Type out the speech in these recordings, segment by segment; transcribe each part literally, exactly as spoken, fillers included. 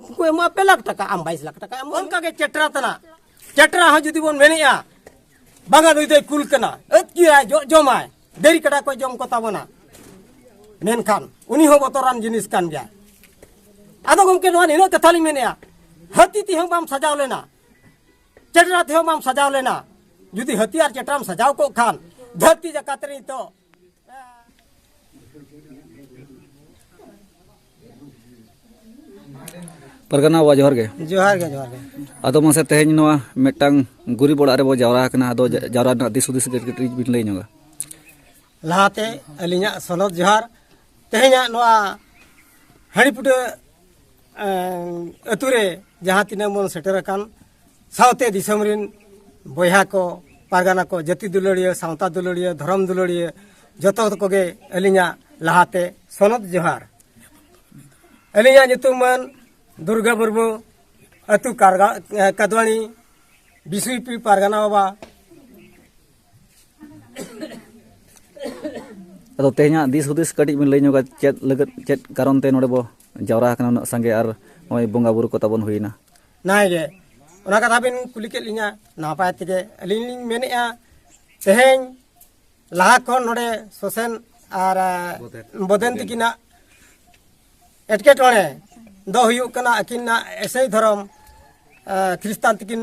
ᱩᱱᱠᱩ ᱮᱢᱚᱜᱼᱟ ᱯᱮ ᱞᱟᱠᱷ ᱴᱟᱠᱟ, ᱟᱢ ᱵᱟᱭᱤᱥ ᱞᱟᱠᱷ ᱴᱟᱠᱟ ᱮᱢᱚᱜ᱾ ᱚᱱᱠᱟ ᱜᱮ ᱪᱮᱴᱨᱟ ᱛᱟᱱᱟ, ᱪᱮᱴᱨᱟ ᱦᱚᱸ ᱡᱩᱫᱤ ᱵᱚᱱ ᱢᱮᱱᱮᱜᱼᱟ, ᱵᱟᱝᱟ ᱱᱩᱭ ᱫᱚᱭ ᱠᱩᱞ ᱠᱟᱱᱟ, ᱟᱹᱛᱠᱤᱨᱟᱭ, ᱡᱚᱜ ᱡᱚᱢᱟᱭ, ᱰᱟᱹᱝᱨᱤ ᱠᱟᱰᱟ ᱠᱚ ᱡᱚᱢ ᱠᱚ ᱛᱟᱵᱚᱱᱟ, ᱢᱮᱱᱠᱷᱟᱱ ᱩᱱᱤ ᱦᱚᱸ ᱵᱚᱛᱚᱨᱟᱱ ᱡᱤᱱᱤᱥ ᱠᱟᱱ ᱜᱮᱭᱟ᱾ ᱟᱫᱚ ᱜᱚᱢᱠᱮ, ᱱᱚᱣᱟ ᱱᱤᱱᱟᱹᱜ ᱠᱟᱛᱷᱟ ᱞᱤᱧ ᱢᱮᱱᱮᱜᱼᱟ, ᱦᱟᱹᱛᱤ ᱛᱮᱦᱚᱸ ᱵᱟᱢ ᱥᱟᱡᱟᱣ ᱞᱮᱱᱟ, ᱪᱮᱴᱨᱟ ᱛᱮᱦᱚᱸ ᱵᱟᱢ ᱥᱟᱡᱟᱣ ᱞᱮᱱᱟ᱾ ᱡᱩᱫᱤ ᱦᱟᱹᱛᱤ ᱟᱨ ᱪᱮᱴᱨᱟᱢ ᱥᱟᱡᱟᱣ ᱠᱚᱜ ᱠᱷᱟᱱ, ᱫᱷᱟᱹᱨᱛᱤ ᱡᱟᱠᱟᱛ ᱨᱮ ᱱᱤᱛᱚᱜ ᱯᱟᱨᱜᱟᱱᱟ ᱵᱟᱵᱟ, ᱡᱚᱦᱟᱨ ᱜᱮ᱾ ᱡᱚᱦᱟᱨ ᱜᱮ, ᱡᱚᱦᱟᱨ ᱜᱮ᱾ ᱟᱫᱚ ᱢᱟᱥᱮ, ᱛᱮᱦᱮᱧ ᱱᱚᱣᱟ ᱢᱤᱫᱴᱟᱝ ᱜᱩᱨᱤᱵ ᱚᱲᱟᱜ ᱨᱮᱵᱚ ᱡᱟᱣᱨᱟ ᱟᱠᱟᱱᱟ, ᱟᱫᱚ ᱡᱟ-, ᱡᱟᱣᱨᱟ ᱨᱮᱱᱟᱜ ᱫᱤᱥ ᱦᱩᱫᱤᱥ ᱠᱟᱹᱴᱤᱡ, ᱠᱟᱹᱴᱤᱡ ᱵᱤᱱ ᱞᱟᱹᱭ ᱧᱚᱜᱟ᱾ ᱞᱟᱦᱟᱛᱮ ᱟᱹᱞᱤᱧᱟᱜ ᱥᱚᱱᱚᱛ ᱡᱚᱦᱟᱨ᱾ ᱛᱮᱦᱮᱧᱟᱜ ᱱᱚᱣᱟ ᱦᱟᱺᱰᱤᱯᱩᱴᱟᱹ, ᱮᱸ, ᱟᱹᱛᱩ ᱨᱮ ᱡᱟᱦᱟᱸ ᱛᱤᱱᱟᱹᱜ ᱵᱚᱱ ᱥᱮᱴᱮᱨ ᱟᱠᱟᱱ, ᱥᱟᱶᱛᱮ ᱫᱤᱥᱚᱢ ᱨᱤᱱ ᱵᱚᱭᱦᱟ ᱠᱚ, ᱯᱟᱨᱜᱟᱱᱟ ᱠᱚ, ᱡᱟᱹᱛᱤ ᱫᱩᱞᱟᱹᱲᱤᱭᱟᱹ, ᱥᱟᱶᱛᱟ ᱫᱩᱞᱟᱹᱲᱤᱭᱟᱹ, ᱫᱷᱚᱨᱚᱢ ᱫᱩᱞᱟᱹᱲᱤᱭᱟᱹ, ᱡᱚᱛᱚ ᱠᱚᱜᱮ ᱟᱹᱞᱤᱧᱟᱜ ᱞᱟᱦᱟᱛᱮ ᱥᱚᱱᱚᱛ ᱡᱚᱦᱟᱨ᱾ ᱟᱹᱞᱤᱧᱟᱜ ᱧᱩᱛᱩᱢ ᱢᱟᱹᱱ ᱫᱩᱨᱜᱟ ᱢᱩᱨᱢᱩ, ᱟᱹᱛᱩ ᱠᱟᱨᱜᱟ-, ᱮ, ᱠᱟᱫᱣᱟᱱᱤ, ᱵᱤᱥᱱᱩᱭᱯᱩᱨ ᱯᱟᱨᱜᱟᱱᱟ ᱵᱟᱵᱟ᱾ ᱟᱫᱚ ᱛᱮᱦᱮᱧᱟᱜ ᱫᱤᱥ ᱦᱩᱫᱤᱥ ᱠᱟᱹᱴᱤᱡ ᱵᱤᱱ ᱞᱟᱹᱭ ᱧᱚᱜᱟ, ᱪᱮᱫ ᱞᱟᱹᱜᱤᱫ, ᱪᱮᱫ ᱠᱟᱨᱚᱱ ᱛᱮ ᱱᱚᱰᱮ ᱵᱚ ᱡᱟᱣᱨᱟ ᱟᱠᱟᱱᱟ ᱩᱱᱟᱹᱜ ᱥᱟᱸᱜᱮ, ᱟᱨ ᱱᱚᱜᱼᱚᱭ ᱵᱚᱸᱜᱟ ᱵᱩᱨᱩ ᱠᱚ ᱛᱟᱵᱚᱱ ᱦᱩᱭᱱᱟ? ᱱᱟᱭ ᱜᱮ, ᱚᱱᱟ ᱠᱟᱛᱷᱟ ᱵᱤᱱ ᱠᱩᱞᱤ ᱠᱮᱫ ᱞᱤᱧᱟ ᱱᱟᱯᱟᱭ ᱛᱮᱜᱮ᱾ ᱟᱹᱞᱤᱧ ᱞᱤᱧ ᱢᱮᱱᱮᱫᱼᱟ, ᱛᱮᱦᱮᱧ ᱞᱟᱦᱟ ᱠᱷᱚᱱ ᱱᱚᱰᱮ ᱥᱚᱥᱮᱱ ᱟᱨ, ᱟ, ᱵᱚᱫᱮᱱ᱾ ᱵᱚᱫᱮᱱ ᱛᱤᱠᱤᱱᱟᱜ ᱮᱴᱠᱮᱴᱚᱬᱮ ᱫᱚ ᱦᱩᱭᱩᱜ ᱠᱟᱱᱟ, ᱟᱹᱠᱤᱱᱟᱜ ᱮᱥᱮᱭ ᱫᱷᱚᱨᱚᱢ, ᱟ, ᱠᱷᱨᱤᱥᱴᱟᱱ ᱛᱤᱠᱤᱱ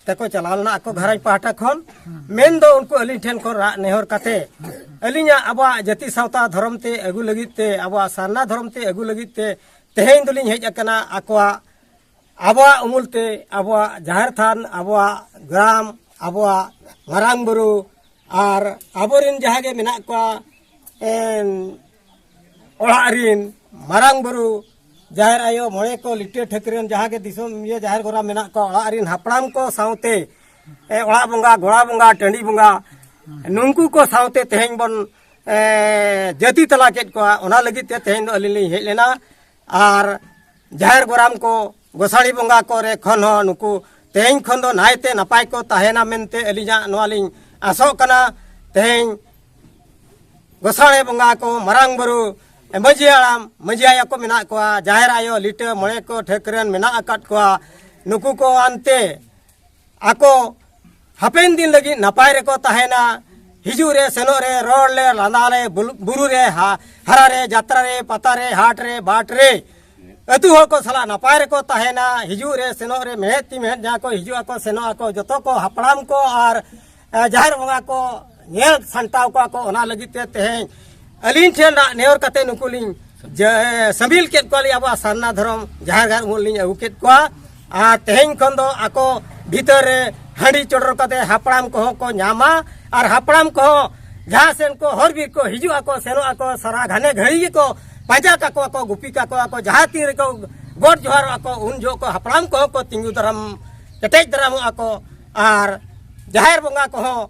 ᱛᱮᱠᱚ ᱪᱟᱞᱟᱣ ᱞᱮᱱᱟ ᱟᱠᱚ ᱜᱷᱟᱨᱚᱸᱡᱽ ᱯᱟᱦᱴᱟ ᱠᱷᱚᱱ᱾ ᱢᱮᱱᱫᱚ ᱩᱱᱠᱩ ᱟᱹᱞᱤᱧ ᱴᱷᱮᱱ ᱠᱷᱚᱱ ᱨᱟᱜ ᱱᱮᱦᱚᱨ ᱠᱟᱛᱮ, ᱟᱹᱞᱤᱧᱟᱜ ᱟᱵᱚᱣᱟᱜ ᱡᱟᱹᱛᱤ ᱥᱟᱶᱛᱟ ᱫᱷᱚᱨᱚᱢ ᱛᱮ ᱟᱹᱜᱩ ᱞᱟᱹᱜᱤᱫ ᱛᱮ, ᱟᱵᱚᱣᱟᱜ ᱥᱟᱨᱱᱟ ᱫᱷᱚᱨᱚᱢ ᱛᱮ ᱟᱹᱜᱩ ᱞᱟᱹᱜᱤᱫ ᱛᱮ ᱛᱮᱦᱮᱧ ᱫᱚᱞᱤᱧ ᱦᱮᱡ ᱟᱠᱟᱱᱟ ᱟᱠᱚᱣᱟᱜ ᱟᱵᱚᱣᱟᱜ ᱩᱢᱩᱞ ᱛᱮ, ᱟᱵᱚᱣᱟᱜ ᱡᱟᱦᱮᱨ ᱛᱷᱟᱱ, ᱟᱵᱚᱣᱟᱜ ᱜᱨᱟᱢ, ᱟᱵᱚᱣᱟᱜ ᱢᱟᱨᱟᱝ ᱵᱩᱨᱩ ᱟᱨ ᱟᱵᱚᱨᱮᱱ ᱡᱟᱦᱟᱸ ᱜᱮ ᱢᱮᱱᱟᱜ ᱠᱚᱣᱟ, ᱮᱱ, ᱚᱲᱟᱜ ᱨᱤᱱ ᱢᱟᱨᱟᱝ ᱵᱩᱨᱩ, ᱡᱟᱦᱮᱨ ᱟᱭᱳ, ᱢᱚᱬᱮ ᱠᱚ, ᱞᱤᱴᱟᱹ ᱴᱷᱟᱹᱠᱨᱟᱹᱱ ᱡᱟᱦᱟᱸ ᱜᱮ ᱫᱤᱥᱚᱢ ᱤᱭᱟᱹ ᱡᱟᱦᱮᱨ ᱜᱚᱨᱟ ᱢᱮᱱᱟᱜ ᱠᱚᱣᱟ, ᱚᱲᱟᱜ ᱨᱤᱱ ᱦᱟᱯᱲᱟᱢ ᱠᱚ ᱥᱟᱶᱛᱮ, ᱮ, ᱚᱲᱟᱜ ᱵᱚᱸᱜᱟ, ᱜᱚᱲᱟ ᱵᱚᱸᱜᱟ, ᱴᱟᱺᱰᱤ ᱵᱚᱸᱜᱟ, ᱱᱩᱝᱠᱩ ᱠᱚ ᱥᱟᱶᱛᱮ ᱛᱮᱦᱮᱧ ᱵᱚᱱ, ᱮ, ᱡᱟᱹᱛᱤ ᱛᱟᱞᱟ ᱠᱮᱫ ᱠᱚᱣᱟ᱾ ᱚᱱᱟ ᱞᱟᱹᱜᱤᱫ ᱛᱮ ᱛᱮᱦᱮᱧ ᱫᱚ ᱟᱹᱞᱤᱧ ᱞᱤᱧ ᱦᱮᱡ ᱞᱮᱱᱟ᱾ ᱟᱨ ᱡᱟᱦᱮᱨ ᱜᱚᱨᱟᱢ ᱠᱚ, ᱜᱚᱸᱥᱟᱲᱤ ᱵᱚᱸᱜᱟ ᱠᱚᱨᱮ ᱠᱷᱚᱱ ᱦᱚᱸ ᱱᱩᱠᱩ ᱛᱮᱦᱮᱧ ᱠᱷᱚᱱ ᱫᱚ ᱱᱟᱭᱛᱮ ᱱᱟᱯᱟᱭ ᱠᱚ ᱛᱟᱦᱮᱱᱟ ᱢᱮᱱᱛᱮ ᱟᱹᱞᱤᱧᱟᱜ ᱱᱚᱣᱟ ᱞᱤᱧ ᱟᱥᱚᱜ ᱠᱟᱱᱟ᱾ ᱛᱮᱦᱮᱧ ᱜᱚᱸᱥᱟᱲᱮ ᱵᱚᱸᱜᱟ ᱠᱚ, ᱢᱟᱨᱟᱝ ᱵᱩᱨᱩ, ᱢᱟᱹᱡᱷᱤ ᱦᱟᱲᱟᱢ, ᱢᱟᱹᱡᱷᱤ ᱟᱭᱳ ᱠᱚ ᱢᱮᱱᱟᱜ ᱠᱚᱣᱟ, ᱡᱟᱦᱮᱨ ᱟᱭᱳ, ᱞᱤᱴᱟᱹ, ᱢᱚᱬᱮ ᱠᱚ ᱴᱷᱟᱹᱠᱨᱟᱹᱱ ᱢᱮᱱᱟᱜ ᱟᱠᱟᱫ ᱠᱚᱣᱟ᱾ ᱱᱩᱠᱩ ᱠᱚ ᱟᱱᱛᱮ ᱟᱠᱚ ᱦᱟᱯᱮᱱ ᱫᱤᱱ ᱞᱟᱹᱜᱤᱫ ᱱᱟᱯᱟᱭ ᱨᱮᱠᱚ ᱛᱟᱦᱮᱱᱟ᱾ ᱦᱤᱡᱩᱜ ᱨᱮ, ᱥᱮᱱᱚᱜ ᱨᱮ, ᱨᱚᱲ ᱞᱮ, ᱞᱟᱸᱫᱟ ᱞᱮ, ᱵᱩᱞ-, ᱵᱩᱨᱩ ᱨᱮ, ᱦᱟ-, ᱦᱟᱨᱟ ᱨᱮ, ᱡᱟᱛᱨᱟ ᱨᱮ, ᱯᱟᱛᱟ ᱨᱮ, ᱦᱟᱴ ᱨᱮ, ᱵᱟᱴ ᱨᱮ, ᱟᱹᱛᱩ ᱦᱚᱲ ᱠᱚ ᱥᱟᱞᱟᱜ ᱱᱟᱯᱟᱭ ᱨᱮᱠᱚ ᱛᱟᱦᱮᱱᱟ᱾ ᱦᱤᱡᱩᱜ ᱨᱮ, ᱥᱮᱱᱚᱜ ᱨᱮ, ᱢᱮᱬᱦᱮᱫ ᱛᱤ ᱢᱮᱬᱦᱮᱫ ᱡᱟᱦᱟᱸ ᱠᱚ ᱦᱤᱡᱩᱜ ᱟᱠᱚ, ᱥᱮᱱᱚᱜ ᱟᱠᱚ, ᱡᱚᱛᱚ ᱠᱚ ᱦᱟᱯᱲᱟᱢ ᱠᱚ ᱟᱨ, ᱮ, ᱡᱟᱦᱮᱨ ᱵᱚᱸᱜᱟ ᱠᱚ ᱧᱮᱞ ᱥᱟᱢᱴᱟᱣ ᱠᱚᱣᱟ ᱠᱚ᱾ ᱚᱱᱟ ᱞᱟᱹᱜᱤᱫ ᱛᱮ ᱛᱮᱦᱮᱧ ᱟᱹᱞᱤᱧ ᱴᱷᱮᱱ ᱨᱟᱜ ᱱᱮᱦᱚᱨ ᱠᱟᱛᱮ ᱱᱩᱠᱩ ᱞᱤᱧ ᱡᱮ, ᱥᱟᱹᱢᱤᱞ ᱠᱮᱫ ᱠᱚᱣᱟᱞᱤᱧ ᱟᱵᱚᱣᱟᱜ ᱥᱟᱨᱱᱟ ᱫᱷᱚᱨᱚᱢ ᱡᱟᱦᱮᱨ ᱜᱟᱲ ᱩᱢᱩᱞ ᱞᱤᱧ ᱟᱹᱜᱩ ᱠᱮᱫ ᱠᱚᱣᱟ᱾ ᱟᱨ ᱛᱮᱦᱮᱧ ᱠᱷᱚᱱ ᱫᱚ ᱟᱠᱚ ᱵᱷᱤᱛᱟᱹᱨ ᱨᱮ ᱦᱟᱺᱰᱤ ᱪᱚᱰᱚᱨ ᱠᱟᱛᱮ ᱦᱟᱯᱲᱟᱢ ᱠᱚᱦᱚᱸ ᱠᱚ ᱧᱟᱢᱟ᱾ ᱟᱨ ᱦᱟᱯᱲᱟᱢ ᱠᱚᱦᱚᱸ ᱡᱟᱦᱟᱸ ᱥᱮᱱ ᱠᱚ ᱦᱚᱨ ᱵᱤᱨ ᱠᱚ ᱦᱤᱡᱩᱜ ᱟᱠᱚ, ᱥᱮᱱᱚᱜ ᱟᱠᱚ, ᱥᱟᱨᱟ ᱜᱷᱟᱱᱮ ᱜᱷᱟᱹᱲᱤ ᱜᱮᱠᱚ ᱯᱟᱸᱡᱟ ᱠᱟᱠᱚᱣᱟ ᱠᱚ, ᱜᱩᱯᱤ ᱠᱟᱠᱚᱣᱟ ᱠᱚ᱾ ᱡᱟᱦᱟᱸ ᱛᱤᱱ ᱨᱮᱠᱚ ᱜᱚᱰ ᱡᱚᱦᱟᱨᱚᱜ ᱟᱠᱚ, ᱩᱱ ᱡᱚᱦᱚᱜ ᱠᱚ ᱦᱟᱯᱲᱟᱢ ᱠᱚᱦᱚᱸ ᱠᱚ ᱛᱤᱸᱜᱩ ᱫᱟᱨᱟᱢ, ᱠᱮᱴᱮᱡ ᱫᱟᱨᱟᱢᱚᱜ ᱟᱠᱚ᱾ ᱟᱨ ᱡᱟᱦᱮᱨ ᱵᱚᱸᱜᱟ ᱠᱚᱦᱚᱸ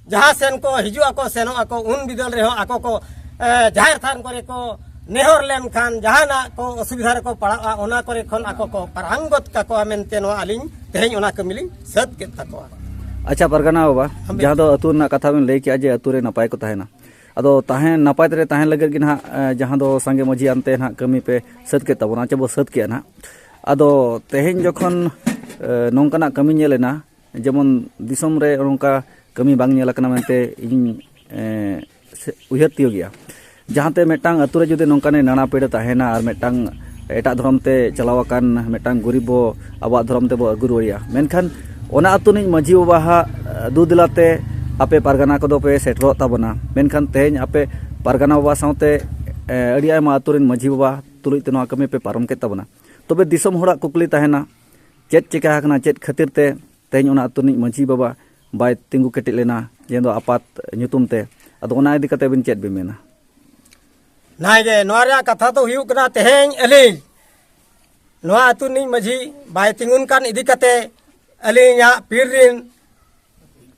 ᱡᱟᱦᱟᱸ ᱥᱮᱱ ᱠᱚ ᱦᱤᱡᱩᱜ ᱟᱠᱚ, ᱥᱮᱱᱚᱜ ᱟᱠᱚ, ᱩᱱ ᱵᱤᱫᱟᱹᱞ ᱨᱮᱦᱚᱸ ᱟᱠᱚ ᱠᱚ, ᱮ, ᱡᱟᱦᱮᱨ ᱛᱷᱟᱱ ᱠᱚᱨᱮ ᱠᱚ ᱱᱮᱦᱚᱨ ᱞᱮᱱᱠᱷᱟᱱ, ᱡᱟᱦᱟᱱᱟᱜ ᱠᱚ ᱚᱥᱩᱵᱤᱫᱷᱟ ᱨᱮᱠᱚ ᱯᱟᱲᱟᱜᱼᱟ, ᱚᱱᱟ ᱠᱚᱨᱮ ᱠᱷᱚᱱ ᱟᱠᱚ ᱠᱚ ᱯᱟᱨᱟᱝ ᱜᱚᱫ ᱠᱟᱠᱚᱣᱟ ᱢᱮᱱᱛᱮ ᱱᱚᱣᱟ ᱟᱹᱞᱤᱧ ᱛᱮᱦᱮᱧ ᱚᱱᱟ ᱠᱟᱹᱢᱤ ᱞᱤᱧ ᱥᱟᱹᱛ ᱠᱮᱫ ᱛᱟᱠᱚᱣᱟ᱾ ᱟᱪᱪᱷᱟ ᱯᱟᱨᱜᱟᱱᱟ ᱵᱟᱵᱟ, ᱦᱟᱢᱵᱤ᱾ ᱡᱟᱦᱟᱸ ᱫᱚ ᱟᱹᱛᱩ ᱨᱮᱱᱟᱜ ᱠᱟᱛᱷᱟ ᱵᱮᱱ ᱞᱟᱹᱭ ᱠᱮᱜᱼᱟ ᱡᱮ ᱟᱹᱛᱩ ᱨᱮ ᱱᱟᱯᱟᱭ ᱠᱚ ᱛᱟᱦᱮᱱᱟ, ᱟᱫᱚ ᱛᱟᱦᱮᱸ ᱱᱟᱯᱟᱭ ᱛᱮ ᱛᱟᱦᱮᱱ ᱞᱟᱹᱜᱤᱫ ᱜᱮ ᱱᱟᱦᱟᱜ, ᱮ, ᱡᱟᱦᱟᱸ ᱫᱚ ᱥᱟᱸᱜᱮ ᱢᱟᱹᱡᱷᱤ ᱟᱱᱛᱮ ᱱᱟᱦᱟᱜ ᱠᱟᱹᱢᱤ ᱯᱮ ᱥᱟᱹᱛ ᱠᱮᱫ ᱛᱟᱵᱚᱱᱟ, ᱪᱮ ᱵᱚ ᱥᱟᱹᱛ ᱠᱮᱜᱼᱟ ᱱᱟᱦᱟᱜ᱾ ᱟᱫᱚ ᱛᱮᱦᱮᱧ ᱡᱚᱠᱷᱚᱱ, ᱮ, ᱱᱚᱝᱠᱟᱱᱟᱜ ᱠᱟᱹᱢᱤ ᱧᱮᱞ ᱮᱱᱟ, ᱡᱮᱢᱚᱱ ᱫᱤᱥᱚᱢ ᱨᱮ ᱱᱚᱝᱠᱟ ᱠᱟᱹᱢᱤ ᱵᱟᱝ ᱧᱮᱞ ᱟᱠᱟᱱᱟ ᱢᱮᱱᱛᱮ ᱤᱧ, ᱮ, ᱥᱮ-, ᱩᱭᱦᱟᱹᱨ ᱛᱤᱭᱳᱜᱮᱜᱼᱟ᱾ ᱡᱟᱦᱟᱸᱛᱮ ᱢᱤᱫᱴᱟᱝ ᱟᱹᱛᱩ ᱨᱮ ᱡᱩᱫᱤ ᱱᱚᱝᱠᱟᱱ ᱱᱟᱱᱟ ᱯᱮᱲᱟ ᱛᱟᱦᱮᱱᱟ ᱟᱨ ᱢᱤᱫᱴᱟᱝ ᱮᱴᱟᱜ ᱫᱷᱚᱨᱚᱢ ᱛᱮ ᱪᱟᱞᱟᱣ ᱟᱠᱟᱱ ᱢᱤᱫᱴᱟᱝ ᱜᱩᱨᱤᱵ ᱵᱚ ᱟᱵᱚᱣᱟᱜ ᱫᱷᱚᱨᱚᱢ ᱛᱮᱵᱚ ᱟᱹᱜᱩ ᱨᱩᱣᱟᱹᱲᱮᱭᱟ, ᱢᱮᱱᱠᱷᱟᱱ ᱚᱱᱟ ᱟᱹᱛᱩ ᱨᱤᱱᱤᱡ ᱢᱟᱹᱡᱷᱤ ᱵᱟᱵᱟᱣᱟᱜ, ᱮ, ᱫᱩ ᱫᱮᱞᱟ ᱛᱮ ᱟᱯᱮ ᱯᱟᱨᱜᱟᱱᱟ ᱠᱚᱫᱚ ᱯᱮ ᱥᱮᱴᱮᱨᱚᱜ ᱛᱟᱵᱚᱱᱟ᱾ ᱢᱮᱱᱠᱷᱟᱱ ᱛᱮᱦᱮᱧ ᱟᱯᱮ ᱯᱟᱨᱜᱟᱱᱟ ᱵᱟᱵᱟ ᱥᱟᱶᱛᱮ, ᱮ, ᱟᱹᱰᱤ ᱟᱭᱢᱟ ᱟᱹᱛᱩ ᱨᱤᱱ ᱢᱟᱹᱡᱷᱤ ᱵᱟᱵᱟ ᱛᱩᱞᱩᱡ ᱛᱮ ᱱᱚᱣᱟ ᱠᱟᱹᱢᱤ ᱯᱮ ᱯᱟᱨᱚᱢ ᱠᱮᱫ ᱛᱟᱵᱚᱱᱟ᱾ ᱛᱚᱵᱮ ᱫᱤᱥᱚᱢ ᱦᱚᱲᱟᱜ ᱠᱩᱠᱞᱤ ᱛᱟᱦᱮᱱᱟ, ᱪᱮᱫ ᱪᱮᱠᱟ ᱟᱠᱟᱱᱟ, ᱪᱮᱫ ᱠᱷᱟᱹᱛᱤᱨ ᱛᱮ ᱛᱮᱦᱮᱧ ᱚᱱᱟ ᱟᱹᱛᱩ ᱨᱤᱱᱤᱡ ᱢᱟᱹᱡᱷᱤ ᱵᱟᱵᱟ ᱵᱟᱭ ᱛᱤᱸᱜᱩ ᱠᱮᱴᱮᱡ ᱞᱮᱱᱟ, ᱡᱮ ᱫᱚ ᱟᱯᱟᱛ ᱧᱩᱛᱩᱢ ᱛᱮ? ᱟᱫᱚ ᱚᱱᱟ ᱤᱫᱤ ᱠᱟᱛᱮ ᱟᱵᱤᱱ ᱪᱮᱫ ᱵᱤᱱ ᱢᱮᱱᱟ? ᱱᱟᱭ ᱜᱮ, ᱱᱚᱣᱟ ᱨᱮᱭᱟᱜ ᱠᱟᱛᱷᱟ ᱫᱚ ᱦᱩᱭᱩᱜ ᱠᱟᱱᱟ, ᱛᱮᱦᱮᱧ ᱟᱹᱞᱤᱧ ᱱᱚᱣᱟ ᱟᱹᱛᱩ ᱨᱤᱱᱤᱡ ᱢᱟᱹᱡᱷᱤ ᱵᱟᱭ ᱛᱤᱸᱜᱩᱱ ᱠᱟᱱ ᱤᱫᱤ ᱠᱟᱛᱮ ᱟᱹᱞᱤᱧᱟᱜ ᱯᱤᱲ ᱨᱤᱱ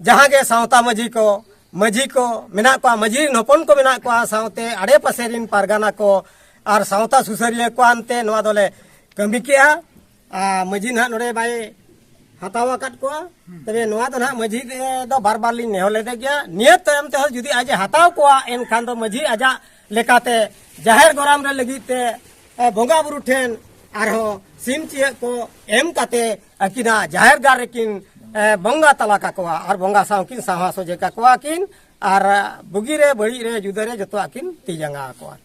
ᱡᱟᱦᱟᱸ ᱜᱮ ᱥᱟᱶᱛᱟ ᱢᱟᱹᱡᱷᱤ ᱠᱚ, ᱢᱟᱹᱡᱷᱤ ᱠᱚ ᱢᱮᱱᱟᱜ ᱠᱚᱣᱟ, ᱢᱟᱹᱡᱷᱤ ᱨᱤᱱ ᱦᱚᱯᱚᱱ ᱠᱚ ᱢᱮᱱᱟᱜ ᱠᱚᱣᱟ, ᱥᱟᱶᱛᱮ ᱟᱲᱮ ᱯᱟᱥᱮ ᱨᱤᱱ ᱯᱟᱨᱜᱟᱱᱟ ᱠᱚ ᱟᱨ ᱥᱟᱶᱛᱟ ᱥᱩᱥᱟᱹᱨᱤᱭᱟᱹ ᱠᱚ ᱟᱱᱛᱮ ᱱᱚᱣᱟ ᱫᱚᱞᱮ ᱠᱟᱹᱢᱤ ᱠᱮᱜᱼᱟ᱾ ᱟᱨ ᱢᱟᱹᱡᱷᱤ ᱱᱟᱦᱟᱜ ᱱᱚᱰᱮ ᱵᱟᱭ ᱦᱟᱛᱟᱣ ᱟᱠᱟᱫ ᱠᱚᱣᱟ᱾ ᱛᱚᱵᱮ ᱱᱚᱣᱟ ᱫᱚ ᱱᱟᱦᱟᱜ ᱢᱟᱹᱡᱷᱤ ᱫᱚ ᱵᱟᱨ ᱵᱟᱨ ᱞᱤᱧ ᱱᱮᱦᱚᱨ ᱞᱮᱫᱮ ᱜᱮᱭᱟ᱾ ᱱᱤᱭᱟᱹ ᱛᱟᱭᱚᱢ ᱛᱮᱦᱚᱸ ᱡᱩᱫᱤ ᱟᱡ ᱮ ᱦᱟᱛᱟᱣ ᱠᱚᱣᱟ, ᱮᱱᱠᱷᱟᱱ ᱫᱚ ᱢᱟᱹᱡᱷᱤ ᱟᱡᱟᱜ ᱞᱮᱠᱟᱛᱮ ᱡᱟᱦᱮᱨ ᱜᱚᱨᱟᱢ ᱨᱮ ᱞᱟᱹᱜᱤᱫ ᱛᱮ, ᱮ, ᱵᱚᱸᱜᱟ ᱵᱩᱨᱩ ᱴᱷᱮᱱ ᱟᱨᱦᱚᱸ ᱥᱤᱢ ᱪᱤᱭᱟᱹᱜ ᱠᱚ ᱮᱢ ᱠᱟᱛᱮ ᱟᱹᱠᱤᱱᱟᱜ ᱡᱟᱦᱮᱨ ᱜᱟᱲ ᱨᱮᱠᱤᱱ, ᱮ, ᱵᱚᱸᱜᱟ ᱛᱟᱞᱟ ᱠᱟᱠᱚᱣᱟ ᱟᱨ ᱵᱚᱸᱜᱟ ᱥᱟᱶ ᱠᱤᱱ ᱥᱟᱶᱦᱟ ᱥᱚᱡᱷᱮ ᱠᱟᱠᱚᱣᱟ ᱠᱤᱱ ᱟᱨ ᱵᱩᱜᱤ ᱨᱮ ᱵᱟᱹᱲᱤᱡ ᱨᱮ ᱡᱩᱫᱟᱹ ᱨᱮ ᱡᱚᱛᱚᱣᱟᱜ ᱠᱤᱱ ᱛᱤ ᱡᱟᱸᱜᱟ ᱟᱠᱚᱣᱟ᱾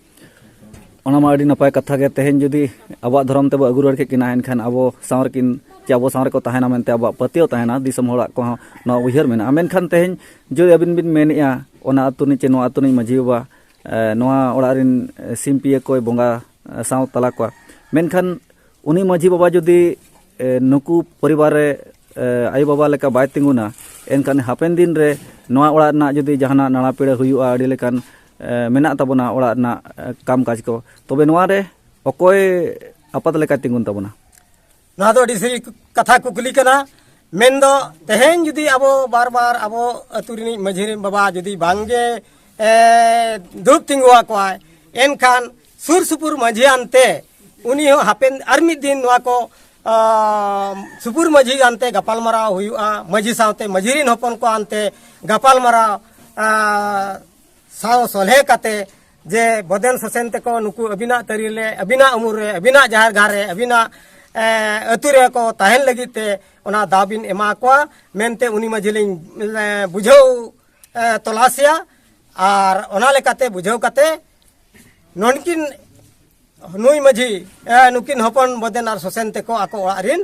ᱚᱱᱟ ᱢᱟ ᱟᱹᱰᱤ ᱱᱟᱯᱟᱭ ᱠᱟᱛᱷᱟ ᱜᱮ᱾ ᱛᱮᱦᱮᱧ ᱡᱩᱫᱤ ᱟᱵᱚᱣᱟᱜ ᱫᱷᱚᱨᱚᱢ ᱛᱮᱵᱚ ᱟᱹᱜᱩ ᱨᱩᱣᱟᱹᱲ ᱠᱮᱫ ᱠᱤᱱᱟ, ᱮᱱᱠᱷᱟᱱ ᱟᱵᱚ ᱥᱟᱶ ᱨᱮᱠᱤᱱ ᱪᱮ ᱟᱵᱚ ᱥᱟᱶ ᱨᱮᱠᱚ ᱛᱟᱦᱮᱱᱟ ᱢᱮᱱᱛᱮ ᱟᱵᱚᱣᱟᱜ ᱯᱟᱹᱛᱭᱟᱹᱣ ᱛᱟᱦᱮᱱᱟ, ᱫᱤᱥᱚᱢ ᱦᱚᱲᱟᱜ ᱠᱚᱦᱚᱸ ᱱᱚᱣᱟ ᱩᱭᱦᱟᱹᱨ ᱢᱮᱱᱟᱜᱼᱟ᱾ ᱢᱮᱱᱠᱷᱟᱱ ᱛᱮᱦᱮᱧ ᱡᱩᱫᱤ ᱟᱹᱵᱤᱱ ᱵᱤᱱ ᱢᱮᱱᱮᱫᱼᱟ ᱚᱱᱟ ᱟᱹᱛᱩ ᱨᱤᱱᱤᱡ ᱪᱮ ᱱᱚᱣᱟ ᱟᱹᱛᱩ ᱨᱤᱱᱤᱡ ᱢᱟᱺᱡᱷᱤ ᱵᱟᱵᱟ, ᱮ, ᱱᱚᱣᱟ ᱚᱲᱟᱜ ᱨᱤᱱ, ᱮ, ᱥᱤᱢ ᱯᱤᱭᱟᱹ ᱠᱚᱭ ᱵᱚᱸᱜᱟ, ᱮ, ᱥᱟᱶ ᱛᱟᱞᱟ ᱠᱚᱣᱟ, ᱢᱮᱱᱠᱷᱟᱱ ᱩᱱᱤ ᱢᱟᱺᱡᱷᱤ ᱵᱟᱵᱟ ᱡᱩᱫᱤ, ᱮ, ᱱᱩᱠᱩ ᱯᱚᱨᱤᱵᱟᱨ ᱨᱮ, ᱮ, ᱟᱭᱳᱼᱵᱟᱵᱟ ᱞᱮᱠᱟ ᱵᱟᱭ ᱛᱤᱸᱜᱩᱱᱟ, ᱮᱱᱠᱷᱟᱱ ᱦᱟᱯᱮᱱ ᱫᱤᱱ ᱨᱮ ᱱᱚᱣᱟ ᱚᱲᱟᱜ ᱨᱮᱱᱟᱜ ᱡᱩᱫᱤ ᱡᱟᱦᱟᱱᱟᱜ ᱱᱟᱲᱟ ᱯᱤᱲᱟᱹ ᱦᱩᱭᱩᱜᱼᱟ, ᱟᱹᱰᱤ ᱞᱮᱠᱟᱱ, ᱮ, ᱢᱮᱱᱟᱜ ᱛᱟᱵᱚᱱᱟ ᱚᱲᱟᱜ ᱨᱮᱱᱟᱜ, ᱮ, ᱠᱟᱢ ᱠᱟᱡᱽ ᱠᱚ, ᱛᱚᱵᱮ ᱱᱚᱣᱟ ᱨᱮ ᱚᱠᱚᱭ ᱟᱯᱟᱛ ᱞᱮᱠᱟᱭ ᱛᱤᱸᱜᱩᱱ ᱛᱟᱵᱚᱱᱟ? ᱱᱚᱣᱟ ᱫᱚ ᱟᱹᱰᱤ ᱥᱟᱹᱨᱤ ᱠᱟᱛᱷᱟ ᱠᱩᱠᱞᱤ ᱠᱟᱱᱟ᱾ ᱢᱮᱱᱫᱚ ᱛᱮᱦᱮᱧ ᱡᱩᱫᱤ ᱟᱵᱚ ᱵᱟᱨ ᱵᱟᱨ ᱟᱵᱚ ᱟᱹᱛᱩ ᱨᱤᱱᱤᱡ ᱢᱟᱺᱡᱷᱤ ᱨᱤᱱ ᱵᱟᱵᱟ ᱡᱩᱫᱤ ᱵᱟᱝᱜᱮ, ᱮ, ᱫᱩᱲᱩᱵ ᱛᱤᱸᱜᱩ ᱟᱠᱚᱣᱟᱭ, ᱮᱱᱠᱷᱟᱱ ᱥᱩᱨ ᱥᱩᱯᱩᱨ ᱢᱟᱺᱡᱷᱤ ᱟᱱᱛᱮ ᱩᱱᱤ ᱦᱚᱸ ᱦᱟᱯᱮᱱ ᱟᱨ ᱢᱤᱫ ᱫᱤᱱ ᱱᱚᱣᱟ ᱠᱚ, ᱟ, ᱥᱩᱯᱩᱨ ᱢᱟᱺᱡᱷᱤ ᱟᱱᱛᱮ ᱜᱟᱯᱟᱞᱢᱟᱨᱟᱣ ᱦᱩᱭᱩᱜᱼᱟ, ᱢᱟᱺᱡᱷᱤ ᱥᱟᱶᱛᱮ ᱢᱟᱺᱡᱷᱤ ᱨᱤᱱ ᱦᱚᱯᱚᱱ ᱠᱚ ᱟᱱᱛᱮ ᱜᱟᱯᱟᱞᱢᱟᱨᱟᱣ, ᱟ, ᱥᱟᱶ ᱥᱚᱞᱦᱮ ᱠᱟᱛᱮ ᱡᱮ ᱵᱚᱫᱮᱱ ᱥᱚᱥᱮᱱ ᱛᱮᱠᱚ ᱱᱩᱠᱩ ᱟᱹᱵᱤᱱᱟᱜ ᱛᱟᱹᱨᱤ ᱨᱮ, ᱟᱹᱵᱤᱱᱟᱜ ᱩᱢᱩᱞ ᱨᱮ, ᱟᱹᱵᱤᱱᱟᱜ ᱡᱟᱦᱮᱨ ᱜᱟᱲ ᱨᱮ, ᱟᱹᱵᱤᱱᱟᱜ, ᱮ, ᱟᱹᱛᱩ ᱨᱮ ᱠᱚ ᱛᱟᱦᱮᱱ ᱞᱟᱹᱜᱤᱫ ᱛᱮ ᱚᱱᱟ ᱫᱟᱣ ᱵᱤᱱ ᱮᱢᱟ ᱠᱚᱣᱟ ᱢᱮᱱᱛᱮ ᱩᱱᱤ ᱢᱟᱺᱡᱷᱤ ᱞᱤᱧ, ᱮ, ᱵᱩᱡᱷᱟᱹᱣ, ᱮ, ᱛᱚᱞᱟᱥᱮᱭᱟ᱾ ᱟᱨ ᱚᱱᱟ ᱞᱮᱠᱟᱛᱮ ᱵᱩᱡᱷᱟᱹᱣ ᱠᱟᱛᱮ ᱱᱩᱠᱤᱱ, ᱱᱩᱭ ᱢᱟᱺᱡᱷᱤ, ᱮ, ᱱᱩᱠᱤᱱ ᱦᱚᱯᱚᱱ ᱵᱚᱫᱮᱱ ᱟᱨ ᱥᱚᱥᱮᱱ ᱛᱮᱠᱚ ᱟᱠᱚ ᱚᱲᱟᱜ ᱨᱤᱱ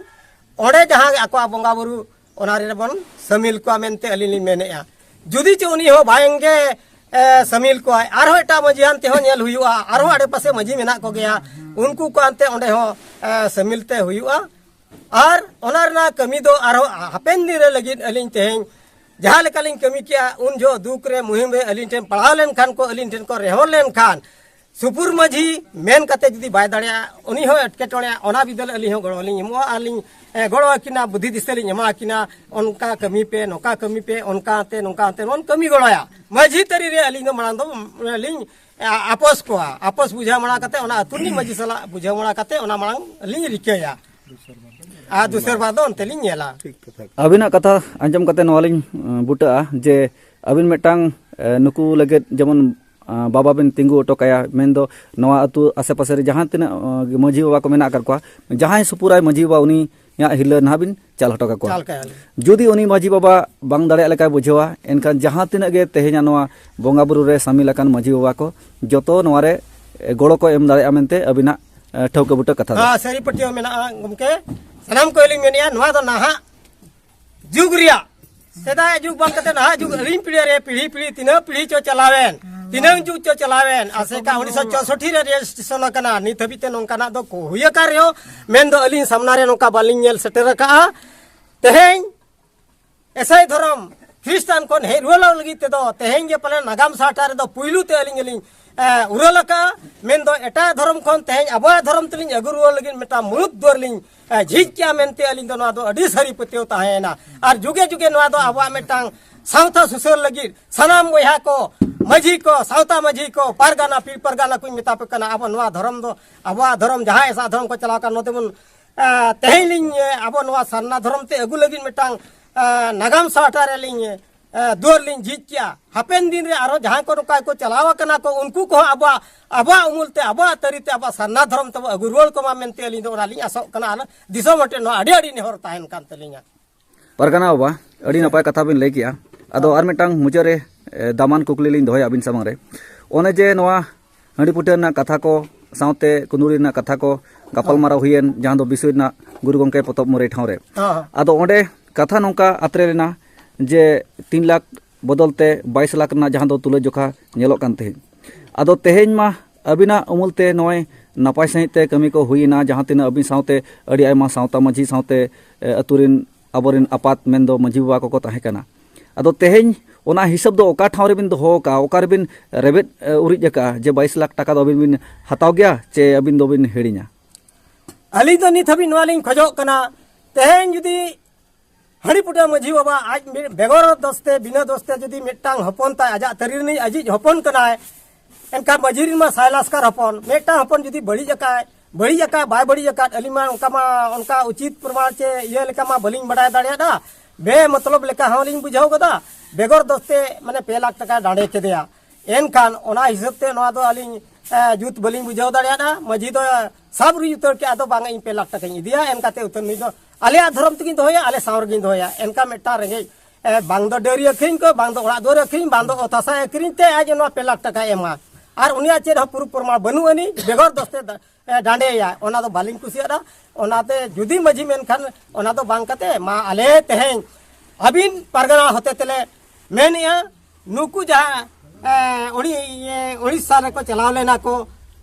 ᱚᱸᱰᱮ ᱡᱟᱦᱟᱸ ᱟᱠᱚᱣᱟᱜ ᱵᱚᱸᱜᱟ ᱵᱩᱨᱩ ᱚᱱᱟ ᱨᱮᱵᱚᱱ ᱥᱟᱹᱢᱤᱞ ᱠᱚᱣᱟ ᱢᱮᱱᱛᱮ ᱟᱹᱞᱤᱧ ᱞᱤᱧ ᱢᱮᱱᱮᱫᱼᱟ᱾ ᱡᱩᱫᱤ ᱪᱚ ᱩᱱᱤ ᱦᱚᱸ ᱵᱟᱝᱜᱮ, ᱮ, ᱥᱟᱹᱢᱤᱞ ᱠᱚᱣᱟᱭ, ᱟᱨᱦᱚᱸ ᱮᱴᱟᱜ ᱢᱟᱺᱡᱷᱤ ᱟᱱᱛᱮ ᱦᱚᱸ ᱧᱮᱞ ᱦᱩᱭᱩᱜᱼᱟ, ᱟᱨᱦᱚᱸ ᱟᱰᱮᱯᱟᱥᱮ ᱢᱟᱺᱡᱷᱤ ᱢᱮᱱᱟᱜ ᱠᱚᱜᱮᱭᱟ, ᱩᱱᱠᱩ ᱠᱚ ᱟᱱᱛᱮ ᱚᱸᱰᱮ ᱦᱚᱸ, ᱮ, ᱥᱟᱹᱢᱤᱞ ᱛᱮ ᱦᱩᱭᱩᱜᱼᱟ᱾ ᱟᱨ ᱚᱱᱟ ᱨᱮᱱᱟᱜ ᱠᱟᱹᱢᱤ ᱫᱚ ᱟᱨᱦᱚᱸ ᱦᱟᱯᱮᱱ ᱫᱤᱱ ᱨᱮ ᱞᱟᱹᱜᱤᱫ ᱟᱹᱞᱤᱧ ᱛᱮᱦᱮᱧ ᱡᱟᱦᱟᱸ ᱞᱮᱠᱟᱞᱤᱧ ᱠᱟᱹᱢᱤ ᱠᱮᱜᱼᱟ, ᱩᱱ ᱡᱚᱦᱚᱜ ᱫᱩᱠ ᱨᱮ ᱢᱩᱦᱤᱢ ᱨᱮ ᱟᱹᱞᱤᱧ ᱴᱷᱮᱱ ᱯᱟᱲᱟᱣ ᱞᱮᱱᱠᱷᱟᱱ ᱠᱚ, ᱟᱹᱞᱤᱧ ᱴᱷᱮᱱ ᱠᱚ ᱨᱮᱦᱚᱸ ᱞᱮᱱᱠᱷᱟᱱ, ᱥᱩᱯᱩᱨ ᱢᱟᱺᱡᱷᱤ ᱢᱮᱱ ᱠᱟᱛᱮ ᱡᱩᱫᱤ ᱵᱟᱭ ᱫᱟᱲᱮᱭᱟᱜᱼᱟ, ᱩᱱᱤ ᱦᱚᱸ ᱮᱴᱠᱮᱴᱚᱬᱮ, ᱚᱱᱟ ᱵᱤᱫᱟᱹᱞ ᱟᱹᱞᱤᱧ ᱦᱚᱸ ᱜᱚᱲᱚ ᱞᱤᱧ ᱮᱢᱚᱜᱼᱟ, ᱟᱨ ᱞᱤᱧ, ᱮ, ᱜᱚᱲᱚ ᱟᱹᱠᱤᱱᱟ, ᱵᱩᱫᱷᱤ ᱫᱤᱥᱟᱹ ᱞᱤᱧ ᱮᱢᱟ ᱟᱹᱠᱤᱱᱟ, ᱚᱱᱠᱟ ᱠᱟᱹᱢᱤ ᱯᱮ, ᱱᱚᱝᱠᱟ ᱠᱟᱹᱢᱤ ᱯᱮ, ᱚᱱᱠᱟ ᱟᱱᱛᱮ, ᱱᱚᱝᱠᱟ ᱟᱱᱛᱮ ᱵᱚᱱ ᱠᱟᱹᱢᱤ ᱜᱚᱲᱚᱭᱟ᱾ ᱢᱟᱺᱡᱷᱤ ᱛᱟᱹᱨᱤ ᱨᱮ ᱟᱹᱞᱤᱧ ᱫᱚ ᱢᱟᱲᱟᱝ ᱫᱚ, ᱮ, ᱞᱤᱧ, ᱮ, ᱟᱯᱚᱥ ᱠᱚᱣᱟ᱾ ᱟᱯᱚᱥ ᱵᱩᱡᱷᱟᱹᱣ ᱢᱟᱲᱟ ᱠᱟᱛᱮ, ᱚᱱᱟ ᱟᱹᱛᱩ ᱨᱤᱱᱤᱡ ᱢᱟᱺᱡᱷᱤ ᱥᱟᱞᱟᱜ ᱵᱩᱡᱷᱟᱹᱣ ᱢᱟᱲᱟ ᱠᱟᱛᱮ ᱚᱱᱟ ᱢᱟᱲᱟᱝ ᱞᱤᱧ ᱨᱤᱠᱟᱹᱭᱟ᱾ ᱟᱨ ᱫᱩᱥᱟᱹᱨ ᱵᱟᱨ ᱫᱚ ᱚᱱᱛᱮ ᱞᱤᱧ ᱧᱮᱞᱟ᱾ ᱟᱹᱵᱤᱱᱟᱜ ᱠᱟᱛᱷᱟ ᱟᱸᱡᱚᱢ ᱠᱟᱛᱮ ᱱᱚᱣᱟ ᱞᱤᱧ, ᱮᱸ, ᱵᱩᱴᱟᱹᱜᱼᱟ ᱡᱮ ᱟᱹᱵᱤᱱ ᱢᱤᱫᱴᱟᱝ, ᱮᱸ, ᱱᱩᱠᱩ ᱞᱟᱹᱜᱤᱫ ᱡᱮᱢᱚᱱ ᱵᱟᱵᱟ ᱵᱤᱱ ᱛᱤᱸᱜᱩ ᱦᱚᱴᱚ ᱠᱟᱭᱟ, ᱢᱮᱱᱫᱚ ᱱᱚᱣᱟ ᱟᱹᱛᱩ ᱟᱥᱮ ᱯᱟᱥᱮ ᱨᱮ ᱡᱟᱦᱟᱸ ᱛᱤᱱᱟᱹᱜ ᱢᱟᱹᱡᱷᱤ ᱵᱟᱵᱟ ᱠᱚ ᱢᱮᱱᱟᱜ ᱟᱠᱟᱫ ᱠᱚᱣᱟ, ᱡᱟᱦᱟᱸᱭ ᱥᱩᱯᱩᱨᱟᱭ ᱢᱟᱹᱡᱷᱤ ᱵᱟᱵᱟ, ᱩᱱᱤᱭᱟᱜ ᱦᱤᱨᱞᱟᱹ ᱱᱟᱦᱟᱜ ᱵᱤᱱ ᱪᱟᱞ ᱦᱚᱴᱚ ᱠᱟᱠᱚᱣᱟ᱾ ᱡᱩᱫᱤ ᱩᱱᱤ ᱢᱟᱹᱡᱷᱤ ᱵᱟᱵᱟ ᱵᱟᱝ ᱫᱟᱲᱮᱭᱟᱜ ᱞᱮᱠᱟᱭ ᱵᱩᱡᱷᱟᱹᱣᱟ, ᱮᱱᱠᱷᱟᱱ ᱡᱟᱦᱟᱸ ᱛᱤᱱᱟᱹᱜ ᱜᱮ ᱛᱮᱦᱮᱧᱟᱜ ᱱᱚᱣᱟ ᱵᱚᱸᱜᱟ ᱵᱩᱨᱩ ᱨᱮ ᱥᱟᱹᱢᱤᱞ ᱟᱠᱟᱱ ᱢᱟᱹᱡᱷᱤ ᱵᱟᱵᱟ ᱠᱚ, ᱡᱚᱛᱚ ᱱᱚᱣᱟ ᱨᱮ ᱜᱚᱲᱚ ᱠᱚ ᱮᱢ ᱫᱟᱲᱮᱭᱟᱜᱼᱟ ᱢᱮᱱᱛᱮ ᱟᱹᱵᱤᱱᱟᱜ ᱴᱷᱟᱹᱣᱠᱟᱹ ᱵᱩᱴᱟᱹ ᱠᱟᱛᱷᱟ ᱫᱚ᱾ ᱥᱟᱹᱨᱤ ᱯᱟᱹᱛᱭᱟᱹᱣ ᱢᱮᱱᱟᱜᱼᱟ ᱜᱚᱢᱠᱮ᱾ ᱥᱟᱱᱟᱢ ᱠᱚ ᱞᱤᱧ ᱢᱮᱱᱮᱫᱼᱟ, ᱱᱚᱣᱟ ᱫᱚ ᱱᱟᱦᱟᱜ ᱡᱩᱜᱽ ᱨᱮᱭᱟᱜ, ᱥᱮᱫᱟᱭ ᱡᱩᱜᱽ ᱵᱟᱝ ᱠᱟᱛᱮ ᱱᱟᱦᱟᱜ ᱡᱩᱜᱽ, ᱟᱹᱞᱤᱧ ᱯᱤᱲᱦᱤ ᱨᱮ ᱯᱤᱲᱦᱤ ᱯᱤᱲᱦᱤ ᱛᱤᱱᱟᱹᱜ ᱯᱤᱲᱦᱤ ᱪᱚ ᱪᱟᱞᱟᱣᱮᱱ, ᱛᱤᱱᱟᱹᱝ ᱡᱩᱜᱽ ᱪᱚ ᱪᱟᱞᱟᱣᱮᱱ, ᱟᱥᱮᱠᱟ ᱩᱱᱤᱥᱥᱚ ᱪᱳᱥᱚᱴᱴᱤ ᱨᱮ ᱨᱮᱡᱤᱥᱴᱨᱮᱥᱚᱱ ᱟᱠᱟᱱᱟ, ᱱᱤᱛ ᱦᱟᱹᱵᱤᱡ ᱛᱮ ᱱᱚᱝᱠᱟᱱᱟᱜ ᱫᱚ ᱠᱚ ᱦᱩᱭ ᱟᱠᱟᱱ ᱨᱮᱦᱚᱸ, ᱢᱮᱱᱫᱚ ᱟᱹᱞᱤᱧ ᱥᱟᱢᱱᱟ ᱨᱮ ᱱᱚᱝᱠᱟ ᱵᱟᱹᱞᱤᱧ ᱧᱮᱞ ᱥᱮᱴᱮᱨ ᱟᱠᱟᱫᱼᱟ᱾ ᱛᱮᱦᱮᱧ ᱮᱥᱟᱭ ᱫᱷᱚᱨᱚᱢ ᱠᱷᱨᱤᱥᱴᱟᱱ ᱠᱷᱚᱱ ᱦᱮᱡ ᱨᱩᱣᱟᱹᱲ ᱞᱟᱹᱜᱤᱫ ᱛᱮᱫᱚ ᱛᱮᱦᱮᱧ ᱜᱮ ᱯᱟᱞᱮ ᱱᱟᱜᱟᱢ ᱥᱟᱦᱴᱟ ᱨᱮᱫᱚ ᱯᱩᱭᱞᱩ ᱛᱮ ᱟᱹᱞᱤᱧ ᱜᱮᱞᱤᱧ ᱮ, ᱩᱨᱟᱹᱞ ᱟᱠᱟᱫᱼᱟ᱾ ᱢᱮᱱᱫᱚ ᱮᱴᱟᱜ ᱫᱷᱚᱨᱚᱢ ᱠᱷᱚᱱ ᱛᱮᱦᱮᱧ ᱟᱵᱚᱣᱟᱜ ᱫᱷᱚᱨᱚᱢ ᱛᱮᱞᱤᱧ ᱟᱹᱜᱩ ᱨᱩᱣᱟᱹᱲ ᱞᱟᱹᱜᱤᱫ ᱢᱤᱫᱴᱟᱝ ᱢᱩᱲᱩᱫ ᱫᱩᱣᱟᱹᱨ ᱞᱤᱧ ᱮ, ᱡᱷᱤᱡ ᱠᱮᱜᱼᱟ ᱢᱮᱱᱛᱮ ᱟᱹᱞᱤᱧ ᱫᱚ ᱱᱚᱣᱟ ᱫᱚ ᱟᱹᱰᱤ ᱥᱟᱹᱨᱤ ᱯᱟᱹᱛᱭᱟᱹᱣ ᱛᱟᱦᱮᱸᱭᱮᱱᱟ᱾ ᱟᱨ ᱡᱩᱜᱮ ᱡᱩᱜᱮ ᱱᱚᱣᱟ ᱫᱚ ᱟᱵᱚᱣᱟᱜ ᱢᱤᱫᱴᱟᱝ ᱥᱟᱶᱛᱟ ᱥᱩᱥᱟᱹᱨ ᱞᱟᱹᱜᱤᱫ ᱥᱟᱱᱟᱢ ᱵᱚᱭᱦᱟ ᱠᱚ, ᱢᱟᱹᱡᱷᱤ ᱠᱚ, ᱥᱟᱶᱛᱟ ᱢᱟᱹᱡᱷᱤ ᱠᱚ, ᱯᱟᱨᱜᱟᱱᱟ, ᱯᱤᱲ ᱯᱟᱨᱜᱟᱱᱟ ᱠᱚᱧ ᱢᱮᱛᱟ ᱯᱮ ᱠᱟᱱᱟ, ᱟᱵᱚ ᱱᱚᱣᱟ ᱫᱷᱚᱨᱚᱢ ᱫᱚ, ᱟᱵᱚᱣᱟᱜ ᱫᱷᱚᱨᱚᱢ ᱡᱟᱦᱟᱸ ᱮᱴᱟᱜ ᱫᱷᱚᱨᱚᱢ ᱠᱚ ᱪᱟᱞᱟᱣ ᱠᱟᱱ, ᱱᱚᱛᱮ ᱵᱚᱱ ᱮ, ᱛᱮᱦᱮᱧ ᱞᱤᱧ, ᱮ, ᱟᱵᱚ ᱱᱚᱣᱟ ᱥᱟᱨᱱᱟ ᱫᱷᱚᱨᱚᱢ ᱛᱮ ᱟᱹᱜᱩ ᱞᱟᱹᱜᱤᱫ ᱢᱤᱫᱴᱟᱝ, ᱮ, ᱱᱟᱜᱟᱢ ᱥᱟᱦᱴᱟ ᱨᱮᱞᱤᱧ, ᱮ, ᱫᱩᱣᱟᱹᱨ ᱞᱤᱧ ᱡᱷᱤᱡ ᱠᱮᱜᱼᱟ᱾ ᱦᱟᱯᱮᱱ ᱫᱤᱱ ᱨᱮ ᱟᱨᱦᱚᱸ ᱡᱟᱦᱟᱸᱭ ᱠᱚ ᱱᱚᱝᱠᱟ ᱠᱚ ᱪᱟᱞᱟᱣ ᱟᱠᱟᱱᱟ ᱠᱚ, ᱩᱱᱠᱩ ᱠᱚᱦᱚᱸ ᱟᱵᱚᱣᱟᱜ, ᱟᱵᱚᱣᱟᱜ ᱩᱢᱩᱞ ᱛᱮ, ᱟᱵᱚᱣᱟᱜ ᱛᱟᱹᱨᱤ ᱛᱮ, ᱟᱵᱚᱣᱟᱜ ᱥᱟᱨᱱᱟ ᱫᱷᱚᱨᱚᱢ ᱛᱮᱵᱚ ᱟᱹᱜᱩ ᱨᱩᱣᱟᱹᱲ ᱠᱚᱢᱟ ᱢᱮᱱᱛᱮ ᱟᱹᱞᱤᱧ ᱫᱚ ᱚᱱᱟ ᱞᱤᱧ ᱟᱥᱚᱜ ᱠᱟᱱᱟ᱾ ᱟᱨ ᱫᱤᱥᱚᱢ ᱦᱚᱲ ᱴᱷᱮᱱ ᱱᱚᱣᱟ ᱟᱹᱰᱤ ᱟᱹᱰᱤ ᱱᱮᱦᱚᱨ ᱛᱟᱦᱮᱱ ᱠᱟᱱ ᱛᱟᱹᱞᱤᱧᱟ᱾ ᱯᱟᱨᱜᱟᱱᱟ ᱵᱟᱵᱟ, ᱟᱹᱰᱤ ᱱᱟᱯᱟᱭ ᱠᱟᱛᱷᱟ ᱵᱤᱱ ᱞᱟᱹᱭ ᱠᱮᱜᱼᱟ᱾ ᱟᱫᱚ ᱟᱨ ᱢᱤᱫᱴᱟᱝ ᱢᱩᱪᱟᱹᱫ ᱨᱮ, ᱮ, ᱫᱟᱢᱟᱱ ᱠᱩᱠᱞᱤ ᱞᱤᱧ ᱫᱚᱦᱚᱭᱟ ᱟᱹᱵᱤᱱ ᱥᱟᱢᱟᱝ ᱨᱮ᱾ ᱚᱱᱮ ᱡᱮ ᱱᱚᱣᱟ ᱦᱟᱺᱰᱤ ᱯᱩᱴᱟᱹ ᱨᱮᱱᱟᱜ ᱠᱟᱛᱷᱟ ᱠᱚ ᱥᱟᱶᱛᱮ ᱠᱩᱸᱫᱽᱲᱤ ᱨᱮᱱᱟᱜ ᱠᱟᱛᱷᱟ ᱠᱚ ᱜᱟᱯᱟᱞ ᱢᱟᱨᱟᱣ ᱦᱩᱭᱮᱱ, ᱡᱟᱦᱟᱸ ᱫᱚ ᱵᱤᱥᱚᱭ ᱨᱮᱱᱟᱜ ᱜᱩᱨᱩ ᱜᱚᱢᱠᱮ ᱯᱚᱛᱚᱵ ᱢᱩᱨᱟᱹᱭ ᱴᱷᱟᱶ ᱨᱮ᱾ ᱦᱚᱸ, ᱦᱚᱸ᱾ ᱟᱫᱚ ᱚᱸᱰᱮ ᱠᱟᱛᱷᱟ ᱱᱚᱝᱠᱟ ᱟᱛᱨᱮ ᱞᱮᱱᱟ ᱡᱮ ᱛᱤᱱ ᱞᱟᱠᱷ ᱵᱚᱫᱚᱞ ᱛᱮ ᱵᱟᱭᱤᱥ ᱞᱟᱠᱷ ᱨᱮᱱᱟᱜ ᱡᱟᱦᱟᱸ ᱫᱚ ᱛᱩᱞᱟᱹ ᱡᱚᱠᱷᱟ ᱧᱮᱞᱚᱜ ᱠᱟᱱ ᱛᱟᱦᱮᱸᱫ᱾ ᱟᱫᱚ ᱛᱮᱦᱮᱧ ᱢᱟ ᱟᱹᱵᱤᱱᱟᱜ ᱩᱢᱩᱞ ᱛᱮ ᱱᱚᱜᱼᱚᱭ ᱱᱟᱯᱟᱭ ᱥᱟᱺᱦᱤᱡ ᱛᱮ ᱠᱟᱹᱢᱤ ᱠᱚ ᱦᱩᱭᱮᱱᱟ, ᱡᱟᱦᱟᱸ ᱛᱤᱱᱟᱹᱜ ᱟᱹᱵᱤᱱ ᱥᱟᱶᱛᱮ ᱟᱹᱰᱤ ᱟᱭᱢᱟ ᱥᱟᱶᱛᱟ ᱢᱟᱹᱡᱷᱤ ᱥᱟᱶᱛᱮ, ᱮ, ᱟᱹᱛᱩ ᱨᱮᱱ ᱟᱵᱚᱨᱮᱱ ᱟᱯᱟᱛ ᱢᱮᱱᱫᱚ ᱢᱟᱹᱡᱷᱤ ᱵᱟᱵᱟ ᱠᱚᱠᱚ ᱛᱟᱦᱮᱸ ᱠᱟᱱᱟ᱾ ᱟᱫᱚ ᱛᱮᱦᱮᱧ ᱚᱱᱟ ᱦᱤᱥᱟᱹᱵ ᱫᱚ ᱚᱠᱟ ᱴᱷᱟᱶ ᱨᱮᱵᱤᱱ ᱫᱚᱦᱚ ᱟᱠᱟᱫᱼᱟ, ᱚᱠᱟ ᱨᱮᱵᱤᱱ ᱨᱮᱵᱮᱫ, ᱮ, ᱩᱨᱤᱡ ᱟᱠᱟᱫᱼᱟ ᱡᱮ ᱵᱟᱭᱤᱥ ᱞᱟᱠᱷ ᱴᱟᱠᱟ ᱫᱚ ᱟᱹᱵᱤᱱ ᱵᱤᱱ ᱦᱟᱛᱟᱣ ᱜᱮᱭᱟ ᱪᱮ ᱟᱹᱵᱤᱱ ᱫᱚᱵᱤᱱ ᱦᱤᱲᱤᱧᱟ? ᱟᱹᱞᱤᱧ ᱫᱚ ᱱᱤᱛ ᱦᱟᱹᱵᱤᱡ ᱱᱚᱣᱟ ᱞᱤᱧ ᱠᱷᱚᱡᱚᱜ ᱠᱟᱱᱟ, ᱛᱮᱦᱮᱧ ᱡᱩᱫᱤ ᱦᱟᱺᱰᱤ ᱯᱩᱴᱟᱹ ᱢᱟᱹᱡᱷᱤ ᱵᱟᱵᱟ ᱟᱡ ᱢᱤᱫ ᱵᱮᱜᱚᱨ ᱫᱳᱥ ᱛᱮ, ᱵᱤᱱᱟᱹ ᱫᱳᱥ ᱛᱮ ᱡᱩᱫᱤ ᱢᱤᱫᱴᱟᱝ ᱦᱚᱯᱚᱱ ᱛᱟᱭ, ᱟᱡᱟᱜ ᱛᱟᱹᱨᱤ ᱨᱤᱱᱤᱡ ᱟᱡᱤᱡ ᱦᱚᱯᱚᱱ ᱠᱟᱱᱟᱭ, ᱮᱱᱠᱷᱟᱱ ᱢᱟᱹᱡᱷᱤ ᱨᱤᱱ ᱢᱟ ᱥᱟᱭ ᱞᱟᱥᱠᱟᱨ ᱦᱚᱯᱚᱱ, ᱢᱤᱫᱴᱟᱝ ᱦᱚᱯᱚᱱ ᱡᱩᱫᱤ ᱵᱟᱹᱲᱤᱡ ᱟᱠᱟᱭ, ᱵᱟᱹᱲᱤᱡ ᱟᱠᱟᱭ, ᱵᱟᱭ ᱵᱟᱹᱲᱤᱡ ᱟᱠᱟᱫ, ᱟᱹᱞᱤᱧ ᱢᱟ ᱚᱱᱠᱟ ᱢᱟ, ᱚᱱᱠᱟ ᱩᱪᱤᱛ ᱯᱨᱚᱢᱟᱬ ᱪᱮ ᱤᱭᱟᱹ ᱞᱮᱠᱟ ᱢᱟ ᱵᱟᱹᱞᱤᱧ ᱵᱟᱰᱟᱭ ᱫᱟᱲᱮᱭᱟᱫᱟ, ᱵᱮ ᱢᱚᱛᱞᱚᱵ ᱞᱮᱠᱟ ᱦᱚᱸᱞᱤᱧ ᱵᱩᱡᱷᱟᱹᱣ ᱜᱚᱫᱟ, ᱵᱮᱜᱚᱨ ᱫᱳᱥ ᱛᱮ ᱢᱟᱱᱮ ᱯᱮ ᱞᱟᱠᱷ ᱴᱟᱠᱟᱭ ᱰᱟᱸᱰᱮ ᱠᱮᱫᱮᱭᱟ᱾ ᱮᱱᱠᱷᱟᱱ ᱚᱱᱟ ᱦᱤᱥᱟᱹᱵ ᱛᱮ ᱱᱚᱣᱟ ᱫᱚ ᱟᱹᱞᱤᱧ, ᱮ, ᱡᱩᱛ ᱵᱟᱹᱞᱤᱧ ᱵᱩᱡᱷᱟᱹᱣ ᱫᱟᱲᱮᱭᱟᱫᱟ᱾ ᱢᱟᱹᱡᱷᱤ ᱫᱚ ᱥᱟᱵ ᱨᱩᱡ ᱩᱛᱟᱹᱨ ᱠᱮᱫᱼᱟ, ᱟᱫᱚ ᱵᱟᱝ, ᱤᱧ ᱯᱮ ᱞᱟᱠᱷ ᱴᱟᱠᱟᱧ ᱤᱫᱤᱭᱟ, ᱮᱱᱠᱟᱛᱮ ᱩᱛᱟᱹᱨ ᱱᱩᱭ ᱫᱚ ᱟᱞᱮᱭᱟᱜ ᱫᱷᱚᱨᱚᱢ ᱛᱮᱜᱤᱧ ᱫᱚᱦᱚᱭᱟ, ᱟᱞᱮ ᱥᱟᱶ ᱨᱮᱜᱤᱧ ᱫᱚᱦᱚᱭᱟ᱾ ᱮᱱᱠᱷᱟᱱ ᱢᱤᱫᱴᱟᱝ ᱨᱮᱸᱜᱮᱡ, ᱮ, ᱵᱟᱝ ᱫᱚ ᱰᱟᱹᱨᱤ ᱟᱹᱠᱷᱨᱤᱧ ᱠᱚ, ᱵᱟᱝ ᱫᱚ ᱚᱲᱟᱜ ᱫᱩᱣᱟᱹᱨ ᱟᱹᱠᱷᱨᱤᱧ, ᱵᱟᱝ ᱫᱚ ᱚᱛ ᱦᱟᱥᱟᱭ ᱟᱹᱠᱷᱨᱤᱧ ᱛᱮ ᱟᱡ ᱱᱚᱣᱟ ᱯᱮ ᱞᱟᱠᱷ ᱴᱟᱠᱟᱭ ᱮᱢᱟ, ᱟᱨ ᱩᱱᱤᱭᱟᱜ ᱪᱮᱫ ᱦᱚᱸ ᱯᱩᱨᱩᱵ ᱯᱨᱚᱢᱟᱬ ᱵᱟᱹᱱᱩᱜ ᱟᱹᱱᱤᱡ, ᱵᱮᱜᱚᱨ ᱫᱚᱥᱛᱮ ᱫᱟ-, ᱮ, ᱰᱟᱸᱰᱮᱭᱟ, ᱚᱱᱟ ᱫᱚ ᱵᱟᱹᱞᱤᱧ ᱠᱩᱥᱤᱭᱟᱜᱼᱟ᱾ ᱚᱱᱟᱛᱮ ᱡᱩᱫᱤ ᱢᱟᱹᱡᱷᱤ ᱢᱮᱱᱠᱷᱟᱱ ᱚᱱᱟ ᱫᱚ ᱵᱟᱝ ᱠᱟᱛᱮ, ᱢᱟ ᱟᱞᱮ ᱛᱮᱦᱮᱧ ᱟᱹᱵᱤᱱ ᱯᱟᱨᱜᱟᱱᱟ ᱦᱚᱛᱮ ᱛᱮᱞᱮ ᱢᱮᱱᱮᱜᱼᱟ, ᱱᱩᱠᱩ ᱡᱟᱦᱟᱸ, ᱮ, ᱩᱲᱤ-, ᱤᱭᱟᱹ, ᱩᱲᱤᱥᱥᱟ ᱨᱮᱠᱚ ᱪᱟᱞᱟᱣ ᱞᱮᱱᱟ ᱠᱚ,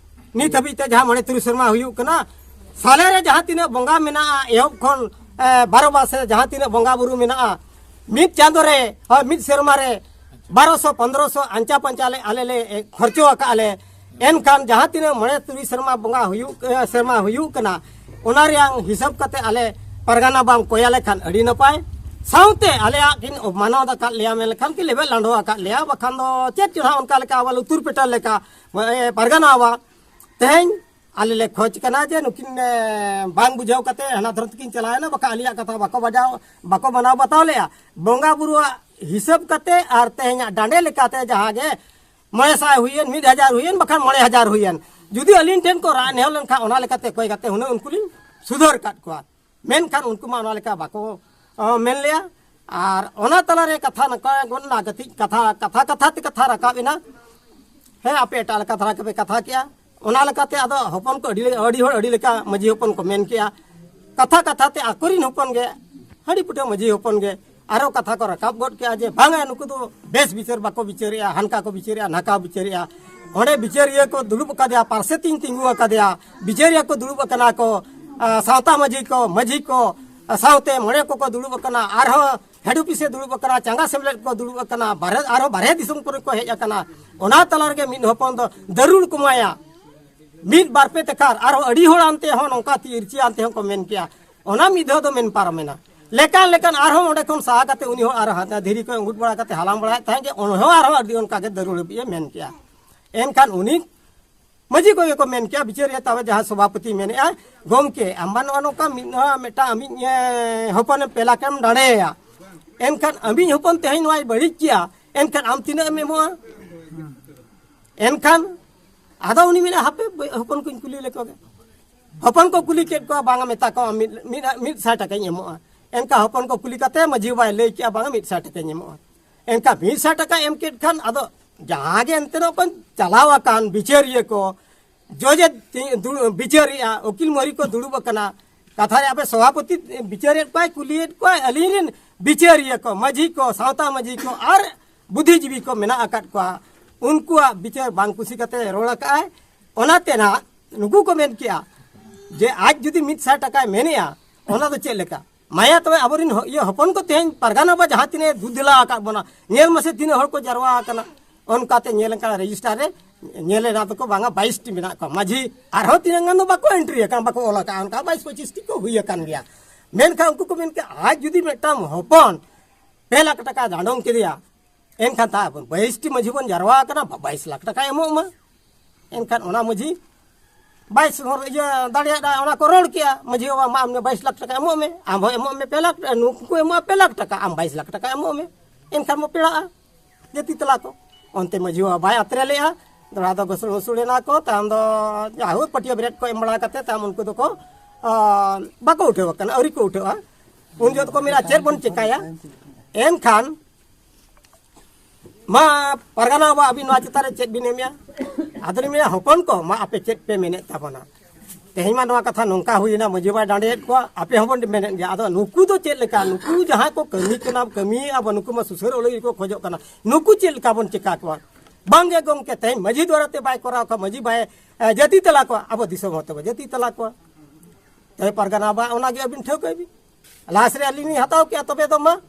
ᱱᱤᱛ ᱦᱟᱹᱵᱤᱡ ᱛᱮ ᱡᱟᱦᱟᱸ ᱢᱚᱬᱮ ᱛᱩᱨᱩᱭ ᱥᱮᱨᱢᱟ ᱦᱩᱭᱩᱜ ᱠᱟᱱᱟ, ᱥᱟᱞᱮ ᱨᱮ ᱡᱟᱦᱟᱸ ᱛᱤᱱᱟᱹᱜ ᱵᱚᱸᱜᱟ ᱢᱮᱱᱟᱜᱼᱟ, ᱮᱦᱚᱵ ᱠᱷᱚᱱ, ᱮ, ᱵᱟᱨᱚ ᱢᱟᱥ ᱨᱮ ᱡᱟᱦᱟᱸ ᱛᱤᱱᱟᱹᱜ ᱵᱚᱸᱜᱟ ᱵᱩᱨᱩ ᱢᱮᱱᱟᱜᱼᱟ, ᱢᱤᱫ ᱪᱟᱸᱫᱳ ᱨᱮ, ᱦᱳᱭ, ᱢᱤᱫ ᱥᱮᱨᱢᱟ ᱨᱮ ᱵᱟᱨᱚᱥᱚ, ᱯᱚᱱᱫᱽᱨᱚᱥᱚ ᱟᱧᱪᱟ ᱯᱟᱧᱪᱟ ᱞᱮ, ᱟᱞᱮ ᱞᱮ, ᱮ, ᱠᱷᱚᱨᱪᱚ ᱟᱠᱟᱫᱼᱟ ᱞᱮ᱾ ᱮᱱᱠᱷᱟᱱ ᱡᱟᱦᱟᱸ ᱛᱤᱱᱟᱹᱜ ᱢᱚᱬᱮ ᱛᱩᱨᱩᱭ ᱥᱮᱨᱢᱟ ᱵᱚᱸᱜᱟ ᱦᱩᱭᱩᱜ, ᱮ, ᱥᱮᱨᱢᱟ ᱦᱩᱭᱩᱜ ᱠᱟᱱᱟ, ᱚᱱᱟ ᱨᱮᱭᱟᱝ ᱦᱤᱥᱟᱹᱵ ᱠᱟᱛᱮ ᱟᱞᱮ ᱯᱟᱨᱜᱟᱱᱟ ᱵᱟᱢ ᱠᱚᱭᱟ ᱞᱮᱠᱷᱟᱱ ᱟᱹᱰᱤ ᱱᱟᱯᱟᱭ᱾ ᱥᱟᱶᱛᱮ ᱟᱞᱮᱭᱟᱜ ᱠᱤᱱ ᱚᱯᱢᱟᱱᱚᱛ ᱟᱠᱟᱫ ᱞᱮᱭᱟ, ᱢᱮᱱ ᱞᱮᱠᱷᱟᱱ ᱠᱤᱱ ᱞᱮᱵᱮᱫ ᱞᱟᱸᱰᱚ ᱟᱠᱟᱫ ᱞᱮᱭᱟ, ᱵᱟᱠᱷᱟᱱ ᱫᱚ ᱪᱮᱫ ᱪᱚ ᱦᱟᱸᱜ ᱚᱱᱠᱟ ᱞᱮᱠᱟ ᱟᱵᱚ ᱞᱩᱛᱩᱨ ᱯᱮᱴᱟᱨ ᱞᱮᱠᱟ, ᱮ, ᱯᱟᱨᱜᱟᱱᱟ ᱟᱵᱟ᱾ ᱛᱮᱦᱮᱧ ᱟᱞᱮ ᱞᱮ ᱠᱷᱚᱡᱽ ᱠᱟᱱᱟ ᱡᱮ ᱱᱩᱠᱤᱱ, ᱮ, ᱵᱟᱝ ᱵᱩᱡᱷᱟᱹᱣ ᱠᱟᱛᱮ ᱦᱟᱱᱟ ᱫᱷᱚᱨᱚᱢ ᱛᱮᱠᱤᱱ ᱪᱟᱞᱟᱣᱮᱱᱟ, ᱵᱟᱠᱷᱟᱱ ᱟᱞᱮᱭᱟᱜ ᱠᱟᱛᱷᱟ ᱵᱟᱠᱚ ᱵᱟᱡᱟᱣ, ᱵᱟᱠᱚ ᱢᱟᱱᱟᱣ ᱵᱟᱛᱟᱣ ᱞᱮᱜᱼᱟ᱾ ᱵᱚᱸᱜᱟ ᱵᱩᱨᱩᱣᱟᱜ ᱦᱤᱥᱟᱹᱵ ᱠᱟᱛᱮ ᱟᱨ ᱛᱮᱦᱮᱧᱟᱜ ᱰᱟᱸᱰᱮ ᱞᱮᱠᱟᱛᱮ ᱡᱟᱦᱟᱸ ᱜᱮ ᱢᱚᱬᱮ ᱥᱟᱭ ᱦᱩᱭᱮᱱ, ᱢᱤᱫ ᱦᱟᱡᱟᱨ ᱦᱩᱭᱮᱱ, ᱵᱟᱠᱷᱟᱱ ᱢᱚᱬᱮ ᱦᱟᱡᱟᱨ ᱦᱩᱭᱮᱱ, ᱡᱩᱫᱤ ᱟᱹᱞᱤᱧ ᱴᱷᱮᱱ ᱠᱚ ᱨᱟᱜ ᱱᱮᱦᱚᱨ ᱞᱮᱱᱠᱷᱟᱱ ᱚᱱᱟ ᱞᱮᱠᱟᱛᱮ ᱠᱚᱭ ᱠᱟᱛᱮ ᱦᱩᱱᱟᱹᱝ ᱩᱱᱠᱩ ᱞᱤᱧ ᱥᱩᱫᱷᱟᱹᱨ ᱠᱟᱫ ᱠᱚᱣᱟ᱾ ᱢᱮᱱᱠᱷᱟᱱ ᱩᱱᱠᱩ ᱢᱟ ᱚᱱᱟ ᱞᱮᱠᱟ ᱵᱟᱠᱚ, ᱚ, ᱢᱮᱱ ᱞᱮᱭᱟ᱾ ᱟᱨ ᱚᱱᱟ ᱛᱟᱞᱟᱨᱮ ᱠᱟᱛᱷᱟ ᱱᱚᱝᱠᱟ ᱜᱚᱫ ᱮᱱᱟ, ᱠᱟᱹᱴᱤᱡ ᱠᱟᱛᱷᱟ, ᱠᱟᱛᱷᱟ, ᱠᱟᱛᱷᱟ ᱛᱮ ᱠᱟᱛᱷᱟ ᱨᱟᱠᱟᱵ ᱮᱱᱟ᱾ ᱦᱮᱸ, ᱟᱯᱮ ᱮᱴᱟᱜ ᱞᱮᱠᱟ ᱫᱷᱟᱨᱟ ᱜᱮᱯᱮ ᱠᱟᱛᱷᱟ ᱠᱮᱜᱼᱟ᱾ ᱚᱱᱟ ᱞᱮᱠᱟᱛᱮ ᱟᱫᱚ ᱦᱚᱯᱚᱱ ᱠᱚ ᱟᱹᱰᱤ, ᱟᱹᱰᱤ ᱦᱚᱲ ᱟᱹᱰᱤ ᱞᱮᱠᱟ ᱢᱟᱹᱡᱷᱤ ᱦᱚᱯᱚᱱ ᱠᱚ ᱢᱮᱱ ᱠᱮᱜᱼᱟ᱾ ᱠᱟᱛᱷᱟ ᱠᱟᱛᱷᱟ ᱛᱮ ᱟᱠᱚᱨᱤᱱ ᱦᱚᱯᱚᱱ ᱜᱮ, ᱦᱟᱺᱰᱤ ᱯᱩᱴᱟᱹ ᱢᱟᱹᱡᱷᱤ ᱦᱚᱯᱚᱱ ᱜᱮ ᱟᱨᱚ ᱠᱟᱛᱷᱟ ᱠᱚ ᱨᱟᱠᱟᱵ ᱜᱚᱫ ᱠᱮᱜᱼᱟ ᱡᱮ, "ᱵᱟᱝᱟ, ᱱᱩᱠᱩ ᱫᱚ ᱵᱮᱥ ᱵᱤᱪᱟᱹᱨ ᱵᱟᱠᱚ ᱵᱤᱪᱟᱹᱨᱮᱜᱼᱟ, ᱦᱟᱱᱠᱟ ᱠᱚ ᱵᱤᱪᱟᱹᱨᱮᱜᱼᱟ, ᱱᱟᱠᱟ ᱵᱤᱪᱟᱹᱨᱮᱜᱼᱟ᱾ ᱚᱸᱰᱮ ᱵᱤᱪᱟᱹᱨᱤᱭᱟᱹ ᱠᱚ ᱫᱩᱲᱩᱵ ᱟᱠᱟᱫᱮᱭᱟ, ᱯᱟᱨᱥᱮᱛᱤᱧ ᱛᱤᱸᱜᱩ ᱟᱠᱟᱫᱮᱭᱟ, ᱵᱤᱪᱟᱹᱨᱤᱭᱟᱹ ᱠᱚ ᱫᱩᱲᱩᱵ ᱟᱠᱟᱱᱟ ᱠᱚ, ᱟ, ᱥᱟᱶᱛᱟ ᱢᱟᱹᱡᱷᱤ ᱠᱚ, ᱢᱟᱹᱡᱷᱤ ᱠᱚ, ᱟ, ᱥᱟᱶᱛᱮ ᱢᱚᱬᱮ ᱠᱚᱠᱚ ᱫᱩᱲᱩᱵ ᱟᱠᱟᱱᱟ, ᱟᱨᱦᱚᱸ ᱦᱮᱰ ᱚᱯᱷᱤᱥ ᱮ ᱫᱩᱲᱩᱵ ᱟᱠᱟᱱᱟ, ᱪᱟᱸᱜᱟ ᱥᱮᱢᱞᱮᱫ ᱠᱚ ᱫᱩᱲᱩᱵ ᱟᱠᱟᱱᱟ, ᱵᱟᱨᱦᱮ, ᱟᱨᱦᱚᱸ ᱵᱟᱨᱦᱮ ᱫᱤᱥᱚᱢ ᱠᱚᱨᱮ ᱠᱚ ᱦᱮᱡ ᱟᱠᱟᱱᱟ᱾ ᱚᱱᱟ ᱛᱟᱞᱟ ᱨᱮᱜᱮ ᱢᱤᱫ ᱦᱚᱯᱚᱱ ᱫᱚ ᱫᱟᱹᱨᱩᱲ ᱠᱚᱢᱟᱭᱟ, ᱢᱤᱫ ᱵᱟᱨ ᱯᱮ ᱛᱮᱠᱷᱟᱨ, ᱟᱨᱦᱚᱸ ᱟᱹᱰᱤ ᱦᱚᱲ ᱟᱱᱛᱮ ᱦᱚᱸ ᱱᱚᱝᱠᱟ ᱛᱤ ᱤᱨᱪᱤ ᱟᱱᱛᱮ ᱦᱚᱸ ᱠᱚ ᱢᱮᱱ ᱠᱮᱜᱼᱟ, ᱚᱱᱟ ᱢᱤᱫ ᱫᱷᱟᱣ ᱫᱚ ᱢᱮᱱ ᱯᱟᱨᱚᱢᱮᱱᱟ᱾ ᱞᱮᱠᱟᱱ ᱞᱮᱠᱟᱱ ᱟᱨᱦᱚᱸ ᱚᱸᱰᱮ ᱠᱷᱚᱱ ᱥᱟᱦᱟ ᱠᱟᱛᱮ ᱩᱱᱤ ᱦᱚᱸ ᱟᱨ ᱦᱟᱱᱟ ᱫᱷᱤᱨᱤ ᱠᱚᱭ ᱩᱸᱜᱩᱫ ᱵᱟᱲᱟ ᱠᱟᱛᱮ ᱦᱟᱞᱟᱝ ᱵᱟᱲᱟᱭᱮᱫ ᱛᱟᱦᱮᱸᱫ ᱜᱮ, ᱚᱱᱟ ᱦᱚᱸ ᱟᱨᱦᱚᱸ ᱟᱹᱰᱤ ᱚᱱᱠᱟ ᱜᱮ ᱫᱟᱹᱨᱩᱲ ᱦᱟᱹᱵᱤᱡ ᱮ ᱢᱮᱱ ᱠᱮᱜᱼᱟ᱾ ᱮᱱᱠᱷᱟᱱ ᱩᱱᱤ ᱢᱟᱹᱡᱷᱤ ᱠᱚᱜᱮ ᱠᱚ ᱢᱮᱱ ᱠᱮᱜᱼᱟ, ᱵᱤᱪᱟᱹᱨᱤᱭᱟᱹ ᱛᱟᱵᱮ ᱡᱟᱦᱟᱸ ᱥᱚᱵᱷᱟᱯᱚᱛᱤ ᱢᱮᱱᱮᱜᱼᱟ, "ᱜᱚᱢᱠᱮ, ᱟᱢ ᱢᱟ ᱱᱚᱜᱼᱚ ᱱᱚᱝᱠᱟ ᱢᱤᱫ, ᱱᱚᱣᱟ ᱢᱤᱫᱴᱟᱝ ᱟᱢᱤᱡ, ᱮ, ᱦᱚᱯᱚᱱᱮᱢ ᱯᱮ ᱞᱟᱠᱷ ᱮᱢ ᱰᱟᱸᱰᱮᱭᱟ, ᱮᱱᱠᱷᱟᱱ ᱟᱢᱤᱡ ᱦᱚᱯᱚᱱ ᱛᱮᱦᱮᱧ ᱱᱚᱣᱟᱭ ᱵᱟᱹᱲᱤᱡ ᱠᱮᱜᱼᱟ, ᱮᱱᱠᱷᱟᱱ ᱟᱢ ᱛᱤᱱᱟᱹᱜ ᱮᱢ ᱮᱢᱚᱜᱼᱟ?" ᱮᱱᱠᱷᱟᱱ ᱟᱫᱚ ᱩᱱᱤ ᱢᱮᱱᱟ, "ᱦᱟᱯᱮ, ᱦᱚᱯᱚᱱ ᱠᱚᱧ ᱠᱩᱞᱤ ᱞᱮᱠᱚ ᱜᱮ᱾" ᱦᱚᱯᱚᱱ ᱠᱚ ᱠᱩᱞᱤ ᱠᱮᱫ ᱠᱚᱣᱟ, "ᱵᱟᱝᱟ, ᱢᱮᱛᱟ ᱠᱚᱣᱟ ᱢᱤᱫ, ᱢᱤᱫ, ᱢᱤᱫ ᱥᱟᱭ ᱴᱟᱠᱟᱧ ᱮᱢᱚᱜᱼᱟ᱾" ᱮᱱᱠᱷᱟᱱ ᱦᱚᱯᱚᱱ ᱠᱚ ᱠᱩᱞᱤ ᱠᱟᱛᱮ ᱢᱟᱹᱡᱷᱤ ᱵᱟᱵᱟᱭ ᱞᱟᱹᱭ ᱠᱮᱜᱼᱟ, "ᱵᱟᱝᱟ, ᱢᱤᱫ ᱥᱟᱭ ᱴᱟᱠᱟᱧ ᱮᱢᱚᱜᱼᱟ᱾" ᱮᱱᱠᱷᱟᱱ ᱢᱤᱫ ᱥᱟᱭ ᱴᱟᱠᱟ ᱮᱢ ᱠᱮᱫ ᱠᱷᱟᱱ ᱟᱫᱚ ᱡᱟᱦᱟᱸ ᱜᱮ ᱮᱱᱛᱮ ᱚᱠᱚᱭ ᱪᱟᱞᱟᱣ ᱟᱠᱟᱱ ᱵᱤᱪᱟᱹᱨᱤᱭᱟᱹ ᱠᱚ, ᱡᱚᱡᱮ ᱛᱤ-, ᱫᱩᱲᱩᱵ, ᱵᱤᱪᱟᱹᱨᱤᱭᱟ, ᱩᱠᱤᱞ ᱢᱟᱹᱦᱨᱤ ᱠᱚ ᱫᱩᱲᱩᱵ ᱟᱠᱟᱱᱟ, ᱠᱟᱛᱷᱟ ᱨᱮ ᱟᱯᱮ ᱥᱚᱵᱷᱟᱯᱚᱛᱤ ᱵᱤᱪᱟᱹᱨᱮᱫ ᱠᱚᱣᱟᱭ, ᱠᱩᱞᱤᱭᱮᱫ ᱠᱚᱣᱟᱭ, ᱟᱹᱞᱤᱧ ᱨᱮᱱ ᱵᱤᱪᱟᱹᱨᱤᱭᱟᱹ ᱠᱚ, ᱢᱟᱹᱡᱷᱤ ᱠᱚ, ᱥᱟᱶᱛᱟ ᱢᱟᱹᱡᱷᱤ ᱠᱚ ᱟᱨ ᱵᱩᱫᱽᱫᱷᱤᱡᱤᱵᱤ ᱠᱚ ᱢᱮᱱᱟᱜ ᱟᱠᱟᱫ ᱠᱚᱣᱟ, ᱩᱱᱠᱩᱣᱟᱜ ᱵᱤᱪᱟᱹᱨ ᱵᱟᱝ ᱠᱩᱥᱤ ᱠᱟᱛᱮ ᱨᱚᱲ ᱟᱠᱟᱫᱼᱟᱭ᱾ ᱚᱱᱟᱛᱮ ᱱᱟᱦᱟᱜ ᱱᱩᱠᱩ ᱠᱚ ᱢᱮᱱ ᱠᱮᱜᱼᱟ ᱡᱮ ᱟᱡ ᱡᱩᱫᱤ ᱢᱤᱫ ᱥᱟᱭ ᱴᱟᱠᱟᱭ ᱢᱮᱱᱮᱜᱼᱟ, ᱚᱱᱟ ᱫᱚ ᱪᱮᱫ ᱞᱮᱠᱟ? ᱢᱟᱭᱟ ᱛᱚᱵᱮ ᱟᱵᱚᱨᱮᱱ ᱦᱚ-, ᱤᱭᱟᱹ ᱦᱚᱯᱚᱱ ᱠᱚ ᱛᱮᱦᱮᱧ ᱯᱟᱨᱜᱟᱱᱟ ᱵᱟ ᱡᱟᱦᱟᱸ ᱛᱤᱱᱟᱹᱜ ᱫᱩᱫᱷᱞᱟ ᱟᱠᱟᱫ ᱵᱚᱱᱟ, ᱧᱮᱞ ᱢᱟᱥᱮ ᱛᱤᱱᱟᱹᱜ ᱦᱚᱲ ᱠᱚ ᱡᱟᱨᱣᱟ ᱟᱠᱟᱱᱟ᱾ ᱚᱱᱠᱟᱛᱮ ᱧᱮᱞ ᱟᱠᱟᱱᱟ ᱨᱮᱡᱤᱥᱴᱟᱨ ᱨᱮ, ᱧᱮᱞ ᱮᱱᱟ ᱫᱚᱠᱚ ᱵᱟᱝᱟ ᱵᱟᱭᱤᱥ ᱴᱤ ᱢᱮᱱᱟᱜ ᱠᱚᱣᱟ᱾ ᱢᱟᱹᱡᱷᱤ ᱟᱨᱦᱚᱸ ᱛᱤᱱᱟᱹᱜ ᱜᱟᱱ ᱫᱚ ᱵᱟᱠᱚ ᱮᱱᱴᱨᱤ ᱟᱠᱟᱱ, ᱵᱟᱠᱚ ᱚᱞ ᱟᱠᱟᱫ, ᱚᱱᱠᱟ ᱵᱟᱭᱤᱥ ᱯᱚᱸᱪᱤᱥ ᱴᱤ ᱠᱚ ᱦᱩᱭ ᱟᱠᱟᱱ ᱜᱮᱭᱟ᱾ ᱢᱮᱱᱠᱷᱟᱱ ᱩᱱᱠᱩ ᱠᱚ ᱢᱮᱱ ᱠᱮᱫᱟ, ᱟᱡ ᱡᱩᱫᱤ ᱢᱤᱫᱴᱟᱝ ᱦᱚᱯᱚᱱ ᱯᱮ ᱞᱟᱠᱷ ᱴᱟᱠᱟ ᱰᱟᱸᱰᱚᱢ ᱠᱮᱫᱮᱭᱟ, ᱮᱱᱠᱷᱟᱱ ᱛᱟ ᱵᱟᱭᱤᱥ ᱴᱤ ᱢᱟᱹᱡᱷᱤ ᱵᱚᱱ ᱡᱟᱨᱣᱟ ᱟᱠᱟᱱᱟ, ᱵᱟᱭᱤᱥ ᱞᱟᱠᱷ ᱴᱟᱠᱟ ᱮᱢᱚᱜ ᱢᱟ᱾ ᱮᱱᱠᱷᱟᱱ ᱚᱱᱟ ᱢᱟᱹᱡᱷᱤ ᱵᱟᱭᱤᱥ ᱦᱚᱲ ᱤᱭᱟᱹ ᱫᱟᱲᱮᱭᱟᱜᱼᱟ, ᱚᱱᱟ ᱠᱚ ᱨᱚᱲ ᱠᱮᱜᱼᱟ, "ᱢᱟᱹᱡᱷᱤ ᱵᱟᱵᱟ, ᱢᱟ ᱟᱢ ᱵᱟᱭᱤᱥ ᱞᱟᱠᱷ ᱴᱟᱠᱟ ᱮᱢᱚᱜ ᱢᱮ, ᱟᱢ ᱦᱚᱸ ᱮᱢᱚᱜ ᱢᱮ ᱯᱮ ᱞᱟᱠᱷ, ᱱᱩᱠᱩ ᱠᱚ ᱮᱢᱚᱜᱼᱟ ᱯᱮ ᱞᱟᱠᱷ ᱴᱟᱠᱟ, ᱟᱢ ᱵᱟᱭᱤᱥ ᱞᱟᱠᱷ ᱴᱟᱠᱟ ᱮᱢᱚᱜ ᱢᱮ, ᱮᱱᱠᱷᱟᱱ ᱵᱚ ᱯᱮᱲᱟᱜᱼᱟ ᱡᱟᱹᱛᱤ ᱛᱟᱞᱟ ᱠᱚ᱾" ᱚᱱᱛᱮ ᱢᱟᱹᱡᱷᱤ ᱵᱟᱵᱟ ᱵᱟᱭ ᱟᱛᱨᱮ ᱞᱮᱜᱼᱟ, ᱫᱚᱦᱲᱟ ᱫᱚ ᱜᱚᱥᱩᱲ ᱜᱚᱥᱩᱲ ᱮᱱᱟ ᱠᱚ, ᱛᱟᱭᱚᱢ ᱫᱚ ᱡᱟᱦᱳᱠ ᱯᱟᱹᱴᱭᱟᱹ ᱵᱮᱨᱮᱫ ᱠᱚ ᱮᱢ ᱵᱟᱲᱟ ᱠᱟᱛᱮ ᱛᱟᱭᱚᱢ ᱩᱱᱠᱩ ᱫᱚᱠᱚ, ᱟ, ᱵᱟᱠᱚ ᱩᱴᱷᱟᱹᱣ ᱟᱠᱟᱱᱟ, ᱟᱹᱣᱨᱤ ᱠᱚ ᱩᱴᱷᱟᱹᱜᱼᱟ᱾ ᱩᱱ ᱡᱚᱦᱚᱜ ᱫᱚᱠᱚ ᱢᱮᱱᱟ, "ᱪᱮᱫ ᱵᱚᱱ ᱪᱮᱠᱟᱭᱟ?" ᱮᱱᱠᱷᱟᱱ ᱢᱟ ᱯᱟᱨᱜᱟᱱᱟ ᱵᱟᱵᱟ, ᱟᱹᱵᱤᱱ ᱱᱚᱣᱟ ᱪᱮᱛᱟᱱ ᱨᱮ ᱪᱮᱫ ᱵᱤᱱ ᱮᱢᱮᱜᱼᱟ? ᱟᱫᱚᱞᱤᱧ ᱢᱮᱱᱟ, ᱦᱚᱯᱚᱱ ᱠᱚ, ᱢᱟ ᱟᱯᱮ ᱪᱮᱫ ᱯᱮ ᱢᱮᱱᱮᱫ ᱛᱟᱵᱚᱱᱟ? ᱛᱮᱦᱮᱧ ᱢᱟ ᱱᱚᱣᱟ ᱠᱟᱛᱷᱟ ᱱᱚᱝᱠᱟ ᱦᱩᱭᱮᱱᱟ, ᱢᱟᱹᱡᱷᱤ ᱵᱟᱵᱟᱭ ᱰᱟᱸᱰᱮᱭᱮᱫ ᱠᱚᱣᱟ, ᱟᱯᱮ ᱦᱚᱸᱵᱚᱱ ᱢᱮᱱᱮᱫ ᱜᱮᱭᱟ᱾ ᱟᱫᱚ ᱱᱩᱠᱩ ᱫᱚ ᱪᱮᱫ ᱞᱮᱠᱟ? ᱱᱩᱠᱩ ᱡᱟᱦᱟᱸᱭ ᱠᱚ ᱠᱟᱹᱢᱤ ᱠᱟᱱᱟ, ᱠᱟᱹᱢᱤᱭᱮᱫᱼᱟ ᱵᱚᱱ, ᱱᱩᱠᱩ ᱢᱟ ᱥᱩᱥᱟᱹᱨ ᱚᱲᱟᱜ ᱜᱮᱠᱚ ᱠᱷᱚᱡᱚᱜ ᱠᱟᱱᱟ, ᱱᱩᱠᱩ ᱪᱮᱫ ᱞᱮᱠᱟ ᱵᱚᱱ ᱪᱮᱠᱟ ᱠᱚᱣᱟ? ᱵᱟᱝᱜᱮ ᱜᱚᱢᱠᱮ, ᱛᱮᱦᱮᱧ ᱢᱟᱹᱡᱷᱤ ᱫᱚᱣᱟᱨᱟ ᱛᱮ ᱵᱟᱭ ᱠᱚᱨᱟᱣ ᱠᱚᱣᱟ, ᱢᱟᱹᱡᱷᱤ ᱵᱟᱭ, ᱮ, ᱡᱟᱹᱛᱤ ᱛᱟᱞᱟ ᱠᱚᱣᱟ, ᱟᱵᱚ ᱫᱤᱥᱚᱢ ᱦᱚᱲ ᱛᱮᱵᱚ ᱡᱟᱹᱛᱤ ᱛᱟᱞᱟ ᱠᱚᱣᱟ᱾ ᱛᱚᱵᱮ ᱯᱟᱨᱜᱟᱱᱟ ᱵᱟᱵᱟ, ᱚᱱᱟᱜᱮ ᱟᱹᱵᱤᱱ ᱴᱷᱟᱹᱣᱠᱟᱹᱭ ᱵᱤᱱ᱾ ᱞᱟᱥ ᱨᱮ ᱟᱹᱞᱤᱧ ᱞᱤᱧ ᱦᱟᱛᱟᱣ ᱠᱮᱜᱼᱟ, ᱛᱚᱵᱮ ᱫᱚ ᱢᱟ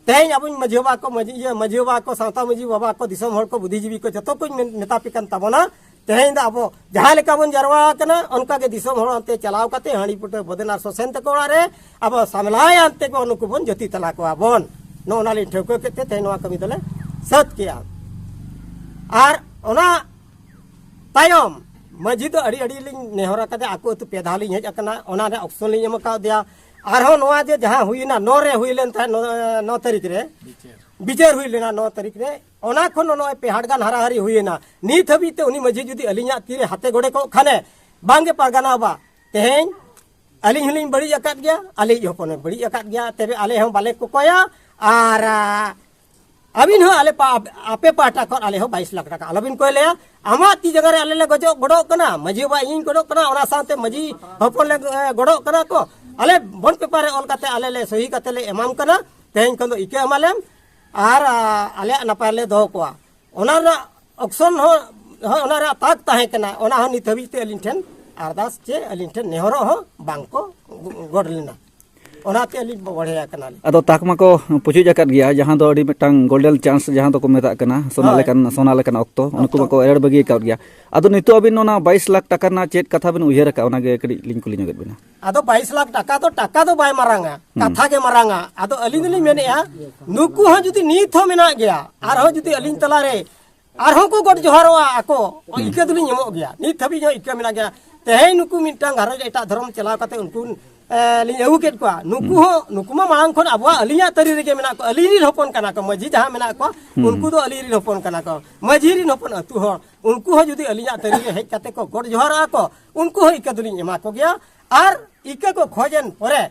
ᱛᱮᱦᱮᱧ ᱟᱵᱚ ᱢᱟᱹᱡᱷᱤ ᱵᱟᱵᱟ ᱠᱚ, ᱢᱟᱹᱡᱷᱤ, ᱤᱭᱟᱹ, ᱢᱟᱹᱡᱷᱤ ᱵᱟᱵᱟ ᱠᱚ, ᱥᱟᱶᱛᱟ ᱢᱟᱹᱡᱷᱤ ᱵᱟᱵᱟ ᱠᱚ, ᱫᱤᱥᱚᱢ ᱦᱚᱲ ᱠᱚ, ᱵᱩᱫᱽᱫᱷᱤᱡᱤᱵᱤ ᱠᱚ, ᱡᱚᱛᱚ ᱠᱚᱧ ᱢᱮ-, ᱢᱮᱛᱟ ᱯᱮ ᱠᱟᱱ ᱛᱟᱵᱚᱱᱟ᱾ ᱛᱮᱦᱮᱧ ᱫᱚ ᱟᱵᱚ ᱡᱟᱦᱟᱸ ᱞᱮᱠᱟ ᱵᱚᱱ ᱡᱟᱨᱣᱟ ᱟᱠᱟᱱᱟ, ᱚᱱᱠᱟ ᱜᱮ ᱫᱤᱥᱚᱢ ᱦᱚᱲ ᱚᱱᱛᱮ ᱪᱟᱞᱟᱣ ᱠᱟᱛᱮ ᱦᱟᱺᱰᱤ ᱯᱩᱴᱟᱹ ᱵᱚᱫᱮᱱ ᱟᱨ ᱥᱚᱥᱮᱱ ᱛᱟᱠᱚ ᱚᱲᱟᱜ ᱨᱮ ᱟᱵᱚ ᱥᱟᱢᱞᱟᱭ ᱟᱱᱛᱮ ᱠᱚ ᱱᱩᱠᱩ ᱵᱚᱱ ᱡᱟᱹᱛᱤ ᱛᱟᱞᱟ ᱠᱚᱣᱟ ᱵᱚᱱ᱾ ᱱᱚᱜᱼᱚ ᱱᱟ ᱞᱤᱧ ᱴᱷᱟᱹᱣᱠᱟᱹ ᱠᱮᱫ ᱛᱮ ᱛᱮᱦᱮᱧ ᱱᱚᱣᱟ ᱠᱟᱹᱢᱤ ᱫᱚᱞᱮ ᱥᱟᱹᱛ ᱠᱮᱜᱼᱟ᱾ ᱟᱨ ᱚᱱᱟ ᱛᱟᱭᱚᱢ ᱢᱟᱹᱡᱷᱤ ᱫᱚ ᱟᱹᱰᱤ, ᱟᱹᱰᱤ ᱞᱤᱧ ᱱᱮᱦᱚᱨ ᱟᱠᱟᱫᱮ, ᱟᱠᱚ ᱟᱹᱛᱩ ᱯᱮ ᱫᱷᱟᱣ ᱞᱤᱧ ᱦᱮᱡ ᱟᱠᱟᱱᱟ, ᱚᱱᱟ ᱨᱮ ᱚᱯᱥᱚᱱ ᱞᱤᱧ ᱮᱢ ᱟᱠᱟᱫᱮᱭᱟ᱾ ᱟᱨᱦᱚᱸ ᱱᱚᱣᱟ ᱡᱮ ᱡᱟᱦᱟᱸ ᱦᱩᱭᱮᱱᱟ, ᱱᱚ ᱨᱮ ᱦᱩᱭ ᱞᱮᱱ ᱛᱟᱦᱮᱸᱫ, ᱱᱚ, ᱱᱚ ᱛᱟᱹᱨᱤᱠᱷ ᱨᱮ ᱵᱤᱪᱟᱹᱨ ᱦᱩᱭ ᱞᱮᱱᱟ, ᱱᱚ ᱛᱟᱹᱨᱤᱠᱷ ᱨᱮ ᱚᱱᱟ ᱠᱷᱚᱱ ᱱᱚᱜᱼᱚᱭ ᱯᱮ ᱦᱟᱴ ᱜᱟᱱ ᱦᱟᱨᱟᱦᱟᱨᱤ ᱦᱩᱭᱮᱱᱟ᱾ ᱱᱤᱛ ᱦᱟᱹᱵᱤᱡ ᱛᱮ ᱩᱱᱤ ᱢᱟᱹᱡᱷᱤ ᱡᱩᱫᱤ ᱟᱹᱞᱤᱧᱟᱜ ᱛᱤᱨᱮ ᱦᱟᱛᱮ ᱜᱚᱰᱮ ᱠᱚᱜ ᱠᱷᱟᱱᱮ, ᱵᱟᱝᱜᱮ ᱯᱟᱨᱜᱟᱱᱟ ᱵᱟ, ᱛᱮᱦᱮᱧ ᱟᱹᱞᱤᱧ ᱦᱚᱸᱞᱤᱧ ᱵᱟᱹᱲᱤᱡ ᱟᱠᱟᱫ ᱜᱮᱭᱟ, ᱟᱞᱮᱭᱤᱡ ᱦᱚᱯᱚᱱᱮ ᱵᱟᱹᱲᱤᱡ ᱟᱠᱟᱫ ᱜᱮᱭᱟ, ᱛᱮᱵᱮ ᱟᱞᱮ ᱦᱚᱸ ᱵᱟᱞᱮ ᱠᱚᱠᱚᱭᱟ᱾ ᱟᱨ, ᱟ, ᱟᱹᱵᱤᱱ ᱦᱚᱸ ᱟᱞᱮ ᱯᱟ-, ᱟᱯᱮ ᱯᱟᱦᱴᱟ ᱠᱷᱚᱱ ᱟᱞᱮ ᱦᱚᱸ ᱵᱟᱭᱤᱥ ᱞᱟᱠᱷ ᱴᱟᱠᱟ ᱟᱞᱚᱵᱤᱱ ᱠᱚᱭ ᱞᱮᱭᱟ᱾ ᱟᱢᱟᱜ ᱛᱤ ᱡᱟᱸᱜᱟ ᱨᱮ ᱟᱞᱮ ᱞᱮ ᱜᱚᱡᱚᱜ ᱜᱚᱲᱚᱜ ᱠᱟᱱᱟ, ᱢᱟᱹᱡᱷᱤ ᱵᱟᱵᱟ ᱤᱧᱤᱧ ᱜᱚᱲᱚᱜ ᱠᱟᱱᱟ, ᱚᱱᱟ ᱥᱟᱶᱛᱮ ᱢᱟᱹᱡᱷᱤ ᱦᱚᱯᱚᱱ ᱞᱮ, ᱮ, ᱜᱚᱲᱚᱜ ᱠᱟᱱᱟ ᱠᱚ᱾ ᱟᱞᱮ ᱵᱚᱱᱰ ᱯᱮᱯᱟᱨ ᱨᱮ ᱚᱞ ᱠᱟᱛᱮ ᱟᱞᱮ ᱞᱮ ᱥᱚᱦᱤ ᱠᱟᱛᱮ ᱞᱮ ᱮᱢᱟᱢ ᱠᱟᱱᱟ, ᱛᱮᱦᱮᱧ ᱠᱷᱚᱱ ᱫᱚ ᱤᱠᱟᱹ ᱮᱢᱟᱞᱮᱢ ᱟᱨ, ᱟ, ᱟᱞᱮᱭᱟᱜ ᱱᱟᱯᱟᱭ ᱞᱮ ᱫᱚᱦᱚ ᱠᱚᱣᱟ᱾ ᱚᱱᱟ ᱨᱮᱱᱟᱜ ᱚᱯᱥᱚᱱ ᱦᱚᱸ, ᱦᱚᱸ, ᱚᱱᱟ ᱨᱮᱱᱟᱜ ᱛᱟᱠ ᱛᱟᱦᱮᱸ ᱠᱟᱱᱟ, ᱚᱱᱟ ᱦᱚᱸ ᱱᱤᱛ ᱦᱟᱹᱵᱤᱡ ᱛᱮ ᱟᱹᱞᱤᱧ ᱴᱷᱮᱱ ᱟᱨᱫᱟᱥ ᱪᱮ ᱟᱹᱞᱤᱧ ᱴᱷᱮᱱ ᱱᱮᱦᱚᱨᱚᱜ ᱦᱚᱸ ᱵᱟᱝ ᱠᱚ ᱜᱚ-, ᱜᱚᱰ ᱞᱮᱱᱟ᱾ ᱚᱱᱟᱛᱮ ᱟᱹᱞᱤᱧ ᱵᱚᱲᱦᱮ ᱟᱠᱟᱱᱟᱞᱤᱧ᱾ ᱟᱫᱚ ᱛᱟᱠ ᱢᱟᱠᱚ ᱯᱩᱪᱩᱡ ᱟᱠᱟᱫ ᱜᱮᱭᱟ, ᱡᱟᱦᱟᱸ ᱫᱚ ᱟᱹᱰᱤ ᱢᱤᱫᱴᱟᱝ ᱜᱳᱞᱰᱮᱱ ᱪᱟᱱᱥ, ᱡᱟᱦᱟᱸ ᱫᱚᱠᱚ ᱢᱮᱛᱟᱜ ᱠᱟᱱᱟ, ᱥᱚᱱᱟ ᱦᱳᱭ᱾ ᱞᱮᱠᱟᱱ, ᱥᱚᱱᱟ ᱞᱮᱠᱟᱱ ᱚᱠᱛᱚ, ᱩᱱᱠᱩ ᱚᱠᱛᱚ᱾ ᱢᱟᱠᱚ ᱮᱲᱮᱲ ᱵᱟᱹᱜᱤ ᱟᱠᱟᱫ ᱜᱮᱭᱟ᱾ ᱟᱫᱚ ᱱᱤᱛᱚᱜ ᱟᱹᱵᱤᱱ ᱚᱱᱟ ᱵᱟᱭᱤᱥ ᱞᱟᱠᱷ ᱴᱟᱠᱟ ᱨᱮᱱᱟᱜ ᱪᱮᱫ ᱠᱟᱛᱷᱟ ᱵᱤᱱ ᱩᱭᱦᱟᱹᱨ ᱟᱠᱟᱫ, ᱚᱱᱟᱜᱮ ᱠᱟᱹᱴᱤᱡ ᱞᱤᱧ ᱠᱩᱞᱤ ᱧᱚᱜᱮᱫ ᱵᱤᱱᱟ᱾ ᱟᱫᱚ ᱵᱟᱭᱤᱥ ᱞᱟᱠᱷ ᱴᱟᱠᱟ ᱫᱚ, ᱴᱟᱠᱟ ᱫᱚ ᱵᱟᱭ ᱢᱟᱨᱟᱝᱟ, ᱦᱩᱸ᱾ ᱠᱟᱛᱷᱟ ᱜᱮ ᱢᱟᱨᱟᱝᱟ᱾ ᱟᱫᱚ ᱟᱹᱞᱤᱧ ᱫᱚᱞᱤᱧ ᱢᱮᱱᱮᱫᱼᱟ, ᱱᱩᱠᱩ ᱦᱚᱸ ᱡᱩᱫᱤ ᱱᱤᱛ ᱦᱚᱸ ᱢᱮᱱᱟᱜ ᱜᱮᱭᱟ, ᱟᱨᱦᱚᱸ ᱡᱩᱫᱤ ᱟᱹᱞᱤᱧ ᱛᱟᱞᱟᱨᱮ ᱟᱨᱦᱚᱸ ᱠᱚ ᱜᱚᱰ ᱡᱚᱦᱟᱨᱚᱜᱼᱟ ᱟᱠᱚ, ᱦᱩᱸ᱾ ᱤᱠᱟᱹ ᱫᱚᱞᱤᱧ ᱮᱢᱚᱜ ᱜᱮᱭᱟ᱾ ᱱᱤᱛ ᱦᱟᱹᱵᱤᱡ ᱦᱚᱸ ᱤᱠᱟᱹ ᱢᱮᱱᱟᱜ ᱜᱮᱭᱟ᱾ ᱛᱮᱦᱮᱧ ᱱᱩᱠᱩ ᱢᱤᱫᱴᱟᱝ ᱜᱷᱟᱨᱚᱸᱡᱽ ᱮᱴᱟᱜ ᱫᱷᱚᱨᱚᱢ ᱪᱟᱞᱟᱣ ᱠᱟᱛᱮ ᱩᱱᱠᱩ, ᱮ, ᱞᱤᱧ ᱟᱹᱜᱩ ᱠᱮᱫ ᱠᱚᱣᱟ᱾ ᱱᱩᱠᱩ ᱦᱩᱸ᱾ ᱦᱚᱸ, ᱱᱩᱠᱩ ᱢᱟ ᱢᱟᱲᱟᱝ ᱠᱷᱚᱱ ᱟᱵᱚᱣᱟᱜ ᱟᱹᱞᱤᱧᱟᱜ ᱛᱟᱹᱨᱤ ᱨᱮᱜᱮ ᱢᱮᱱᱟᱜ ᱠᱚᱣᱟ᱾ ᱟᱹᱞᱤᱧ ᱨᱤᱱ ᱦᱚᱯᱚᱱ ᱠᱟᱱᱟ ᱠᱚ᱾ ᱢᱟᱹᱡᱷᱤ ᱡᱟᱦᱟᱸ ᱢᱮᱱᱟᱜ ᱠᱚᱣᱟ, ᱦᱩᱸ᱾ ᱩᱱᱠᱩ ᱫᱚ ᱟᱹᱞᱤᱧ ᱨᱤᱱ ᱦᱚᱯᱚᱱ ᱠᱟᱱᱟ ᱠᱚ᱾ ᱢᱟᱹᱡᱷᱤ ᱨᱤᱱ ᱦᱚᱯᱚᱱ ᱟᱹᱛᱩ ᱦᱚᱲ, ᱩᱱᱠᱩ ᱦᱚᱸ ᱡᱩᱫᱤ ᱟᱹᱞᱤᱧᱟᱜ ᱛᱟᱹᱨᱤ ᱨᱮ ᱦᱮᱡ ᱠᱟᱛᱮ ᱠᱚ ᱜᱚᱰ ᱡᱚᱦᱟᱨᱚᱜᱼᱟ ᱠᱚ, ᱩᱱᱠᱩ ᱦᱚᱸ ᱤᱠᱟᱹ ᱫᱚᱞᱤᱧ ᱮᱢᱟ ᱠᱚᱜᱮᱭᱟ᱾ ᱟᱨ ᱤᱠᱟᱹ ᱠᱚ ᱠᱷᱚᱡᱮᱱ ᱯᱚᱨᱮ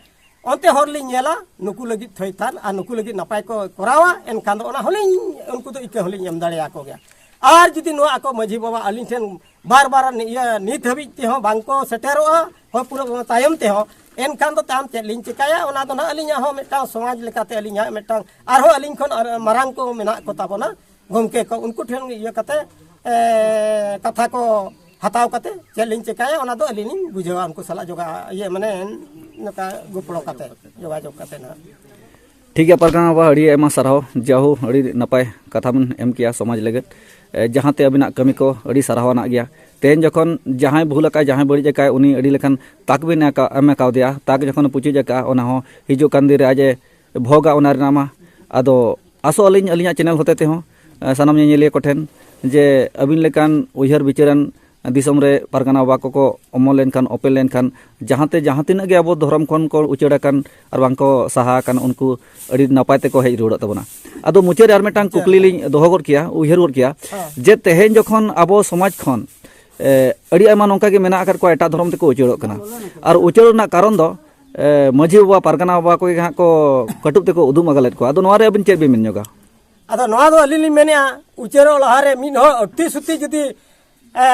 ᱚᱱᱛᱮ ᱦᱚᱨ ᱞᱤᱧ ᱧᱮᱞᱟ, ᱱᱩᱠᱩ ᱞᱟᱹᱜᱤᱫ ᱛᱷᱚᱭᱛᱷᱟᱱ ᱟᱨ ᱱᱩᱠᱩ ᱞᱟᱹᱜᱤᱫ ᱱᱟᱯᱟᱭ ᱠᱚ ᱠᱚᱨᱟᱣᱟ, ᱮᱱᱠᱷᱟᱱ ᱫᱚ ᱚᱱᱟ ᱦᱚᱸᱞᱤᱧ, ᱩᱱᱠᱩ ᱫᱚ ᱤᱠᱟᱹ ᱦᱚᱸᱞᱤᱧ ᱮᱢ ᱫᱟᱲᱮᱭᱟᱠᱚ ᱜᱮᱭᱟ᱾ ᱟᱨ ᱡᱩᱫᱤ ᱱᱚᱣᱟ ᱟᱠᱚ ᱢᱟᱹᱡᱷᱤ ᱵᱟᱵᱟ ᱟᱹᱞᱤᱧ ᱴᱷᱮᱱ ᱵᱟᱨ ᱵᱟᱨ ᱤᱭᱟᱹ ᱱᱤᱛ ᱦᱟᱹᱵᱤᱡ ᱛᱮᱦᱚᱸ ᱵᱟᱝ ᱠᱚ ᱥᱮᱴᱮᱨᱚᱜᱼᱟ, ᱦᱳᱭ, ᱯᱩᱨᱟᱹ ᱛᱟᱭᱚᱢ ᱛᱮᱦᱚᱸ, ᱮᱱᱠᱷᱟᱱ ᱫᱚ ᱛᱟᱭᱚᱢ ᱪᱮᱫ ᱞᱤᱧ ᱪᱮᱠᱟᱭᱟ? ᱚᱱᱟ ᱫᱚ ᱱᱟᱦᱟᱜ ᱟᱹᱞᱤᱧᱟᱜ ᱦᱚᱸ ᱢᱤᱫᱴᱟᱝ ᱥᱚᱢᱟᱡᱽ ᱞᱮᱠᱟᱛᱮ ᱟᱹᱞᱤᱧᱟᱜ ᱢᱤᱫᱴᱟᱝ ᱟᱨᱦᱚᱸ ᱟᱹᱞᱤᱧ ᱠᱷᱚᱱ ᱟᱨ ᱢᱟᱨᱟᱝ ᱠᱚ ᱢᱮᱱᱟᱜ ᱠᱚ ᱛᱟᱵᱚᱱᱟ, ᱜᱚᱢᱠᱮ ᱠᱚ, ᱩᱱᱠᱩ ᱴᱷᱮᱱ ᱤᱭᱟᱹ ᱠᱟᱛᱮ, ᱮ, ᱠᱟᱛᱷᱟ ᱠᱚ ᱦᱟᱛᱟᱣ ᱠᱟᱛᱮ ᱪᱮᱫ ᱞᱤᱧ ᱪᱮᱠᱟᱭᱟ, ᱚᱱᱟ ᱫᱚ ᱟᱹᱞᱤᱧ ᱞᱤᱧ ᱵᱩᱡᱷᱟᱹᱣᱟ, ᱩᱱᱠᱩ ᱥᱟᱞᱟᱜ ᱡᱚᱜᱟ-, ᱤᱭᱟᱹ, ᱢᱟᱱᱮ, ᱱᱚᱝᱠᱟ ᱜᱚᱯᱚᱲᱚ ᱠᱟᱛᱮ, ᱡᱳᱜᱟᱡᱳᱜᱽ ᱠᱟᱛᱮ ᱱᱟᱦᱟᱜ᱾ ᱴᱷᱤᱠ ᱜᱮᱭᱟ ᱯᱟᱨᱜᱟᱱᱟ ᱵᱟᱵᱟ, ᱟᱹᱰᱤ ᱟᱭᱢᱟ ᱥᱟᱨᱦᱟᱣ, ᱡᱟᱦᱳ ᱟᱹᱰᱤ ᱱᱟᱯᱟᱭ ᱠᱟᱛᱷᱟ ᱵᱤᱱ ᱮᱢ ᱠᱮᱭᱟ ᱥᱚᱢᱟᱡᱽ ᱞᱟᱹᱜᱤᱫ, ᱮ, ᱡᱟᱦᱟᱸᱛᱮ ᱟᱹᱵᱤᱱᱟᱜ ᱠᱟᱹᱢᱤ ᱠᱚ ᱟᱹᱰᱤ ᱥᱟᱨᱦᱟᱣ ᱟᱱᱟᱜ ᱜᱮᱭᱟ᱾ ᱛᱮᱦᱮᱧ ᱡᱚᱠᱷᱚᱱ ᱡᱟᱦᱟᱸᱭ ᱵᱷᱩᱞ ᱟᱠᱟᱫ, ᱡᱟᱦᱟᱸᱭ ᱵᱟᱹᱲᱤᱡ ᱟᱠᱟᱫ, ᱩᱱᱤ ᱟᱹᱰᱤ ᱞᱮᱠᱟᱱ ᱛᱟᱠ ᱵᱤᱱ ᱮᱢ ᱠᱟᱣ-, ᱮᱢ ᱠᱟᱣᱫᱮᱭᱟ, ᱛᱟᱠ ᱡᱚᱠᱷᱚᱱ ᱯᱩᱪᱩᱡ ᱟᱠᱟᱫᱼᱟ, ᱚᱱᱟ ᱦᱚᱸ ᱦᱤᱡᱩᱜ ᱠᱟᱱ ᱫᱤᱱ ᱨᱮ ᱟᱡ ᱮ ᱵᱷᱳᱜᱟ ᱚᱱᱟ ᱨᱮᱱᱟᱜ ᱢᱟ᱾ ᱟᱫᱚ ᱟᱥᱚᱜ ᱟᱹᱞᱤᱧ ᱟᱹᱞᱤᱧᱟᱜ ᱪᱮᱱᱮᱞ ᱦᱚᱛᱮ ᱛᱮᱦᱚᱸ, ᱮ, ᱥᱟᱱᱟᱢ ᱧᱮᱧᱮᱞᱤᱭᱟᱹ ᱠᱚᱴᱷᱮᱱ ᱡᱮ ᱟᱹᱵᱤᱱ ᱞᱮᱠᱟᱱ ᱩᱭᱦᱟᱹᱨ ᱵᱤᱪᱟᱹᱨᱟᱱ ᱫᱤᱥᱚᱢ ᱨᱮ ᱯᱟᱨᱜᱟᱱᱟ ᱵᱟᱵᱟ ᱠᱚᱠᱚ ᱚᱢᱚᱱ ᱞᱮᱱᱠᱷᱟᱱ, ᱚᱯᱮᱞ ᱞᱮᱱᱠᱷᱟᱱ, ᱡᱟᱦᱟᱸᱛᱮ ᱡᱟᱦᱟᱸ ᱛᱤᱱᱟᱹᱜ ᱜᱮ ᱟᱵᱚ ᱫᱷᱚᱨᱚᱢ ᱠᱷᱚᱱ ᱠᱚ ᱩᱪᱟᱹᱲ ᱟᱠᱟᱱ ᱟᱨ ᱵᱟᱝ ᱠᱚ ᱥᱟᱦᱟ ᱟᱠᱟᱱ, ᱩᱱᱠᱩ ᱟᱹᱰᱤ ᱱᱟᱯᱟᱭ ᱛᱮᱠᱚ ᱦᱮᱡ ᱨᱩᱣᱟᱹᱲᱚᱜ ᱛᱟᱵᱚᱱᱟ᱾ ᱟᱫᱚ ᱢᱩᱪᱟᱹᱫ ᱨᱮ ᱟᱨ ᱢᱤᱫᱴᱟᱝ ᱠᱩᱠᱞᱤ ᱞᱤᱧ ᱫᱚᱦᱚ ᱜᱚᱫ ᱠᱮᱭᱟ, ᱩᱭᱦᱟᱹᱨ ᱜᱚᱫ ᱠᱮᱭᱟ, ᱦᱮᱸ᱾ ᱡᱮ ᱛᱮᱦᱮᱧ ᱡᱚᱠᱷᱚᱱ ᱟᱵᱚ ᱥᱚᱢᱟᱡᱽ ᱠᱷᱚᱱ, ᱮ, ᱟᱹᱰᱤ ᱟᱭᱢᱟ ᱱᱚᱝᱠᱟ ᱜᱮ ᱢᱮᱱᱟᱜ ᱟᱠᱟᱫ ᱠᱚᱣᱟ ᱮᱴᱟᱜ ᱫᱷᱚᱨᱚᱢ ᱛᱮᱠᱚ ᱩᱪᱟᱹᱲᱚᱜ ᱠᱟᱱᱟ, ᱟᱨ ᱩᱪᱟᱹᱲ ᱨᱮᱱᱟᱜ ᱠᱟᱨᱚᱱ ᱫᱚ, ᱮ, ᱢᱟᱹᱡᱷᱤ ᱵᱟᱵᱟ, ᱯᱟᱨᱜᱟᱱᱟ ᱵᱟᱵᱟ ᱠᱚᱜᱮ ᱦᱟᱸᱜ ᱠᱚ ᱠᱟᱹᱴᱩᱵ ᱛᱮᱠᱚ ᱩᱫᱩᱢ ᱟᱜᱟᱞᱮᱫ ᱠᱚᱣᱟ᱾ ᱟᱫᱚ ᱱᱚᱣᱟ ᱨᱮ ᱟᱹᱵᱤᱱ ᱪᱮᱫ ᱵᱤᱱ ᱢᱮᱱ ᱧᱚᱜᱟ? ᱟᱫᱚ ᱱᱚᱣᱟ ᱫᱚ ᱟᱹᱞᱤᱧ ᱞᱤᱧ ᱢᱮᱱᱮᱫᱼᱟ, ᱩᱪᱟᱹᱲᱚᱜ ᱞᱟᱦᱟᱨᱮ ᱢᱤᱫ ᱦᱚᱲ ᱟᱹᱴᱤ ᱥᱩᱛᱤ ᱡᱩᱫᱤ, ᱮ,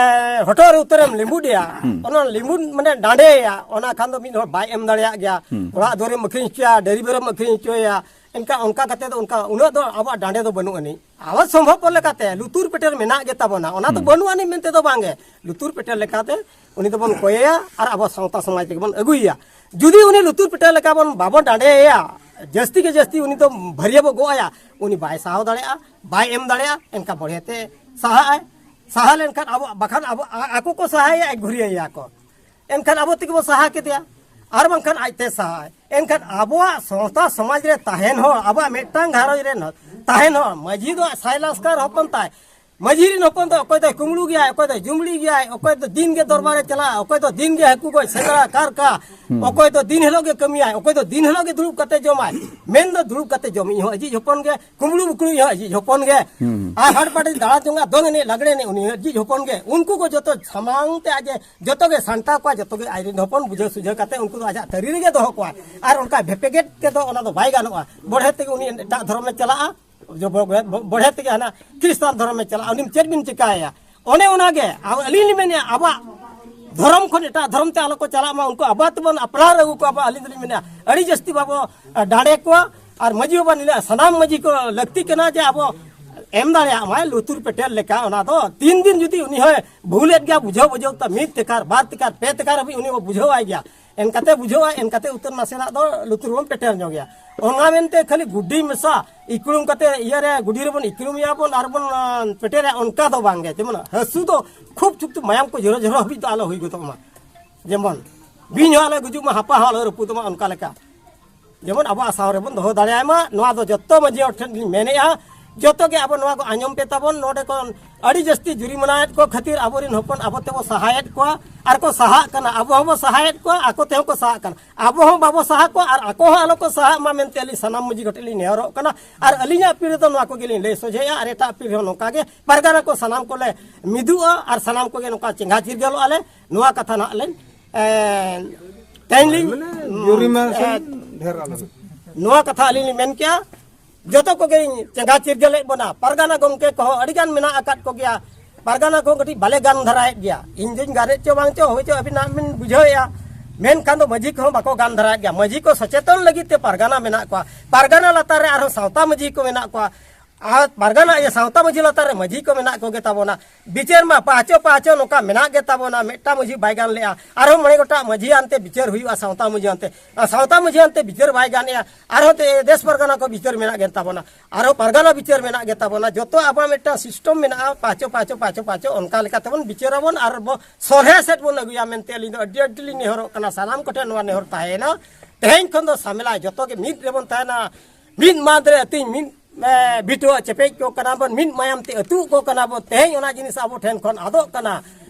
ᱦᱚᱴᱚᱜ ᱨᱮ ᱩᱛᱟᱹᱨᱮᱢ ᱞᱤᱸᱵᱩᱫ ᱮᱭᱟ, ᱦᱩᱸ᱾ ᱚᱱᱟ ᱞᱤᱸᱵᱩᱫ ᱢᱟᱱᱮ ᱰᱟᱸᱰᱮᱭᱟ, ᱚᱱᱟ ᱠᱷᱟᱱ ᱫᱚ ᱢᱤᱫ ᱦᱚᱲ ᱵᱟᱭ ᱮᱢ ᱫᱟᱲᱮᱭᱟᱜ ᱜᱮᱭᱟ᱾ ᱦᱩᱸ᱾ ᱚᱲᱟᱜ ᱫᱩᱣᱟᱹᱨᱮᱢ ᱟᱹᱠᱷᱨᱤᱧ ᱦᱚᱪᱚᱭᱟ, ᱰᱟᱹᱝᱨᱤ ᱢᱮᱨᱚᱢ ᱟᱹᱠᱷᱨᱤᱧ ᱦᱚᱪᱚᱭᱟ, ᱮᱱᱠᱷᱟᱱ ᱚᱱᱠᱟ ᱠᱟᱛᱮ ᱫᱚ ᱚᱱᱠᱟ ᱩᱱᱟᱹᱜ ᱫᱚ ᱟᱵᱚᱣᱟᱜ ᱰᱟᱸᱰᱮ ᱫᱚ ᱵᱟᱹᱱᱩᱜ ᱟᱹᱱᱤᱡ᱾ ᱟᱵᱚ ᱥᱚᱢᱵᱷᱚᱵ ᱞᱮᱠᱟᱛᱮ ᱞᱩᱛᱩᱨ ᱯᱮᱴᱮᱨ ᱢᱮᱱᱟᱜ ᱜᱮ ᱛᱟᱵᱚᱱᱟ, ᱚᱱᱟ ᱫᱚ ᱦᱩᱸ᱾ ᱵᱟᱹᱱᱩᱜ ᱟᱹᱱᱤᱡ ᱢᱮᱱᱛᱮ ᱫᱚ ᱵᱟᱝᱜᱮ, ᱞᱩᱛᱩᱨ ᱯᱮᱴᱮᱨ ᱞᱮᱠᱟᱛᱮ ᱩᱱᱤ ᱫᱚᱵᱚᱱ ᱠᱚᱭᱮᱭᱟ ᱟᱨ ᱟᱵᱚ ᱥᱟᱶᱛᱟ ᱥᱚᱢᱟᱡᱽ ᱨᱮᱜᱮ ᱵᱚᱱ ᱟᱹᱜᱩᱭᱮᱭᱟ᱾ ᱡᱩᱫᱤ ᱩᱱᱤ ᱞᱩᱛᱩᱨ ᱯᱮᱴᱮᱨ ᱞᱮᱠᱟ ᱵᱚᱱ ᱵᱟᱵᱚᱱ ᱰᱟᱸᱰᱮᱭᱮᱭᱟ, ᱡᱟᱹᱥᱛᱤ ᱜᱮ ᱡᱟᱹᱥᱛᱤ ᱩᱱᱤ ᱫᱚ ᱵᱷᱟᱹᱨᱭᱟᱹ ᱵᱚ ᱜᱚᱜ ᱟᱭᱟ, ᱩᱱᱤ ᱵᱟᱭ ᱥᱟᱦᱟᱣ ᱫᱟᱲᱮᱭᱟᱜᱼᱟ, ᱵᱟᱭ ᱮᱢ ᱫᱟᱲᱮᱭᱟᱜᱼᱟ, ᱮᱱᱠᱷᱟᱱ ᱵᱚᱲᱦᱮ ᱛᱮ ᱥᱟᱦᱟᱜ ᱟᱭ᱾ ᱥᱟᱦᱟ ᱞᱮᱱᱠᱷᱟᱱ ᱟᱵᱚ, ᱵᱟᱠᱷᱟᱱ ᱟᱵᱚ, ᱟ-, ᱟᱠᱚ ᱠᱚ ᱥᱟᱦᱟᱭᱟ, ᱟᱡ ᱜᱷᱩᱨᱭᱟᱹᱭᱟ ᱠᱚ, ᱮᱱᱠᱷᱟᱱ ᱟᱵᱚ ᱛᱮᱜᱮ ᱵᱚ ᱥᱟᱦᱟ ᱠᱮᱫᱮᱭᱟ, ᱟᱨ ᱵᱟᱝᱠᱷᱟᱱ ᱟᱡᱛᱮ ᱥᱟᱦᱟᱜ ᱟᱭ᱾ ᱮᱱᱠᱷᱟᱱ ᱟᱵᱚᱣᱟᱜ ᱥᱟᱶᱛᱟ ᱥᱚᱢᱟᱡᱽ ᱨᱮ ᱛᱟᱦᱮᱱ ᱦᱚᱲ, ᱟᱵᱚᱣᱟᱜ ᱢᱤᱫᱴᱟᱝ ᱜᱷᱟᱨᱚᱸᱡᱽ ᱨᱮ ᱛᱟᱦᱮᱱ ᱦᱚᱲ, ᱢᱟᱹᱡᱷᱤ ᱫᱚ ᱥᱟᱭᱞᱟᱥᱠᱟᱨ ᱦᱚᱯᱚᱱ ᱛᱟᱭ, ᱢᱟᱹᱡᱷᱤ ᱨᱤᱱ ᱦᱚᱯᱚᱱ ᱫᱚ ᱚᱠᱚᱭ ᱫᱚᱭ ᱠᱩᱢᱵᱽᱲᱩ ᱜᱮᱭᱟᱭ, ᱚᱠᱚᱭ ᱫᱚᱭ ᱡᱩᱢᱲᱤ ᱜᱮᱭᱟᱭ, ᱚᱠᱚᱭ ᱫᱚ ᱫᱤᱱ ᱜᱮ ᱫᱚᱨᱵᱟᱨᱮ ᱪᱟᱞᱟᱜᱼᱟ, ᱚᱠᱚᱭ ᱫᱚ ᱫᱤᱱ ᱜᱮ ᱦᱟᱹᱠᱩ ᱜᱚᱡ ᱥᱮᱸᱫᱽᱨᱟ ᱠᱟᱨᱠᱟ, ᱦᱩᱸ᱾ ᱚᱠᱚᱭ ᱫᱚ ᱫᱤᱱ ᱦᱤᱞᱳᱜ ᱜᱮ ᱠᱟᱹᱢᱤᱭᱟᱭ, ᱚᱠᱚᱭ ᱫᱚ ᱫᱤᱱ ᱦᱤᱞᱳᱜ ᱜᱮ ᱫᱩᱲᱩᱵ ᱠᱟᱛᱮ ᱡᱚᱢᱟᱭ᱾ ᱢᱮᱱ ᱫᱚ ᱫᱩᱲᱩᱵ ᱠᱟᱛᱮ ᱡᱚᱢᱤᱡ ᱦᱚᱸ ᱟᱡᱤᱡ ᱦᱚᱯᱚᱱ ᱜᱮ, ᱠᱩᱢᱵᱽᱲᱩ ᱵᱩᱠᱲᱩᱭᱤᱡ ᱦᱚᱸ ᱟᱡᱤᱡ ᱦᱚᱯᱚᱱ ᱜᱮ, ᱦᱩᱸ᱾ ᱟᱨ ᱦᱟᱴ ᱵᱟᱴ ᱫᱟᱬᱟ ᱡᱚᱝᱟ, ᱫᱚᱝ ᱮᱱᱮᱡ ᱞᱟᱜᱽᱲᱮ ᱮᱱᱮᱡ ᱩᱱᱤ ᱦᱚᱸ ᱟᱡᱤᱡ ᱦᱚᱯᱚᱱ ᱜᱮ᱾ ᱩᱱᱠᱩ ᱠᱚ ᱡᱚᱛᱚ ᱥᱟᱢᱟᱝ ᱛᱮ ᱟᱡ ᱮ ᱡᱚᱛᱚ ᱜᱮ ᱥᱟᱢᱴᱟᱣ ᱠᱚᱣᱟ, ᱡᱚᱛᱚ ᱜᱮ ᱟᱡ ᱨᱮᱱ ᱦᱚᱯᱚᱱ ᱵᱩᱡᱷᱟᱹᱣ ᱥᱩᱡᱷᱟᱹᱣ ᱠᱟᱛᱮ ᱩᱱᱠᱩ ᱫᱚ ᱟᱡᱟᱜ ᱛᱟᱹᱨᱤ ᱨᱮᱜᱮ ᱫᱚᱦᱚ ᱠᱚᱣᱟ᱾ ᱟᱨ ᱚᱱᱠᱟ ᱵᱷᱮᱯᱮᱜᱮᱫ ᱛᱮᱫᱚ ᱚᱱᱟ ᱫᱚ ᱵᱟᱭ ᱜᱟᱱᱚᱜᱼᱟ᱾ ᱵᱚᱲᱦᱮ ᱛᱮᱜᱮ ᱩᱱᱤ ᱮᱴᱟᱜ ᱫᱷᱚᱨᱚᱢᱮ ᱪᱟᱞᱟᱜᱼᱟ, ᱵᱚᱲᱦᱮ ᱛᱮᱜᱮ ᱦᱟᱱᱟ ᱠᱷᱨᱤᱥᱴᱟᱱ ᱫᱷᱚᱨᱚᱢᱮ ᱪᱟᱞᱟᱜᱼᱟ, ᱩᱱᱤ ᱪᱮᱫ ᱵᱤᱱ ᱪᱤᱠᱟᱹᱭᱟ? ᱚᱱᱮ ᱚᱱᱟᱜᱮ ᱟᱵ-, ᱟᱹᱞᱤᱧ ᱞᱤᱧ ᱢᱮᱱᱮᱫᱼᱟ, ᱟᱵᱚᱣᱟᱜ ᱫᱷᱚᱨᱚᱢ ᱠᱷᱚᱱ ᱮᱴᱟᱜ ᱫᱷᱚᱨᱚᱢ ᱛᱮ ᱟᱞᱚ ᱠᱚ ᱪᱟᱞᱟᱜ ᱢᱟ, ᱩᱱᱠᱩ ᱟᱵᱚ ᱛᱮᱵᱚᱱ ᱟᱯᱱᱟᱨ ᱟᱹᱜᱩ ᱠᱚᱣᱟ᱾ ᱟᱵᱚ, ᱟᱹᱞᱤᱧ ᱫᱚᱞᱤᱧ ᱢᱮᱱᱮᱫᱼᱟ, ᱟᱹᱰᱤ ᱡᱟᱹᱥᱛᱤ ᱵᱟᱵᱚ, ᱟ, ᱰᱟᱸᱰᱮ ᱠᱚᱣᱟ᱾ ᱟᱨ ᱢᱟᱹᱡᱷᱤ ᱵᱟᱵᱟ ᱱᱤᱱᱟᱹᱜ ᱥᱟᱱᱟᱢ ᱢᱟᱹᱡᱷᱤ ᱠᱚ ᱞᱟᱹᱠᱛᱤ ᱠᱟᱱᱟ ᱡᱮ ᱟᱵᱚ ᱮᱢ ᱫᱟᱲᱮᱭᱟᱜ ᱢᱟᱭ ᱞᱩᱛᱩᱨ ᱯᱮᱴᱮᱨ ᱞᱮᱠᱟ᱾ ᱚᱱᱟ ᱫᱚ ᱛᱤᱱ ᱫᱤᱱ ᱡᱩᱫᱤ ᱩᱱᱤ ᱦᱚᱸᱭ ᱵᱷᱩᱞᱮᱫ ᱜᱮᱭᱟ, ᱵᱩᱡᱷᱟᱹᱣ ᱵᱩᱡᱷᱟᱹᱣ ᱛᱮ ᱢᱤᱫ ᱛᱮᱠᱟᱨ, ᱵᱟᱨ ᱛᱮᱠᱟᱨ, ᱯᱮ ᱛᱮᱠᱟᱨ ᱦᱟᱹᱵᱤᱡ ᱩᱱᱤ ᱵᱚ ᱵᱩᱡᱷᱟᱹᱣᱟᱭ ᱜᱮᱭᱟ᱾ ᱮᱱᱠᱟᱛᱮ ᱵᱩᱡᱷᱟᱹᱣᱟ, ᱮᱱᱠᱟᱛᱮ ᱩᱛᱟᱹᱨ ᱱᱟᱥᱮᱱᱟᱜ ᱫᱚ ᱞᱩᱛᱩᱨ ᱵᱚᱱ ᱯᱮᱴᱮᱨ ᱧᱚᱜ ᱜᱮᱭᱟ᱾ ᱚᱱᱟ ᱢᱮᱱᱛᱮ ᱠᱷᱟᱹᱞᱤ ᱜᱩᱰᱤ ᱢᱮᱥᱟ ᱤᱠᱲᱩᱢ ᱠᱟᱛᱮ ᱤᱭᱟᱹ ᱨᱮ, ᱜᱩᱰᱤ ᱨᱮᱵᱚᱱ ᱤᱠᱲᱩᱢᱮᱭᱟ ᱵᱚᱱ ᱟᱨ ᱵᱚᱱ, ᱟ, ᱯᱮᱴᱮᱨᱟ, ᱚᱱᱠᱟ ᱫᱚ ᱵᱟᱝ ᱜᱮ᱾ ᱡᱮᱢᱚᱱ ᱦᱟᱹᱥᱩ ᱫᱚ ᱠᱷᱩᱵ ᱪᱩᱠᱛᱩ ᱢᱟᱭᱟᱢ ᱠᱚ ᱡᱷᱚᱨᱚ ᱡᱷᱚᱨᱚ ᱦᱟᱹᱵᱤᱡ ᱫᱚ ᱟᱞᱚ ᱦᱩᱭ ᱜᱚᱫᱚᱜ ᱢᱟ᱾ ᱡᱮᱢᱚᱱ ᱵᱤᱧ ᱦᱚᱸ ᱟᱞᱚ ᱜᱩᱡᱩᱜ ᱢᱟ, ᱦᱟᱯᱟ ᱦᱚᱸ ᱟᱞᱚ ᱨᱟᱹᱯᱩᱫᱚᱜ ᱢᱟ, ᱚᱱᱠᱟ ᱞᱮᱠᱟ᱾ ᱡᱮᱢᱚᱱ ᱟᱵᱚᱣᱟᱜ ᱥᱟᱶ ᱨᱮᱵᱚᱱ ᱫᱚᱦᱚ ᱫᱟᱲᱮᱭᱟᱭ ᱢᱟ, ᱱᱚᱣᱟ ᱫᱚ ᱡᱚᱛᱚ ᱢᱟᱹᱡᱷᱤ ᱦᱚᱲ ᱴᱷᱮᱱ ᱞᱤᱧ ᱢᱮᱱᱮᱫᱼᱟ᱾ ᱡᱚᱛᱚ ᱜᱮ ᱟᱵᱚ ᱱᱚᱣᱟ ᱠᱚ ᱟᱸᱡᱚᱢ ᱯᱮ ᱛᱟᱵᱚᱱ᱾ ᱱᱚᱰᱮ ᱠᱷᱚᱱ ᱟᱹᱰᱤ ᱡᱟᱹᱥᱛᱤ ᱡᱩᱨᱤᱢᱟᱱᱟᱭᱮᱫ ᱠᱚ ᱠᱷᱟᱹᱛᱤᱨ ᱟᱵᱚᱨᱮᱱ ᱦᱚᱯᱚᱱ ᱟᱵᱚ ᱛᱮᱵᱚ ᱥᱟᱦᱟᱭᱮᱫ ᱠᱚᱣᱟ ᱟᱨ ᱠᱚ ᱥᱟᱦᱟᱜ ᱠᱟᱱᱟ᱾ ᱟᱵᱚ ᱦᱚᱸᱵᱚ ᱥᱟᱦᱟᱭᱮᱫ ᱠᱚᱣᱟ, ᱟᱠᱚ ᱛᱮᱦᱚᱸ ᱠᱚ ᱥᱟᱦᱟᱜ ᱠᱟᱱᱟ᱾ ᱟᱵᱚ ᱦᱚᱸ ᱵᱟᱵᱚ ᱥᱟᱦᱟ ᱠᱚᱣᱟ ᱟᱨ ᱟᱠᱚ ᱦᱚᱸ ᱟᱞᱚ ᱠᱚ ᱥᱟᱦᱟᱜ ᱢᱟ ᱢᱮᱱᱛᱮ ᱟᱹᱞᱤᱧ ᱥᱟᱱᱟᱢ ᱢᱟᱹᱡᱷᱤ ᱠᱚᱴᱷᱮᱱ ᱞᱤᱧ ᱱᱮᱦᱚᱨᱚᱜ ᱠᱟᱱᱟ᱾ ᱟᱨ ᱟᱹᱞᱤᱧᱟᱜ ᱯᱤᱲ ᱨᱮᱫᱚ ᱱᱚᱣᱟ ᱠᱚᱜᱮ ᱞᱤᱧ ᱞᱟᱹᱭ ᱥᱚᱡᱷᱮᱭᱟ ᱟᱨ ᱮᱴᱟᱜ ᱯᱤᱲ ᱨᱮᱦᱚᱸ ᱱᱚᱝᱠᱟ ᱜᱮ ᱯᱟᱨᱜᱟᱱᱟ ᱠᱚ ᱥᱟᱱᱟᱢ ᱠᱚᱞᱮ ᱢᱤᱫᱩᱜᱼᱟ ᱟᱨ ᱥᱟᱱᱟᱢ ᱠᱚᱜᱮ ᱱᱚᱝᱠᱟ ᱪᱮᱸᱜᱷᱟ ᱪᱤᱨᱜᱟᱹᱞᱚᱜᱼᱟ ᱞᱮ᱾ ᱱᱚᱣᱟ ᱠᱟᱛᱷᱟ ᱱᱟᱜ ᱞᱤᱧ, ᱮ, ᱛᱮᱦᱮᱧ ᱞᱤᱧ, ᱢᱟᱱᱮ ᱡᱩᱨᱤᱢᱟᱱᱟ ᱥᱮ ᱮ, ᱰᱷᱮᱨ ᱟᱞᱚ ᱦᱩᱭᱩᱜ᱾ ᱱᱚᱣᱟ ᱠᱟᱛᱷᱟ ᱟᱹᱞᱤᱧ ᱞᱤᱧ ᱢᱮᱱ ᱠᱮᱜᱼᱟ᱾ ᱡᱚᱛᱚ ᱠᱚᱜᱮ ᱪᱮᱸᱜᱷᱟ ᱪᱤᱨᱜᱟᱹᱞᱮᱫ ᱵᱚᱱᱟ᱾ ᱯᱟᱨᱜᱟᱱᱟ ᱜᱚᱢᱠᱮ ᱠᱚᱦᱚᱸ ᱟᱹᱰᱤ ᱜᱟᱱ ᱢᱮᱱᱟᱜ ᱟᱠᱟᱫ ᱠᱚᱜᱮᱭᱟ᱾ ᱯᱟᱨᱜᱟᱱᱟ ᱠᱚᱦᱚᱸ ᱠᱟᱹᱴᱤᱡ ᱵᱟᱞᱮ ᱜᱟᱱ ᱫᱷᱟᱨᱟᱭᱮᱫ ᱜᱮᱭᱟ᱾ ᱤᱧ ᱫᱩᱧ ᱜᱟᱱᱮᱫ ᱪᱚ ᱵᱟᱝ ᱪᱚ, ᱦᱳᱭ ᱪᱚ ᱟᱹᱵᱤᱱᱟᱜ ᱵᱤᱱ ᱵᱩᱡᱷᱟᱹᱣᱮᱫᱼᱟ᱾ ᱢᱮᱱᱠᱷᱟᱱ ᱫᱚ ᱢᱟᱹᱡᱷᱤ ᱠᱚᱦᱚᱸ ᱵᱟᱠᱚ ᱜᱟᱱ ᱫᱷᱟᱨᱟᱭᱮᱫ ᱜᱮᱭᱟ᱾ ᱢᱟᱹᱡᱷᱤ ᱠᱚ ᱥᱚᱪᱮᱛᱚᱱ ᱞᱟᱹᱜᱤᱫ ᱛᱮ ᱯᱟᱨᱜᱟᱱᱟ ᱢᱮᱱᱟᱜ ᱠᱚᱣᱟ᱾ ᱯᱟᱨᱜᱟᱱᱟ ᱞᱟᱛᱟᱨ ᱨᱮ ᱟᱨᱦᱚᱸ ᱥᱟᱶᱛᱟ ᱢᱟᱹᱡᱷᱤ ᱠᱚ ᱢᱮᱱᱟᱜ ᱠᱚᱣᱟ᱾ ᱟᱨ ᱯᱟᱨᱜᱟᱱᱟ, ᱤᱭᱟᱹ, ᱥᱟᱶᱛᱟ ᱢᱟᱹᱡᱷᱤ ᱞᱟᱛᱟᱨ ᱨᱮ ᱢᱟᱹᱡᱷᱤ ᱠᱚ ᱢᱮᱱᱟᱜ ᱠᱚᱜᱮ ᱛᱟᱵᱚᱱᱟ᱾ ᱵᱤᱪᱟᱹᱨ ᱢᱟ ᱯᱟᱦᱪᱚ ᱯᱟᱦᱪᱚ ᱱᱚᱝᱠᱟ ᱢᱮᱱᱟᱜ ᱜᱮ ᱛᱟᱵᱚᱱᱟ᱾ ᱢᱤᱫᱴᱟᱝ ᱢᱟᱹᱡᱷᱤ ᱵᱟᱭ ᱜᱟᱱ ᱞᱮᱜᱼᱟ, ᱟᱨᱦᱚᱸ ᱢᱚᱬᱮ ᱜᱚᱴᱟᱝ ᱢᱟᱹᱡᱷᱤ ᱟᱱᱛᱮ ᱵᱤᱪᱟᱹᱨ ᱦᱩᱭᱩᱜᱼᱟ ᱥᱟᱶᱛᱟ ᱢᱟᱹᱡᱷᱤ ᱟᱱᱛᱮ᱾ ᱟᱨ ᱥᱟᱶᱛᱟ ᱢᱟᱹᱡᱷᱤ ᱟᱱᱛᱮ ᱵᱤᱪᱟᱹᱨ ᱵᱟᱭ ᱜᱟᱱᱮᱜᱼᱟ, ᱟᱨᱦᱚᱸ ᱛᱮ ᱫᱮᱥ ᱯᱟᱨᱜᱟᱱᱟ ᱠᱚ ᱵᱤᱪᱟᱹᱨ ᱢᱮᱱᱟᱜ ᱜᱮ ᱛᱟᱵᱚᱱᱟ᱾ ᱟᱨᱦᱚᱸ ᱯᱟᱨᱜᱟᱱᱟ ᱵᱤᱪᱟᱹᱨ ᱢᱮᱱᱟᱜ ᱜᱮ ᱛᱟᱵᱚᱱᱟ᱾ ᱡᱚᱛᱚ ᱟᱵᱚᱣᱟᱜ ᱢᱤᱫᱴᱟᱝ system ᱢᱮᱱᱟᱜᱼᱟ, ᱯᱟᱦᱪᱚ ᱯᱟᱦᱪᱚ ᱯᱟᱦᱪᱚ ᱯᱟᱦᱪᱚ ᱚᱱᱠᱟ ᱞᱮᱠᱟ ᱛᱮᱵᱚᱱ ᱵᱤᱪᱟᱹᱨᱟᱵᱚᱱ ᱟᱨ ᱵᱚ ᱥᱚᱞᱦᱮ ᱥᱮᱫ ᱵᱚᱱ ᱟᱹᱜᱩᱭᱟ ᱢᱮᱱᱛᱮ ᱟᱹᱞᱤᱧ ᱫᱚ ᱟᱹᱰᱤ ᱟᱹᱰᱤ ᱞᱤᱧ ᱱᱮᱦᱚᱨᱚᱜ ᱠᱟᱱᱟ᱾ ᱥᱟᱱᱟᱢ ᱠᱚᱴᱷᱮᱱ ᱱᱚᱣᱟ ᱱᱮᱦᱚᱨ ᱛᱟᱦᱮᱸᱭᱮᱱᱟ, ᱛᱮᱦᱮᱧ ᱠᱷᱚᱱ ᱫᱚ ᱥᱟᱢᱮᱞᱟ ᱡᱚᱛᱚ ᱜᱮ ᱢᱤᱫ ᱨᱮᱵᱚᱱ ᱛᱟᱦᱮᱱᱟ᱾ ᱢᱤᱫ ᱢᱟᱸᱫᱽ ᱨᱮ ᱟᱹᱛᱤᱧ, ᱢᱤᱫ, ᱮ, ᱵᱤᱴᱟᱹᱣᱟᱜ ᱪᱮᱯᱮᱡ ᱠᱚ ᱠᱟᱱᱟ ᱵᱚᱱ, ᱢᱤᱫ ᱢᱟᱭᱟᱢ ᱛᱮ ᱟᱹᱛᱩᱜ ᱠᱚ ᱠᱟᱱᱟ ᱵᱚᱱ᱾ ᱛᱮᱦᱮᱧ ᱚᱱᱟ ᱡᱤᱱᱤᱥ ᱟᱵᱚ ᱴᱷᱮᱱ ᱠᱷᱚᱱ ᱟᱫᱚᱜ ᱠᱟᱱᱟ᱾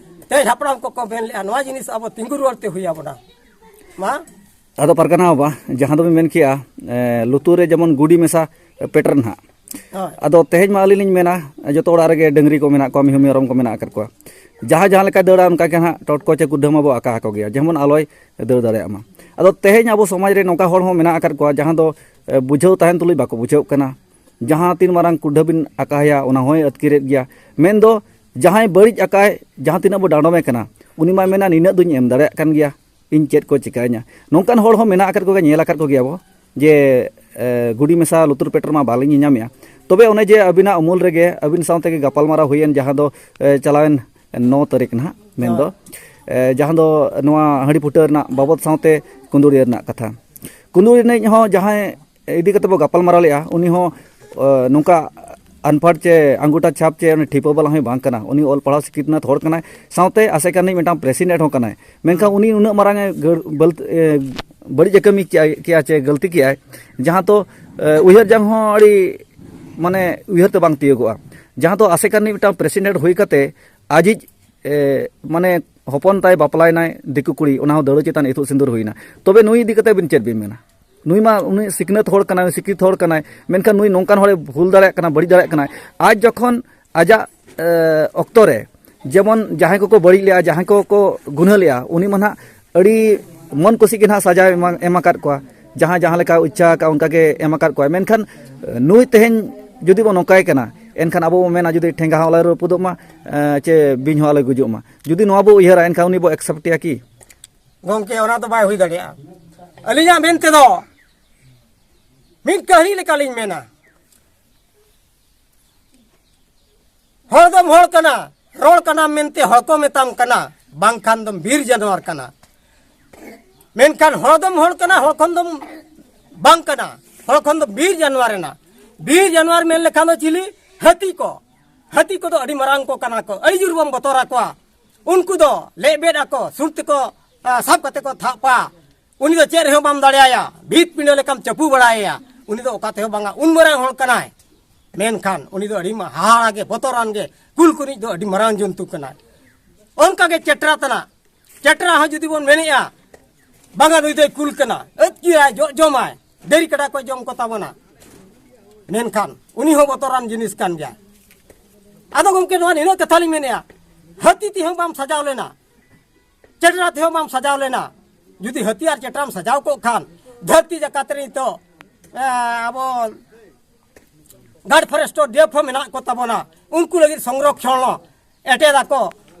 ᱛᱮᱦᱮᱧ ᱦᱟᱯᱲᱟᱢ ᱠᱚᱠᱚ ᱢᱮᱱ ᱞᱮᱜᱼᱟ, ᱱᱚᱣᱟ ᱡᱤᱱᱤᱥ ᱟᱵᱚ ᱛᱤᱸᱜᱩ ᱨᱩᱣᱟᱹᱲ ᱛᱮ ᱦᱩᱭ ᱟᱵᱚᱱᱟ᱾ ᱢᱟ᱾ ᱟᱫᱚ ᱯᱟᱨᱜᱟᱱᱟ ᱵᱟᱵᱟ, ᱡᱟᱦᱟᱸ ᱫᱚᱵᱤᱱ ᱢᱮᱱ ᱠᱮᱜᱼᱟ, ᱮ, ᱞᱩᱛᱩᱨ ᱨᱮ ᱡᱮᱢᱚᱱ ᱜᱩᱰᱤ ᱢᱮᱥᱟ ᱯᱮᱴᱮᱨ ᱱᱟᱦᱟᱜ᱾ ᱦᱳᱭ᱾ ᱟᱫᱚ ᱛᱮᱦᱮᱧ ᱢᱟ ᱟᱹᱞᱤᱧ ᱞᱤᱧ ᱢᱮᱱᱟ, ᱡᱚᱛᱚ ᱚᱲᱟᱜ ᱨᱮᱜᱮ ᱰᱟᱹᱝᱨᱤ ᱠᱚ ᱢᱮᱱᱟᱜ ᱠᱚᱣᱟ, ᱢᱤᱦᱩ ᱢᱮᱨᱚᱢ ᱠᱚ ᱢᱮᱱᱟᱜ ᱟᱠᱟᱫ ᱠᱚᱣᱟ᱾ ᱡᱟᱦᱟᱸᱭ ᱡᱟᱦᱟᱸ ᱞᱮᱠᱟᱭ ᱫᱟᱹᱲᱟ, ᱚᱱᱠᱟ ᱜᱮ ᱱᱟᱦᱟᱜ ᱴᱚᱴᱠᱚ ᱪᱮ ᱠᱩᱰᱟᱹ ᱢᱟᱵᱚ ᱟᱠᱟ ᱟᱠᱚ ᱜᱮᱭᱟ, ᱡᱮᱢᱚᱱ ᱟᱞᱚᱭ ᱫᱟᱹᱲ ᱫᱟᱲᱮᱭᱟᱜ ᱢᱟ᱾ ᱟᱫᱚ ᱛᱮᱦᱮᱧ ᱟᱵᱚ ᱥᱚᱢᱟᱡᱽ ᱨᱮ ᱱᱚᱝᱠᱟ ᱦᱚᱲ ᱦᱚᱸ ᱢᱮᱱᱟᱜ ᱟᱠᱟᱫ ᱠᱚᱣᱟ, ᱡᱟᱦᱟᱸ ᱫᱚ, ᱮ, ᱵᱩᱡᱷᱟᱹᱣ ᱛᱟᱦᱮᱱ ᱛᱩᱞᱩᱡ ᱵᱟᱠᱚ ᱵᱩᱡᱷᱟᱹᱣ ᱠᱟᱱᱟ᱾ ᱡᱟᱦᱟᱸ ᱛᱤᱱ ᱢᱟᱨᱟᱝ ᱠᱩᱰᱟᱹ ᱵᱤᱱ ᱟᱠᱟᱭᱟ, ᱚᱱᱟ ᱦᱚᱸᱭ ᱟᱹᱛᱠᱤᱨᱮᱫ ᱜᱮᱭᱟ᱾ ᱢᱮᱱᱫᱚ ᱡᱟᱦᱟᱸᱭ ᱵᱟᱹᱲᱤᱡ ᱟᱠᱟᱭ, ᱡᱟᱦᱟᱸ ᱛᱤᱱᱟᱹᱜ ᱵᱚ ᱰᱟᱸᱰᱚᱢᱮ ᱠᱟᱱᱟ, ᱩᱱᱤ ᱢᱟᱭ ᱢᱮᱱᱟ, "ᱱᱤᱱᱟᱹᱜ ᱫᱩᱧ ᱮᱢ ᱫᱟᱲᱮᱭᱟᱜ ᱠᱟᱱ ᱜᱮᱭᱟ, ᱤᱧ ᱪᱮᱫ ᱠᱚ ᱪᱤᱠᱟᱹᱧᱟ?" ᱱᱚᱝᱠᱟᱱ ᱦᱚᱲ ᱦᱚᱸ ᱢᱮᱱᱟᱜ ᱟᱠᱟᱫ ᱠᱚᱜᱮᱭᱟ, ᱧᱮᱞ ᱟᱠᱟᱫ ᱠᱚᱜᱮᱭᱟ ᱵᱚ, ᱡᱮ, ᱮ, ᱜᱩᱰᱤ ᱢᱮᱥᱟ ᱞᱩᱛᱩᱨ ᱯᱮᱴᱮᱨ ᱢᱟ ᱵᱟᱞᱤᱧ ᱧᱮᱧᱟᱢᱮᱜᱼᱟ᱾ ᱛᱚᱵᱮ ᱚᱱᱮ ᱡᱮ ᱟᱹᱵᱤᱱᱟᱜ ᱩᱢᱩᱞ ᱨᱮᱜᱮ ᱟᱹᱵᱤᱱ ᱥᱟᱶ ᱛᱮᱜᱮ ᱜᱟᱯᱟᱞᱢᱟᱨᱟᱣ ᱦᱩᱭᱮᱱ, ᱡᱟᱦᱟᱸ ᱫᱚ, ᱮ, ᱪᱟᱞᱟᱣᱮᱱ ᱱᱚ ᱛᱟᱹᱨᱤᱠᱷ ᱱᱟᱦᱟᱜ, ᱢᱮᱱᱫᱚ, ᱦᱳᱭ᱾ ᱮ, ᱡᱟᱦᱟᱸ ᱫᱚ ᱱᱚᱣᱟ ᱦᱟᱺᱰᱤ ᱯᱷᱩᱴᱟᱹᱣ ᱨᱮᱱᱟᱜ ᱵᱟᱵᱚᱫ ᱥᱟᱶᱛᱮ ᱠᱩᱸᱫᱩᱲᱤᱭᱟᱹ ᱨᱮᱱᱟᱜ ᱠᱟᱛᱷᱟ᱾ ᱠᱩᱸᱫᱩᱲᱤ ᱨᱤᱱᱤᱡ ᱦᱚᱸ ᱡᱟᱦᱟᱸᱭ ᱤᱫᱤ ᱠᱟᱛᱮ ᱵᱚ ᱜᱟᱯᱟᱞᱢᱟᱨᱟᱣ ᱞᱮᱜᱼᱟ, ᱩᱱᱤ ᱦᱚᱸ, ᱮ, ᱱᱚᱝᱠᱟ ᱟᱱᱯᱟᱲ ᱪᱮ ᱟᱝᱜᱩᱴᱷᱟ ᱪᱷᱟᱯ ᱪᱮ ᱩᱱᱤ ᱴᱷᱤᱯᱟᱹ ᱵᱟᱞᱟ ᱦᱚᱸᱭ ᱵᱟᱝ ᱠᱟᱱᱟ᱾ ᱩᱱᱤ ᱚᱞ ᱯᱟᱲᱦᱟᱣ ᱥᱤᱠᱷᱱᱟᱹᱛ ᱦᱚᱲ ᱠᱟᱱᱟᱭ, ᱥᱟᱶᱛᱮ ᱟᱥᱮᱠᱟ ᱨᱤᱱᱤᱡ ᱢᱤᱫᱴᱟᱝ president ᱦᱚᱸ ᱠᱟᱱᱟᱭ᱾ ᱢᱮᱱᱠᱷᱟᱱ ᱩᱱᱤ ᱩᱱᱟᱹᱜ ᱢᱟᱨᱟᱝ ᱮ ᱜᱟᱹᱲ-, ᱵᱟᱹᱞᱛ-, ᱮ, ᱵᱟᱹᱲᱤᱡ ᱮ ᱠᱟᱹᱢᱤ ᱠᱮᱜᱼᱟ, ᱠᱮᱜᱼᱟ ᱪᱮ ᱜᱟᱹᱞᱛᱤ ᱠᱮᱜᱼᱟᱭ, ᱡᱟᱦᱟᱸ ᱫᱚ, ᱮ, ᱩᱭᱦᱟᱹᱨ ᱡᱟᱝ ᱦᱚᱸ ᱟᱹᱰᱤ ᱢᱟᱱᱮ ᱩᱭᱦᱟᱹᱨ ᱛᱮ ᱵᱟᱝ ᱛᱤᱭᱳᱜᱚᱜᱼᱟ᱾ ᱡᱟᱦᱟᱸ ᱫᱚ ᱟᱥᱮᱠᱟ ᱨᱤᱱᱤᱡ ᱢᱤᱫᱴᱟᱝ ᱯᱨᱮᱥᱤᱰᱮᱱᱴ ᱦᱩᱭ ᱠᱟᱛᱮ ᱟᱡᱤᱡ, ᱮ, ᱢᱟᱱᱮ ᱦᱚᱯᱚᱱ ᱛᱟᱭ ᱵᱟᱯᱞᱟᱭᱮᱱᱟᱭ ᱫᱤᱠᱩ ᱠᱩᱲᱤ, ᱚᱱᱟ ᱦᱚᱸ ᱫᱟᱹᱣᱲᱟᱹ ᱪᱮᱛᱟᱱ ᱤᱛᱩᱫ ᱥᱤᱸᱫᱩᱨ ᱦᱩᱭᱱᱟ᱾ ᱛᱚᱵᱮ ᱱᱩᱭ ᱤᱫᱤ ᱠᱟᱛᱮ ᱵᱤᱱ ᱪᱮᱫ ᱵᱤᱱ ᱢᱮᱱᱟ? ᱱᱩᱭ ᱢᱟ ᱩᱱᱤ ᱥᱤᱠᱷᱱᱟᱹᱛ ᱦᱚᱲ ᱠᱟᱱᱟᱭ, ᱥᱤᱠᱠᱷᱤᱛ ᱦᱚᱲ ᱠᱟᱱᱟᱭ, ᱢᱮᱱᱠᱷᱟᱱ ᱱᱩᱭ ᱱᱚᱝᱠᱟᱱ ᱦᱚᱲᱮ ᱵᱷᱩᱞ ᱫᱟᱲᱮᱭᱟᱜ ᱠᱟᱱᱟ, ᱵᱟᱹᱲᱤᱡ ᱫᱟᱲᱮᱭᱟᱜ ᱠᱟᱱᱟᱭ᱾ ᱟᱡ ᱡᱚᱠᱷᱚᱱ ᱟᱡᱟᱜ, ᱮ, ᱚᱠᱛᱚ ᱨᱮ ᱡᱮᱢᱚᱱ ᱡᱟᱦᱟᱸᱭ ᱠᱚᱠᱚ ᱵᱟᱹᱲᱤᱡ ᱞᱮᱜᱼᱟ, ᱡᱟᱦᱟᱸᱭ ᱠᱚᱠᱚ ᱜᱩᱱᱟᱹ ᱞᱮᱜᱼᱟ, ᱩᱱᱤ ᱢᱟ ᱱᱟᱦᱟᱜ ᱟᱹᱰᱤ ᱢᱚᱱ ᱠᱩᱥᱤ ᱜᱮ ᱱᱟᱦᱟᱜ ᱥᱟᱡᱟᱣ ᱮᱢᱟ-, ᱮᱢ ᱟᱠᱟᱫ ᱠᱚᱣᱟ, ᱡᱟᱦᱟᱸ ᱡᱟᱦᱟᱸ ᱞᱮᱠᱟ ᱤᱪᱪᱷᱟ ᱟᱠᱟᱫ ᱚᱱᱠᱟ ᱜᱮ ᱮᱢ ᱟᱠᱟᱫ ᱠᱚᱣᱟ᱾ ᱢᱮᱱᱠᱷᱟᱱ, ᱮ, ᱱᱩᱭ ᱛᱮᱦᱮᱧ ᱡᱩᱫᱤ ᱵᱚᱱ ᱱᱚᱝᱠᱟᱭ ᱠᱟᱱᱟ, ᱮᱱᱠᱷᱟᱱ ᱟᱵᱚ ᱵᱚᱱ ᱢᱮᱱᱟ ᱡᱩᱫᱤ ᱴᱷᱮᱸᱜᱟ ᱦᱚᱸ ᱟᱞᱚᱭ ᱨᱟᱹᱯᱩᱫᱚᱜ ᱢᱟ, ᱮ, ᱪᱮ ᱵᱤᱧ ᱦᱚᱸ ᱟᱞᱚᱭ ᱜᱩᱡᱩᱜ ᱢᱟ᱾ ᱡᱩᱫᱤ ᱱᱚᱣᱟ ᱵᱚ ᱩᱭᱦᱟᱹᱨᱟ, ᱮᱱᱠᱷᱟᱱ ᱩᱱᱤ ᱵᱚ ᱮᱠᱥᱮᱯᱴᱮᱭᱟ ᱠᱤ? ᱜᱚᱢᱠᱮ, ᱚᱱᱟ ᱫᱚ ᱵᱟᱭ ᱦᱩᱭ ᱫᱟᱲᱮᱭᱟᱜᱼᱟ᱾ ᱟᱹᱞᱤᱧᱟᱜ ᱢᱮᱱ ᱛᱮᱫᱚ ᱢᱤᱫ ᱠᱟᱹᱦᱱᱤ ᱞᱮᱠᱟᱞᱤᱧ ᱢᱮᱱᱟ, ᱦᱚᱲ ᱫᱚᱢ ᱦᱚᱲ ᱠᱟᱱᱟ, ᱨᱚᱲ ᱠᱟᱱᱟᱢ ᱢᱮᱱᱛᱮ ᱦᱚᱲ ᱠᱚ ᱢᱮᱛᱟᱢ ᱠᱟᱱᱟ, ᱵᱟᱝᱠᱷᱟᱱ ᱫᱚᱢ ᱵᱤᱨ ᱡᱟᱱᱣᱟᱨ ᱠᱟᱱᱟ᱾ ᱢᱮᱱᱠᱷᱟᱱ ᱦᱚᱲ ᱫᱚᱢ ᱦᱚᱲ ᱠᱟᱱᱟ, ᱦᱚᱲ ᱠᱷᱚᱱ ᱫᱚᱢ ᱵᱟᱝ ᱠᱟᱱᱟ, ᱦᱚᱲ ᱠᱷᱚᱱ ᱫᱚ ᱵᱤᱨ ᱡᱟᱱᱣᱟᱨ ᱮᱱᱟ᱾ ᱵᱤᱨ ᱡᱟᱱᱣᱟᱨ ᱢᱮᱱ ᱞᱮᱠᱷᱟᱱ ᱫᱚ ᱪᱤᱞᱤ? ᱦᱟᱹᱛᱤ ᱠᱚ᱾ ᱦᱟᱹᱛᱤ ᱠᱚᱫᱚ ᱟᱹᱰᱤ ᱢᱟᱨᱟᱝ ᱠᱚ ᱠᱟᱱᱟ ᱠᱚ, ᱟᱹᱰᱤ ᱡᱳᱨ ᱵᱚᱱ ᱵᱚᱛᱚᱨ ᱟᱠᱚᱣᱟ᱾ ᱩᱱᱠᱩ ᱫᱚ ᱞᱮᱵᱮᱫ ᱟᱠᱚ, ᱥᱩᱨ ᱛᱮᱠᱚ, ᱟ, ᱥᱟᱵ ᱠᱟᱛᱮ ᱠᱚ ᱛᱷᱟᱵ ᱠᱚᱣᱟ᱾ ᱩᱱᱤ ᱫᱚ ᱪᱮᱫ ᱨᱮᱦᱚᱸ ᱵᱟᱢ ᱫᱟᱲᱮᱭᱟᱭᱟ, ᱵᱷᱤᱛ ᱯᱤᱸᱰᱟᱹ ᱞᱮᱠᱟᱢ ᱪᱟᱯᱩ ᱵᱟᱲᱟᱭᱮᱭᱟ, ᱩᱱᱤ ᱫᱚ ᱚᱠᱟ ᱛᱮᱦᱚᱸ ᱵᱟᱝᱟ, ᱩᱱ ᱢᱟᱨᱟᱝ ᱦᱚᱲ ᱠᱟᱱᱟᱭ᱾ ᱢᱮᱱᱠᱷᱟᱱ ᱩᱱᱤ ᱫᱚ ᱟᱹᱰᱤ ᱢᱟ-, ᱦᱟᱦᱟᱲᱟ ᱜᱮ, ᱵᱚᱛᱚᱨᱟᱱ ᱜᱮ, ᱠᱩᱞ ᱠᱚᱨᱤᱡ ᱫᱚ ᱟᱹᱰᱤ ᱢᱟᱨᱟᱝ ᱡᱚᱱᱛᱩ ᱠᱟᱱᱟᱭ᱾ ᱚᱱᱠᱟ ᱜᱮ ᱪᱮᱴᱨᱟ ᱛᱟᱱᱟᱜ, ᱪᱮᱴᱨᱟ ᱦᱚᱸ ᱡᱩᱫᱤ ᱵᱚᱱ ᱢᱮᱱᱮᱜᱼᱟ, ᱵᱟᱝᱟ ᱱᱩᱭ ᱫᱚᱭ ᱠᱩᱞ ᱠᱟᱱᱟ, ᱟᱹᱛᱠᱤᱨᱟᱭ, ᱡᱚᱜ ᱡᱚᱢᱟᱭ, ᱰᱟᱹᱨᱤ ᱠᱟᱰᱟ ᱠᱚ ᱡᱚᱢ ᱠᱚ ᱛᱟᱵᱚᱱᱟ, ᱢᱮᱱᱠᱷᱟᱱ ᱩᱱᱤ ᱦᱚᱸ ᱵᱚᱛᱚᱨᱟᱱ ᱡᱤᱱᱤᱥ ᱠᱟᱱ ᱜᱮᱭᱟ᱾ ᱟᱫᱚ ᱜᱚᱢᱠᱮ, ᱱᱚᱣᱟ ᱱᱤᱱᱟᱹᱜ ᱠᱟᱛᱷᱟ ᱞᱤᱧ ᱢᱮᱱᱮᱜᱼᱟ, ᱦᱟᱹᱛᱤ ᱛᱮᱦᱚᱸ ᱵᱟᱢ ᱥᱟᱡᱟᱣ ᱞᱮᱱᱟ, ᱪᱮᱴᱨᱟ ᱛᱮᱦᱚᱸ ᱵᱟᱢ ᱥᱟᱡᱟᱣ ᱞᱮᱱᱟ᱾ ᱡᱩᱫᱤ ᱦᱟᱹᱛᱤ ᱟᱨ ᱪᱮᱴᱨᱟᱢ ᱥᱟᱡᱟᱣ ᱠᱚᱜ ᱠᱷᱟᱱ, ᱫᱷᱟᱹᱨᱛᱤ ᱡᱟᱠᱟᱛ ᱨᱮ ᱱᱤᱛᱚᱜ, ᱮ, ᱟᱵᱚ ᱜᱟᱨᱰ ᱯᱷᱚᱨᱮᱥᱴ ᱰᱤ ᱮᱯᱷ ᱦᱚᱸ ᱢᱮᱱᱟᱜ ᱠᱚ ᱛᱟᱵᱚᱱᱟ, ᱩᱱᱠᱩ ᱞᱟᱹᱜᱤᱫ ᱥᱚᱝᱨᱚᱠᱷᱚᱱ ᱮᱴᱮᱫ ᱟᱠᱚ,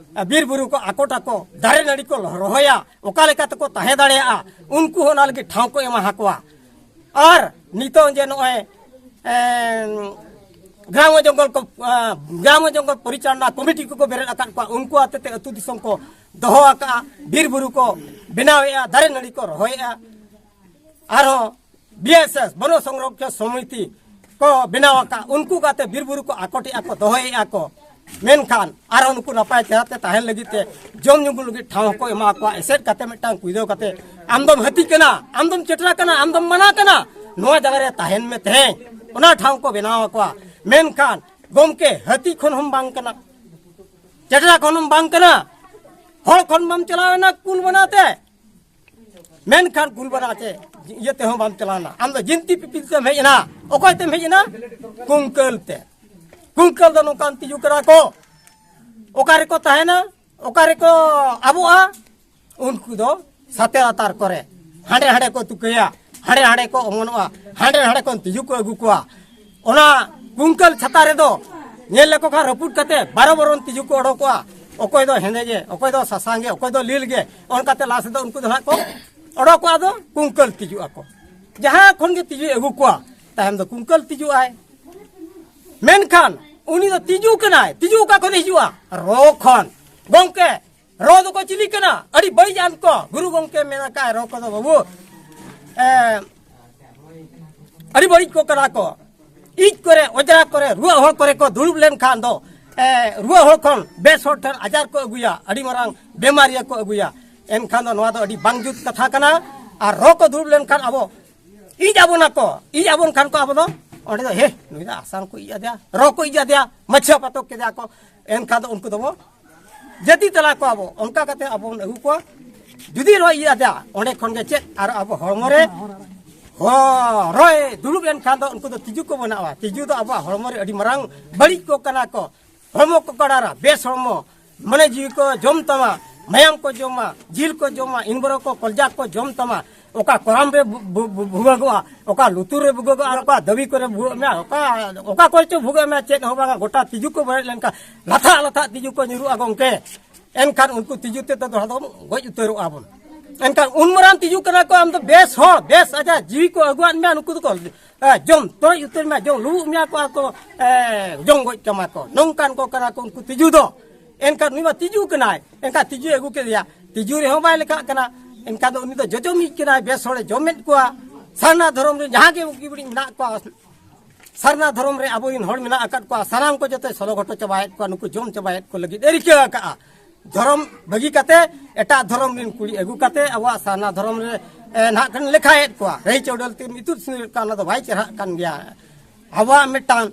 ᱵᱤᱨ ᱵᱩᱨᱩ ᱠᱚ ᱟᱠᱚᱴ ᱟᱠᱚ, ᱫᱟᱨᱮ ᱱᱟᱹᱲᱤ ᱠᱚ ᱨᱚᱦᱚᱭᱟ, ᱚᱠᱟ ᱞᱮᱠᱟ ᱛᱮᱠᱚ ᱛᱟᱦᱮᱸ ᱫᱟᱲᱮᱭᱟᱜᱼᱟ, ᱩᱱᱠᱩ ᱦᱚᱸ ᱚᱱᱟ ᱞᱟᱹᱜᱤᱫ ᱴᱷᱟᱶ ᱠᱚ ᱮᱢᱟ ᱟᱠᱚᱣᱟ᱾ ᱟᱨ ᱱᱤᱛᱚᱜ ᱡᱮ ᱱᱚᱜᱼᱚᱭ, ᱮᱸ, ᱜᱨᱟᱢ ᱡᱚᱝᱜᱚᱞ ᱠᱚ, ᱮᱸ, ᱜᱨᱟᱢ ᱡᱚᱝᱜᱚᱞ ᱯᱚᱨᱤᱪᱟᱞᱚᱱᱟ ᱠᱚᱢᱤᱴᱤ ᱠᱚᱠᱚ ᱵᱮᱨᱮᱫ ᱟᱠᱟᱫ ᱠᱚᱣᱟ, ᱩᱱᱠᱩ ᱟᱛᱮ ᱛᱮ ᱟᱹᱛᱩ ᱫᱤᱥᱚᱢ ᱠᱚ ᱫᱚᱦᱚ ᱟᱠᱟᱫᱼᱟ, ᱵᱤᱨ ᱵᱩᱨᱩ ᱠᱚ ᱵᱮᱱᱟᱣᱮᱫᱼᱟ, ᱫᱟᱨᱮ ᱱᱟᱹᱲᱤ ᱠᱚ ᱨᱚᱦᱚᱭᱮᱫᱼᱟ᱾ ᱟᱨᱦᱚᱸ ᱵᱤ ᱮᱥ ᱮᱥ, ᱵᱚᱱᱚ ᱥᱚᱝᱨᱚᱠᱷᱚᱱ ᱥᱚᱢᱤᱛᱤ ᱠᱚ ᱵᱮᱱᱟᱣ ᱟᱠᱟᱫ, ᱩᱱᱠᱩ ᱠᱟᱛᱮ ᱵᱤᱨ ᱵᱩᱨᱩ ᱠᱚ ᱟᱠᱚᱴᱮᱜᱼᱟ ᱠᱚ, ᱫᱚᱦᱚᱭᱮᱫᱼᱟ ᱠᱚ᱾ ᱢᱮᱱᱠᱷᱟᱱ ᱟᱨᱦᱚᱸ ᱱᱩᱠᱩ ᱱᱟᱯᱟᱭ ᱪᱮᱦᱨᱟ ᱛᱮ ᱛᱟᱦᱮᱱ ᱞᱟᱹᱜᱤᱫ ᱛᱮ ᱡᱚᱢ ᱧᱩ ᱞᱟᱹᱜᱤᱫ ᱴᱷᱟᱶ ᱦᱚᱸᱠᱚ ᱮᱢᱟ ᱠᱚᱣᱟ᱾ ᱮᱥᱮᱫ ᱠᱟᱛᱮ ᱢᱤᱫᱴᱟᱝ ᱠᱩᱭᱫᱟᱹᱣ ᱠᱟᱛᱮ, ᱟᱢ ᱫᱚᱢ ᱦᱟᱹᱛᱤ ᱠᱟᱱᱟ, ᱟᱢ ᱫᱚᱢ ᱪᱮᱴᱨᱟ ᱠᱟᱱᱟ, ᱟᱢ ᱫᱚᱢ ᱢᱟᱱᱟ ᱠᱟᱱᱟ, ᱱᱚᱣᱟ ᱡᱟᱭᱜᱟ ᱨᱮ ᱛᱟᱦᱮᱱ ᱢᱮ ᱛᱮᱦᱮᱧ᱾ ᱚᱱᱟ ᱴᱷᱟᱶ ᱠᱚ ᱵᱮᱱᱟᱣ ᱟᱠᱚᱣᱟ᱾ ᱢᱮᱱᱠᱷᱟᱱ ᱜᱚᱢᱠᱮ, ᱦᱟᱹᱛᱤ ᱠᱷᱚᱱ ᱦᱚᱸᱢ ᱵᱟᱝ ᱠᱟᱱᱟ, ᱪᱮᱴᱨᱟ ᱠᱷᱚᱱ ᱦᱚᱸᱢ ᱵᱟᱝ ᱠᱟᱱᱟ, ᱦᱚᱲ ᱠᱷᱚᱱ ᱵᱟᱢ ᱪᱟᱞᱟᱣ ᱮᱱᱟ ᱠᱩᱞ ᱵᱟᱱᱟ ᱛᱮ, ᱢᱮᱱᱠᱷᱟᱱ ᱠᱩᱞ ᱵᱟᱱᱟ ᱛᱮ ᱤᱭᱟᱹ ᱛᱮᱦᱚᱸ ᱵᱟᱢ ᱪᱟᱞᱟᱣ ᱮᱱᱟ᱾ ᱟᱢ ᱫᱚ ᱡᱤᱱᱛᱤ ᱯᱤᱯᱤᱞ ᱛᱮᱢ ᱦᱮᱡ ᱮᱱᱟ᱾ ᱚᱠᱚᱭ ᱛᱮᱢ ᱦᱮᱡ ᱮᱱᱟ? ᱠᱩᱝᱠᱟᱹᱞ ᱛᱮ᱾ ᱠᱩᱝᱠᱟᱹᱞ ᱫᱚ ᱱᱚᱝᱠᱟᱱ ᱛᱤᱡᱩ ᱠᱟᱱᱟ ᱠᱚ, ᱚᱠᱟ ᱨᱮᱠᱚ ᱛᱟᱦᱮᱱᱟ, ᱚᱠᱟ ᱨᱮᱠᱚ ᱟᱵᱚᱜᱼᱟ, ᱩᱱᱠᱩ ᱫᱚ ᱥᱟᱛᱮ ᱞᱟᱛᱟᱨ ᱠᱚᱨᱮ ᱦᱟᱸᱰᱮ ᱦᱟᱸᱰᱮ ᱠᱚ ᱛᱩᱠᱟᱹᱭᱟ, ᱦᱟᱸᱰᱮ ᱦᱟᱸᱰᱮ ᱠᱚ ᱚᱢᱚᱱᱚᱜᱼᱟ, ᱦᱟᱸᱰᱮ ᱦᱟᱸᱰᱮ ᱠᱷᱚᱱ ᱛᱤᱡᱩ ᱠᱚ ᱟᱹᱜᱩ ᱠᱚᱣᱟ᱾ ᱚᱱᱟ ᱠᱩᱝᱠᱟᱹᱞ ᱪᱷᱟᱛᱟ ᱨᱮᱫᱚ ᱧᱮᱞ ᱞᱮᱠᱚ ᱠᱷᱟᱱ ᱨᱟᱹᱯᱩᱫ ᱠᱟᱛᱮ ᱵᱟᱨᱚ ᱵᱚᱨᱚᱱ ᱛᱤᱡᱩ ᱠᱚ ᱚᱰᱚᱠᱚᱜᱼᱟ᱾ ᱚᱠᱚᱭ ᱫᱚ ᱦᱮᱸᱫᱮ ᱜᱮ, ᱚᱠᱚᱭ ᱫᱚ ᱥᱟᱥᱟᱝ ᱜᱮ, ᱚᱠᱚᱭ ᱫᱚ ᱞᱤᱞ ᱜᱮ᱾ ᱚᱱᱠᱟᱛᱮ ᱞᱟᱥ ᱨᱮᱫᱚ ᱩᱱᱠᱩ ᱫᱚ ᱦᱟᱸᱜ ᱠᱚ ᱚᱰᱚᱠᱚᱜᱼᱟ, ᱫᱚ ᱠᱩᱝᱠᱟᱹᱞ ᱛᱤᱡᱩᱜ ᱟᱠᱚ᱾ ᱡᱟᱦᱟᱸ ᱠᱷᱚᱱ ᱜᱮ ᱛᱤᱡᱩᱭ ᱟᱹᱜᱩ ᱠᱚᱣᱟ, ᱛᱟᱭᱚᱢ ᱫᱚ ᱠᱩᱝᱠᱟᱹᱞ ᱛᱤᱡᱩᱜ ᱟᱭ᱾ ᱢᱮᱱᱠᱷᱟᱱ ᱩᱱᱤ ᱫᱚ ᱛᱤᱡᱩ ᱠᱟᱱᱟᱭ᱾ ᱛᱤᱡᱩ ᱚᱠᱟ ᱠᱷᱚᱱ ᱦᱤᱡᱩᱜᱼᱟ? ᱨᱚ ᱠᱷᱚᱱ᱾ ᱜᱚᱢᱠᱮ, ᱨᱚ ᱫᱚᱠᱚ ᱪᱤᱞᱤ ᱠᱟᱱᱟ? ᱟᱹᱰᱤ ᱵᱟᱹᱲᱤᱡ ᱟᱱ ᱠᱚ᱾ ᱜᱩᱨᱩ ᱜᱚᱢᱠᱮ ᱢᱮᱱ ᱟᱠᱟᱫ, ᱨᱚ ᱠᱚᱫᱚ ᱵᱟᱹᱵᱩ, ᱮ, ᱟᱹᱰᱤ ᱵᱟᱹᱲᱤᱡ ᱠᱚ ᱠᱟᱱᱟ ᱠᱚ᱾ ᱤᱡ ᱠᱚᱨᱮ, ᱚᱡᱽᱨᱟ ᱠᱚᱨᱮ, ᱨᱩᱣᱟᱹ ᱦᱚᱲ ᱠᱚᱨᱮ ᱠᱚ ᱫᱩᱲᱩᱵ ᱞᱮᱱᱠᱷᱟᱱ ᱫᱚ, ᱮ, ᱨᱩᱣᱟᱹ ᱦᱚᱲ ᱠᱷᱚᱱ ᱵᱮᱥ ᱦᱚᱲ ᱴᱷᱮᱱ ᱟᱡᱟᱨ ᱠᱚ ᱟᱹᱜᱩᱭᱟ, ᱟᱹᱰᱤ ᱢᱟᱨᱟᱝ ᱵᱮᱢᱟᱨᱤᱭᱟᱹ ᱠᱚ ᱟᱹᱜᱩᱭᱟ᱾ ᱮᱱᱠᱷᱟᱱ ᱫᱚ ᱱᱚᱣᱟ ᱫᱚ ᱟᱹᱰᱤ ᱵᱟᱝ ᱡᱩᱛ ᱠᱟᱛᱷᱟ ᱠᱟᱱᱟ᱾ ᱟᱨ ᱨᱚ ᱠᱚ ᱫᱩᱲᱩᱵ ᱞᱮᱱᱠᱷᱟᱱ ᱟᱵᱚ ᱤᱡ ᱟᱵᱚᱱᱟ ᱠᱚ, ᱤᱡ ᱟᱵᱚᱱ ᱠᱷᱟᱱ ᱠᱚ ᱟᱵᱚ ᱫᱚ ᱚᱸᱰᱮ ᱫᱚ, ᱦᱮ, ᱱᱩᱭ ᱫᱚ ᱟᱥᱟᱱ ᱠᱚ ᱤᱡ ᱟᱫᱮᱭᱟ, ᱨᱚ ᱠᱚ ᱤᱡ ᱟᱫᱮᱭᱟ, ᱢᱟᱹᱪᱷᱟ ᱯᱟᱛᱚᱠ ᱠᱮᱫᱮᱭᱟ ᱠᱚ᱾ ᱮᱱᱠᱷᱟᱱ ᱫᱚ ᱩᱱᱠᱩ ᱫᱚᱵᱚ ᱡᱟᱹᱛᱤ ᱛᱟᱞᱟ ᱠᱚᱣᱟ ᱵᱚ, ᱚᱱᱠᱟ ᱠᱟᱛᱮ ᱟᱵᱚ ᱵᱚᱱ ᱟᱹᱜᱩ ᱠᱚᱣᱟ᱾ ᱡᱩᱫᱤ ᱨᱚ ᱤᱡ ᱟᱫᱮᱭᱟ, ᱚᱸᱰᱮ ᱠᱷᱚᱱ ᱜᱮ ᱪᱮᱫ ᱟᱨ ᱟᱵᱚ ᱦᱚᱲᱢᱚ ᱨᱮ ᱦᱚ-, ᱨᱚᱭ ᱫᱩᱲᱩᱵ ᱮᱱ ᱠᱷᱟᱱ ᱫᱚ ᱩᱱᱠᱩ ᱫᱚ ᱛᱤᱡᱩ ᱠᱚ ᱵᱮᱱᱟᱜᱼᱟ᱾ ᱛᱤᱡᱩ ᱫᱚ ᱟᱵᱚᱣᱟᱜ ᱦᱚᱲᱢᱚ ᱨᱮ ᱟᱹᱰᱤ ᱢᱟᱨᱟᱝ ᱵᱟᱹᱲᱤᱡ ᱠᱚ ᱠᱟᱱᱟ ᱠᱚ᱾ ᱦᱚᱲᱢᱚ ᱠᱚ ᱠᱟᱲᱟᱨᱟ, ᱵᱮᱥ ᱦᱚᱲᱢᱚ, ᱢᱚᱱᱮ ᱡᱤᱣᱤ ᱠᱚ ᱡᱚᱢ ᱛᱟᱢᱟ, ᱢᱟᱭᱟᱢ ᱠᱚ ᱡᱚᱢᱟ, ᱡᱤᱞ ᱠᱚ ᱡᱚᱢᱟ, ᱤᱱᱵᱚᱨᱚ ᱠᱚ, ᱠᱚᱞᱡᱟ ᱠᱚ ᱡᱚᱢ ᱛᱟᱢᱟ, ᱚᱠᱟ ᱠᱚᱨᱟᱢ ᱨᱮ ᱵᱷᱩ-, ᱵᱷᱩ-, ᱵᱷᱩ-, ᱵᱷᱩᱜᱟᱹᱜᱚᱜᱼᱟ, ᱚᱠᱟ ᱞᱩᱛᱩᱨ ᱨᱮ ᱵᱷᱩᱜᱟᱹᱜᱚᱜᱼᱟ, ᱚᱠᱟ ᱫᱟᱹᱵᱤ ᱠᱚᱨᱮ ᱵᱷᱩᱜᱟᱹᱜ ᱢᱮ, ᱚᱠᱟ, ᱚᱠᱟ ᱠᱚᱨᱮ ᱪᱚ ᱵᱷᱩᱜᱟᱹᱜ ᱢᱮ, ᱪᱮᱫ ᱦᱚᱸ ᱵᱟᱝᱟ᱾ ᱜᱚᱴᱟ ᱛᱤᱡᱩ ᱠᱚ ᱵᱮᱨᱮᱫ ᱞᱮᱱᱠᱷᱟᱱ ᱞᱟᱛᱷᱟᱜ ᱞᱟᱛᱷᱟᱜ ᱛᱤᱡᱩ ᱠᱚ ᱧᱩᱨᱩᱜᱼᱟ ᱜᱚᱢᱠᱮ᱾ ᱮᱱᱠᱷᱟᱱ ᱩᱱᱠᱩ ᱛᱤᱡᱩ ᱛᱮᱫᱚ ᱫᱚᱦᱲᱟ ᱫᱚ ᱜᱚᱡ ᱩᱛᱟᱹᱨᱚᱜᱼᱟ ᱵᱚᱱ᱾ ᱮᱱᱠᱷᱟᱱ ᱩᱱ ᱢᱟᱨᱟᱝ ᱛᱤᱡᱩ ᱠᱟᱱᱟ ᱠᱚ, ᱟᱢ ᱫᱚ ᱵᱮᱥ ᱦᱚᱲ, ᱵᱮᱥ ᱟᱡᱟᱨ ᱡᱤᱣᱤ ᱠᱚ ᱟᱹᱜᱩᱣᱟᱫ ᱢᱮᱭᱟ, ᱱᱩᱠᱩ ᱫᱚᱠᱚ ᱮ, ᱡᱚᱢ ᱛᱚᱨᱚᱡ ᱩᱛᱟᱹᱨ ᱢᱮᱭᱟ, ᱡᱚᱢ ᱞᱩᱵᱩᱜ ᱢᱮᱭᱟ ᱠᱚ ᱟᱨ ᱠᱚ, ᱮ, ᱡᱚᱢ ᱜᱚᱡ ᱠᱟᱢᱟ ᱠᱚ᱾ ᱱᱚᱝᱠᱟᱱ ᱠᱚ ᱠᱟᱱᱟ ᱠᱚ ᱩᱱᱠᱩ ᱛᱤᱡᱩ ᱫᱚ᱾ ᱮᱱᱠᱷᱟᱱ ᱱᱩᱭ ᱢᱟ ᱛᱤᱡᱩ ᱠᱟᱱᱟᱭ, ᱮᱱᱠᱷᱟᱱ ᱛᱤᱡᱩᱭ ᱟᱹᱜᱩ ᱠᱮᱫᱮᱭᱟ, ᱛᱤᱡᱩ ᱨᱮᱦᱚᱸ ᱵᱟᱭ ᱞᱮᱠᱷᱟᱜ ᱠᱟᱱᱟ᱾ ᱮᱱᱠᱷᱟᱱ ᱫᱚ ᱩᱱᱤ ᱫᱚ ᱡᱚᱡᱚᱢᱤᱡ ᱠᱟᱱᱟᱭ, ᱵᱮᱥ ᱦᱚᱲᱮ ᱡᱚᱢᱮᱫ ᱠᱚᱣᱟ᱾ ᱥᱟᱨᱱᱟ ᱫᱷᱚᱨᱚᱢ ᱨᱮ ᱡᱟᱦᱟᱸ ᱜᱮ ᱵᱩᱜᱤ ᱵᱟᱹᱲᱤᱡ ᱢᱮᱱᱟᱜ ᱠᱚᱣᱟ, ᱥᱟᱨᱱᱟ ᱫᱷᱚᱨᱚᱢ ᱨᱮ ᱟᱵᱚᱨᱮᱱ ᱦᱚᱲ ᱢᱮᱱᱟᱜ ᱟᱠᱟᱫ ᱠᱚᱣᱟ, ᱥᱟᱱᱟᱢ ᱠᱚ ᱡᱚᱛᱚᱭ ᱥᱚᱞᱚ ᱜᱷᱚᱴᱚ ᱪᱟᱵᱟᱭᱮᱫ ᱠᱚᱣᱟ, ᱱᱩᱠᱩ ᱡᱚᱢ ᱪᱟᱵᱟᱭᱮᱫ ᱠᱚ ᱞᱟᱹᱜᱤᱫ ᱮ ᱨᱤᱠᱟᱹ ᱟᱠᱟᱫᱼᱟ᱾ ᱫᱷᱚᱨᱚᱢ ᱵᱟᱹᱜᱤ ᱠᱟᱛᱮ ᱮᱴᱟᱜ ᱫᱷᱚᱨᱚᱢ ᱨᱮᱱ ᱠᱩᱲᱤ ᱟᱹᱜᱩ ᱠᱟᱛᱮ ᱟᱵᱚᱣᱟᱜ ᱥᱟᱨᱱᱟ ᱫᱷᱚᱨᱚᱢ ᱨᱮ, ᱮ, ᱱᱟᱦᱟᱜ ᱠᱷᱟᱱ ᱞᱮᱠᱷᱟᱭᱮᱫ ᱠᱚᱣᱟ᱾ ᱨᱟᱹᱦᱤ ᱪᱟᱹᱣᱰᱟᱹᱞ ᱛᱮ ᱤᱛᱩᱫ ᱥᱤᱸᱫᱩᱨᱮᱫ ᱠᱚᱣᱟ, ᱚᱱᱟ ᱫᱚ ᱵᱟᱭ ᱪᱮᱦᱨᱟᱜ ᱠᱟᱱ ᱜᱮᱭᱟ᱾ ᱟᱵᱚᱣᱟᱜ ᱢᱤᱫᱴᱟᱝ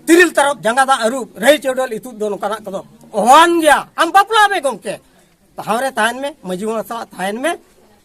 ᱛᱤᱨᱤᱞ ᱛᱟᱨᱚᱵ ᱡᱟᱸᱜᱟ ᱫᱟᱜ ᱟᱹᱨᱩᱵ, ᱨᱟᱹᱭ ᱪᱟᱹᱣᱰᱟᱹᱞ ᱤᱛᱩᱫ ᱫᱚ ᱱᱚᱝᱠᱟᱱᱟᱜ ᱠᱚᱫᱚ ᱚᱦᱚᱣᱟᱱ ᱜᱮᱭᱟ᱾ ᱟᱢ ᱵᱟᱯᱞᱟ ᱢᱮ ᱜᱚᱢᱠᱮ, ᱴᱷᱟᱶ ᱨᱮ ᱛᱟᱦᱮᱱ ᱢᱮ, ᱢᱟᱹᱡᱷᱤ ᱢᱚᱬᱮ ᱥᱟᱞᱟᱜ ᱛᱟᱦᱮᱱ ᱢᱮ,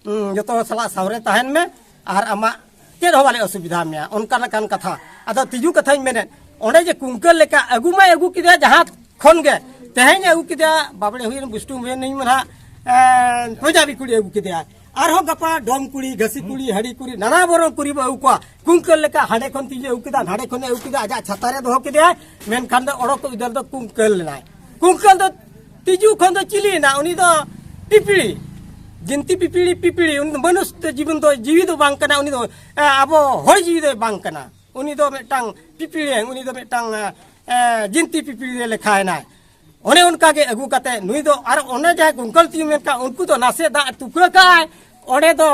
ᱩᱸ, ᱡᱚᱛᱚ ᱦᱚᱲ ᱥᱟᱞᱟᱜ ᱥᱟᱶᱨᱮ ᱛᱟᱦᱮᱱ ᱢᱮ, ᱟᱨ ᱟᱢᱟᱜ ᱪᱮᱫ ᱦᱚᱸ ᱵᱟᱞᱮ ᱚᱥᱩᱵᱤᱫᱷᱟ ᱢᱮᱭᱟ, ᱚᱱᱠᱟ ᱞᱮᱠᱟᱱ ᱠᱟᱛᱷᱟ᱾ ᱟᱫᱚ ᱛᱤᱡᱩ ᱠᱟᱛᱷᱟᱧ ᱢᱮᱱᱮᱫ, ᱚᱸᱰᱮ ᱡᱮ ᱠᱩᱝᱠᱟᱹᱞ ᱞᱮᱠᱟ ᱟᱹᱜᱩ ᱢᱟᱭ ᱟᱹᱜᱩ ᱠᱮᱫᱮᱭᱟ ᱡᱟᱦᱟᱸ ᱠᱷᱚᱱ ᱜᱮ, ᱛᱮᱦᱮᱧ ᱟᱹᱜᱩ ᱠᱮᱫᱮᱭᱟ ᱵᱟᱵᱲᱮ ᱦᱩᱭᱮᱱ, ᱵᱩᱥᱴᱩᱢ ᱦᱩᱭᱮᱱ, ᱱᱤᱧ ᱢᱟ ᱱᱟᱦᱟᱜ, ᱮᱸ, ᱯᱚᱧᱡᱟᱵᱤ ᱠᱩᱲᱤ ᱟᱹᱜᱩ ᱠᱮᱫᱮᱭᱟ, ᱟᱨᱦᱚᱸ ᱜᱟᱯᱟ ᱰᱚᱢ ᱠᱩᱲᱤ, ᱜᱷᱟᱹᱥᱤ ᱠᱩᱲᱤ, ᱦᱟᱹᱲᱤ ᱠᱩᱲᱤ, ᱱᱟᱱᱟ ᱵᱚᱨᱚᱱ ᱠᱩᱲᱤ ᱵᱚ ᱟᱹᱜᱩ ᱠᱚᱣᱟ᱾ ᱠᱩᱝᱠᱟᱹᱞ ᱞᱮᱠᱟ ᱦᱟᱸᱰᱮ ᱠᱷᱚᱱ ᱛᱤᱡᱩ ᱟᱹᱜᱩ ᱠᱮᱫᱟ, ᱱᱟᱰᱮ ᱠᱷᱚᱱᱮ ᱟᱹᱜᱩ ᱠᱮᱫᱟ, ᱟᱡᱟᱜ ᱪᱷᱟᱛᱟ ᱨᱮ ᱫᱚᱦᱚ ᱠᱮᱫᱮᱭᱟᱭ, ᱢᱮᱱᱠᱷᱟᱱ ᱫᱚ ᱚᱰᱚᱠ ᱩᱫᱟᱹᱨ ᱫᱚ ᱠᱩᱝᱠᱟᱹᱞ ᱞᱮᱱᱟᱭ᱾ ᱠᱩᱝᱠᱟᱹᱞ ᱫᱚ ᱛᱤᱡᱩ ᱠᱷᱚᱱ ᱫᱚ ᱪᱤᱞᱤ ᱮᱱᱟ? ᱩᱱᱤ ᱫᱚ ᱯᱤᱯᱤᱲᱤ, ᱡᱤᱱᱛᱤ ᱯᱤᱯᱤᱲᱤ, ᱯᱤᱯᱤᱲᱤ᱾ ᱩᱱᱤ ᱫᱚ ᱢᱟᱹᱱᱩᱥ ᱫᱚ ᱡᱤᱵᱚᱱ ᱫᱚ, ᱡᱤᱣᱤ ᱫᱚ ᱵᱟᱝ ᱠᱟᱱᱟ, ᱩᱱᱤ ᱫᱚ, ᱮ, ᱟᱵᱚ ᱦᱚᱲ ᱡᱤᱣᱤ ᱫᱚᱭ ᱵᱟᱝ ᱠᱟᱱᱟ᱾ ᱩᱱᱤ ᱫᱚ ᱢᱤᱫᱴᱟᱝ ᱯᱤᱯᱤᱲᱤ, ᱩᱱᱤ ᱫᱚ ᱢᱤᱫᱴᱟᱝ, ᱮ, ᱮ, ᱡᱤᱱᱛᱤ ᱯᱤᱯᱤᱲᱤ ᱨᱮ ᱞᱮᱠᱷᱟᱭᱮᱱᱟᱭ᱾ ᱚᱱᱮ ᱚᱱᱠᱟ ᱜᱮ ᱟᱹᱜᱩ ᱠᱟᱛᱮ ᱱᱩᱭ ᱫᱚ, ᱟᱨ ᱚᱱᱮ ᱡᱟᱦᱟᱸᱭ ᱠᱩᱝᱠᱟᱹᱞ ᱛᱤᱡᱩ ᱢᱮᱱ ᱠᱟᱜ, ᱩᱱᱠᱩ ᱫᱚ ᱱᱟᱥᱮ ᱫᱟᱜ ᱛᱩᱠᱟᱹ ᱠᱟᱜᱼᱟᱭ, ᱚᱸᱰᱮ ᱫᱚ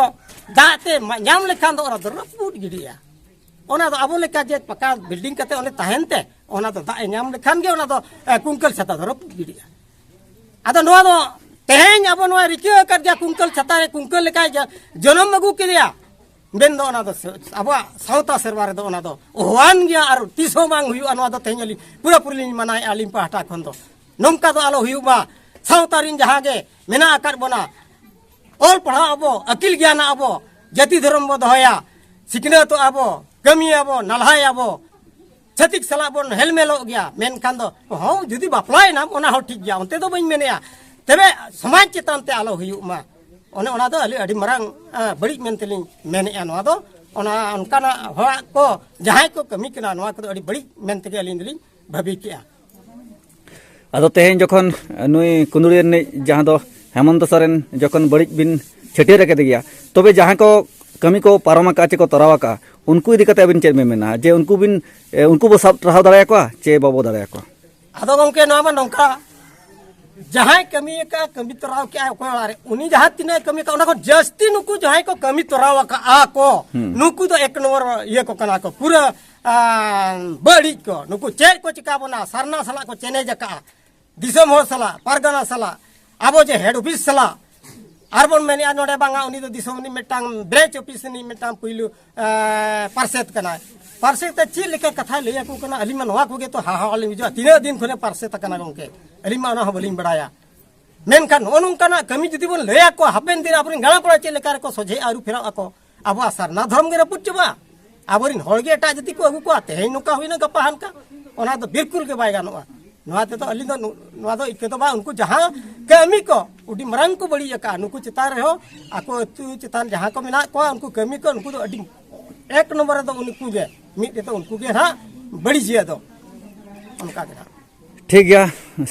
ᱫᱟᱜ ᱛᱮ ᱢᱟ-, ᱧᱟᱢ ᱞᱮᱠᱷᱟᱱ ᱫᱚ ᱚᱱᱟ ᱫᱚ ᱨᱟᱹᱯᱩᱫ ᱜᱤᱰᱤᱜᱼᱟ᱾ ᱚᱱᱟ ᱫᱚ ᱟᱵᱚ ᱞᱮᱠᱟ ᱡᱮ ᱯᱟᱠᱟ ᱵᱤᱞᱰᱤᱝ ᱠᱟᱛᱮ ᱚᱸᱰᱮ ᱛᱟᱦᱮᱱ ᱛᱮ, ᱚᱱᱟ ᱫᱚ ᱫᱟᱜ ᱮ ᱧᱟᱢ ᱞᱮᱠᱷᱟᱱ ᱜᱮ ᱚᱱᱟ ᱫᱚ, ᱮ, ᱠᱩᱝᱠᱟᱹᱞ ᱪᱷᱟᱛᱟ ᱫᱚ ᱨᱟᱹᱯᱩᱫ ᱜᱤᱰᱤᱜᱼᱟ᱾ ᱟᱫᱚ ᱱᱚᱣᱟ ᱫᱚ ᱛᱮᱦᱮᱧ ᱟᱵᱚ ᱱᱚᱣᱟ ᱨᱤᱠᱟᱹ ᱟᱠᱟᱫ ᱜᱮᱭᱟ, ᱠᱩᱝᱠᱟᱹᱞ ᱪᱷᱟᱛᱟ ᱨᱮ ᱠᱩᱝᱠᱟᱹᱞ ᱞᱮᱠᱟᱭ ᱡᱟ-, ᱡᱚᱱᱚᱢ ᱟᱹᱜᱩ ᱠᱮᱫᱮᱭᱟ᱾ ᱢᱮᱱᱫᱚ ᱚᱱᱟ ᱫᱚ ᱥᱮ-, ᱟᱵᱚᱣᱟᱜ ᱥᱟᱶᱛᱟ ᱥᱮᱨᱣᱟ ᱨᱮᱫᱚ ᱚᱱᱟ ᱫᱚ ᱚᱦᱚᱣᱟᱱ ᱜᱮᱭᱟ ᱟᱨ ᱛᱤᱥ ᱦᱚᱸ ᱵᱟᱝ ᱦᱩᱭᱩᱜᱼᱟ᱾ ᱱᱚᱣᱟ ᱫᱚ ᱛᱮᱦᱮᱧ ᱟᱹᱞᱤᱧ ᱯᱩᱨᱟᱹᱯᱩᱨᱤ ᱞᱤᱧ ᱢᱟᱱᱟᱣᱮᱫᱼᱟ ᱟᱹᱞᱤᱧ ᱯᱟᱦᱴᱟ ᱠᱷᱚᱱ ᱫᱚ᱾ ᱱᱚᱝᱠᱟ ᱫᱚ ᱟᱞᱚ ᱦᱩᱭᱩᱜ ᱢᱟ᱾ ᱥᱟᱶᱛᱟ ᱨᱤᱱ ᱡᱟᱦᱟᱸ ᱜᱮ ᱢᱮᱱᱟᱜ ᱟᱠᱟᱫ ᱵᱚᱱᱟ, ᱚᱞ ᱯᱟᱲᱦᱟᱣ ᱟᱵᱚ, ᱟᱹᱠᱤᱞ ᱜᱮᱭᱟᱱ ᱟᱵᱚ, ᱡᱟᱹᱛᱤ ᱫᱷᱚᱨᱚᱢ ᱵᱚ ᱫᱚᱦᱚᱭᱟ, ᱥᱤᱠᱷᱱᱟᱹᱛᱚᱜ ᱟᱵᱚ, ᱠᱟᱹᱢᱤᱭᱟᱵᱚ, ᱱᱟᱞᱦᱟᱭᱟᱵᱚ, ᱪᱷᱟᱹᱛᱤᱠ ᱥᱟᱞᱟᱜ ᱵᱚᱱ ᱦᱮᱞᱢᱮᱞᱚᱜ ᱜᱮᱭᱟ, ᱢᱮᱱᱠᱷᱟᱱ ᱫᱚ ᱦᱚᱸ ᱡᱩᱫᱤ ᱵᱟᱯᱞᱟᱭᱮᱱᱟᱢ ᱚᱱᱟ ᱦᱚᱸ ᱴᱷᱤᱠ ᱜᱮᱭᱟ, ᱚᱱᱛᱮ ᱫᱚ ᱵᱟᱹᱧ ᱢᱮᱱᱮᱜᱼᱟ, ᱛᱚᱵᱮ ᱥᱚᱢᱟᱡᱽ ᱪᱮᱛᱟᱱ ᱛᱮ ᱟᱞᱚ ᱦᱩᱭᱩᱜ ᱢᱟ᱾ ᱚᱱᱮ ᱚᱱᱟ ᱫᱚ ᱟᱹᱰᱤ, ᱟᱹᱰᱤ ᱢᱟᱨᱟᱝ, ᱟ, ᱵᱟᱹᱲᱤᱡ ᱢᱮᱱᱛᱮᱞᱤᱧ ᱢᱮᱱᱮᱜᱼᱟ᱾ ᱱᱚᱣᱟ ᱫᱚ ᱚᱱᱟ ᱚᱱᱠᱟᱱᱟᱜ ᱦᱚᱲᱟᱜ ᱠᱚ ᱡᱟᱦᱟᱸᱭ ᱠᱚ ᱠᱟᱹᱢᱤ ᱠᱟᱱᱟ, ᱱᱚᱣᱟ ᱠᱚᱫᱚ ᱟᱹᱰᱤ ᱵᱟᱹᱲᱤᱡ ᱢᱮᱱ ᱛᱮᱜᱮ ᱟᱹᱞᱤᱧ ᱫᱚᱞᱤᱧ ᱵᱷᱟᱹᱵᱤ ᱠᱮᱜᱼᱟ᱾ ᱟᱫᱚ ᱛᱮᱦᱮᱧ ᱡᱚᱠᱷᱚᱱ ᱱᱩᱭ ᱠᱩᱸᱫᱽᱲᱤ ᱨᱤᱱᱤᱡ ᱡᱟᱦᱟᱸ ᱫᱚ ᱦᱮᱢᱚᱱᱛᱚ ᱥᱚᱨᱮᱱ ᱡᱚᱠᱷᱚᱱ ᱵᱟᱹᱲᱤᱡ ᱵᱤᱱ ᱪᱷᱟᱹᱴᱭᱟᱹᱨ ᱟᱠᱟᱫᱮ ᱜᱮᱭᱟ, ᱛᱚᱵᱮ ᱡᱟᱦᱟᱸᱭ ᱠᱚ ᱠᱟᱹᱢᱤ ᱠᱚ ᱯᱟᱨᱚᱢ ᱟᱠᱟᱫᱼᱟ ᱪᱮ ᱠᱚ ᱛᱚᱨᱟᱣ ᱟᱠᱟᱫᱼᱟ, ᱩᱱᱠᱩ ᱤᱫᱤ ᱠᱟᱛᱮ ᱟᱵᱤᱱ ᱪᱮᱫ ᱵᱤᱱ ᱢᱮᱱᱟ ᱡᱮ ᱩᱱᱠᱩ ᱵᱤᱱ, ᱮ, ᱩᱱᱠᱩ ᱵᱚ ᱥᱟᱵ ᱴᱟᱨᱦᱟᱣ ᱫᱟᱲᱮᱭᱟᱠᱚᱣᱟ ᱪᱮ ᱵᱟᱵᱚ ᱫᱟᱲᱮᱭᱟᱠᱚᱣᱟ? ᱟᱫᱚ ᱜᱚᱢᱠᱮ, ᱱᱚᱣᱟ ᱢᱟ ᱱᱚᱝᱠᱟ, ᱡᱟᱦᱟᱸᱭ ᱠᱟᱹᱢᱤ ᱟᱠᱟᱫ, ᱠᱟᱹᱢᱤ ᱛᱚᱨᱟᱣ ᱠᱮᱜᱼᱟᱭ ᱚᱠᱚᱭ ᱚᱲᱟᱜ ᱨᱮ, ᱩᱱᱤ ᱡᱟᱦᱟᱸ ᱛᱤᱱᱟᱹᱜ ᱠᱟᱹᱢᱤ ᱟᱠᱟᱫ, ᱚᱱᱟ ᱠᱷᱚᱱ ᱡᱟᱹᱥᱛᱤ ᱱᱩᱠᱩ ᱡᱟᱦᱟᱸᱭ ᱠᱚ ᱠᱟᱹᱢᱤ ᱛᱚᱨᱟᱣ ᱟᱠᱟᱫᱼᱟ ᱠᱚ, ᱦᱩᱸ᱾ ᱱᱩᱠᱩ ᱫᱚ ᱮᱠ ᱱᱚᱢᱵᱚᱨ ᱤᱭᱟᱹ ᱠᱚ ᱠᱟᱱᱟ ᱠᱚ, ᱯᱩᱨᱟᱹ, ᱟ, ᱵᱟᱹᱲᱤᱡ ᱠᱚ᱾ ᱱᱩᱠᱩ ᱪᱮᱫ ᱠᱚ ᱪᱤᱠᱟ ᱵᱚᱱᱟ, ᱥᱟᱨᱱᱟ ᱥᱟᱞᱟᱜ ᱠᱚ ᱪᱮᱞᱮᱧᱡᱽ ᱟᱠᱟᱫᱼᱟ᱾ ᱫᱤᱥᱚᱢ ᱦᱚᱲ ᱥᱟᱞᱟᱜ, ᱯᱟᱨᱜᱟᱱᱟ ᱥᱟᱞᱟᱜ, ᱟᱵᱚ ᱡᱮ ᱦᱮᱰ ᱚᱯᱷᱤᱥ ᱥᱟᱞᱟᱜ, ᱟᱨ ᱵᱚᱱ ᱢᱮᱱᱮᱫᱼᱟ ᱱᱚᱰᱮ ᱵᱟᱝᱟ, ᱩᱱᱤ ᱫᱚ ᱫᱤᱥᱚᱢ ᱨᱤᱱᱤᱡ ᱢᱤᱫᱴᱟᱝ branch office ᱨᱤᱱᱤᱡ ᱢᱤᱫᱴᱟᱝ ᱯᱩᱭᱞᱩ, ᱮ, ᱯᱟᱨᱥᱮᱛ ᱠᱟᱱᱟᱭ᱾ ᱯᱟᱨᱥᱮᱛ ᱛᱮ ᱪᱮᱫ ᱞᱮᱠᱟ ᱠᱟᱛᱷᱟᱭ ᱞᱟᱹᱭ ᱟᱠᱚ ᱠᱟᱱᱟ, ᱟᱹᱞᱤᱧ ᱢᱟ ᱱᱚᱣᱟ ᱠᱚᱜᱮ ᱛᱚ ᱦᱟᱦᱟᱲᱟ ᱞᱤᱧ ᱵᱩᱡᱷᱟᱹᱣᱟ᱾ ᱛᱤᱱᱟᱹᱜ ᱫᱤᱱ ᱠᱷᱚᱱᱮ ᱯᱟᱨᱥᱮᱛ ᱟᱠᱟᱱᱟ ᱜᱚᱢᱠᱮ, ᱟᱹᱞᱤᱧ ᱢᱟ ᱚᱱᱟ ᱦᱚᱸ ᱵᱟᱹᱞᱤᱧ ᱵᱟᱲᱟᱭᱟ᱾ ᱢᱮᱱᱠᱷᱟᱱ ᱱᱚᱜᱼᱚ ᱱᱚᱝᱠᱟᱱᱟᱜ ᱠᱟᱹᱢᱤ ᱡᱩᱫᱤ ᱵᱚᱱ ᱞᱟᱹᱭ ᱟᱠᱚᱣᱟ, ᱦᱟᱯᱮᱱ ᱫᱤᱱ ᱟᱵᱚᱨᱮᱱ ᱜᱟᱬᱟ ᱠᱚᱲᱟ ᱪᱮᱫ ᱞᱮᱠᱟ ᱨᱮᱠᱚ ᱥᱚᱡᱷᱮ ᱟᱹᱨᱩ ᱯᱷᱮᱨᱟᱣ ᱟᱠᱚ, ᱟᱵᱚᱣᱟᱜ ᱥᱟᱨᱱᱟ ᱫᱷᱚᱨᱚᱢ ᱜᱮ ᱨᱟᱹᱯᱩᱫ ᱪᱟᱵᱟᱜᱼᱟ᱾ ᱟᱵᱚᱨᱮᱱ ᱦᱚᱲ ᱜᱮ ᱮᱴᱟᱜ ᱡᱟᱹᱛᱤ ᱠᱚ ᱟᱹᱜᱩ ᱠᱚᱣᱟ, ᱛᱮᱦᱮᱧ ᱱᱚᱝᱠᱟ ᱦᱩᱭᱱᱟ, ᱜᱟᱯᱟ ᱦᱟᱱᱠᱟ, ᱚᱱᱟ ᱫᱚ ᱵᱤᱞᱠᱩᱞ ᱜᱮ ᱵᱟᱭ ᱜᱟᱱᱚᱜᱼᱟ᱾ ᱱᱚᱣᱟ ᱛᱮᱫᱚ ᱟᱹᱞᱤᱧ ᱫᱚ ᱱᱚ-, ᱱᱚᱣᱟ ᱫᱚ ᱤᱠᱟᱹ ᱫᱚ ᱵᱟᱝ, ᱩᱱᱠᱩ ᱡᱟᱦᱟᱸ ᱠᱟᱹᱢᱤ ᱠᱚ ᱟᱹᱰᱤ ᱢᱟᱨᱟᱝ ᱠᱚ ᱵᱟᱹᱲᱤᱡ ᱟᱠᱟᱫᱼᱟ, ᱱᱩᱠᱩ ᱪᱮᱛᱟᱱ ᱨᱮᱦᱚᱸ, ᱟᱠᱚ ᱟᱹᱛᱩ ᱪᱮᱛᱟᱱ ᱡᱟᱦᱟᱸ ᱠᱚ ᱢᱮᱱᱟᱜ ᱠᱚᱣᱟ, ᱩᱱᱠᱩ ᱠᱟᱹᱢᱤ ᱠᱚ, ᱩᱱᱠᱩ ᱫᱚ ᱟᱹᱰᱤ ᱮᱠ ᱱᱚᱢᱵᱚᱨ ᱨᱮᱫᱚ ᱩᱱᱠᱩ ᱜᱮ, ᱢᱤᱫ ᱨᱮᱫᱚ ᱩᱱᱠᱩ ᱜᱮ ᱱᱟᱦᱟᱜ ᱵᱟᱹᱲᱤᱡᱤᱭᱟᱹ ᱫᱚ, ᱚᱱᱠᱟ ᱜᱮ ᱱᱟᱦᱟᱜ᱾ ᱴᱷᱤᱠ ᱜᱮᱭᱟ,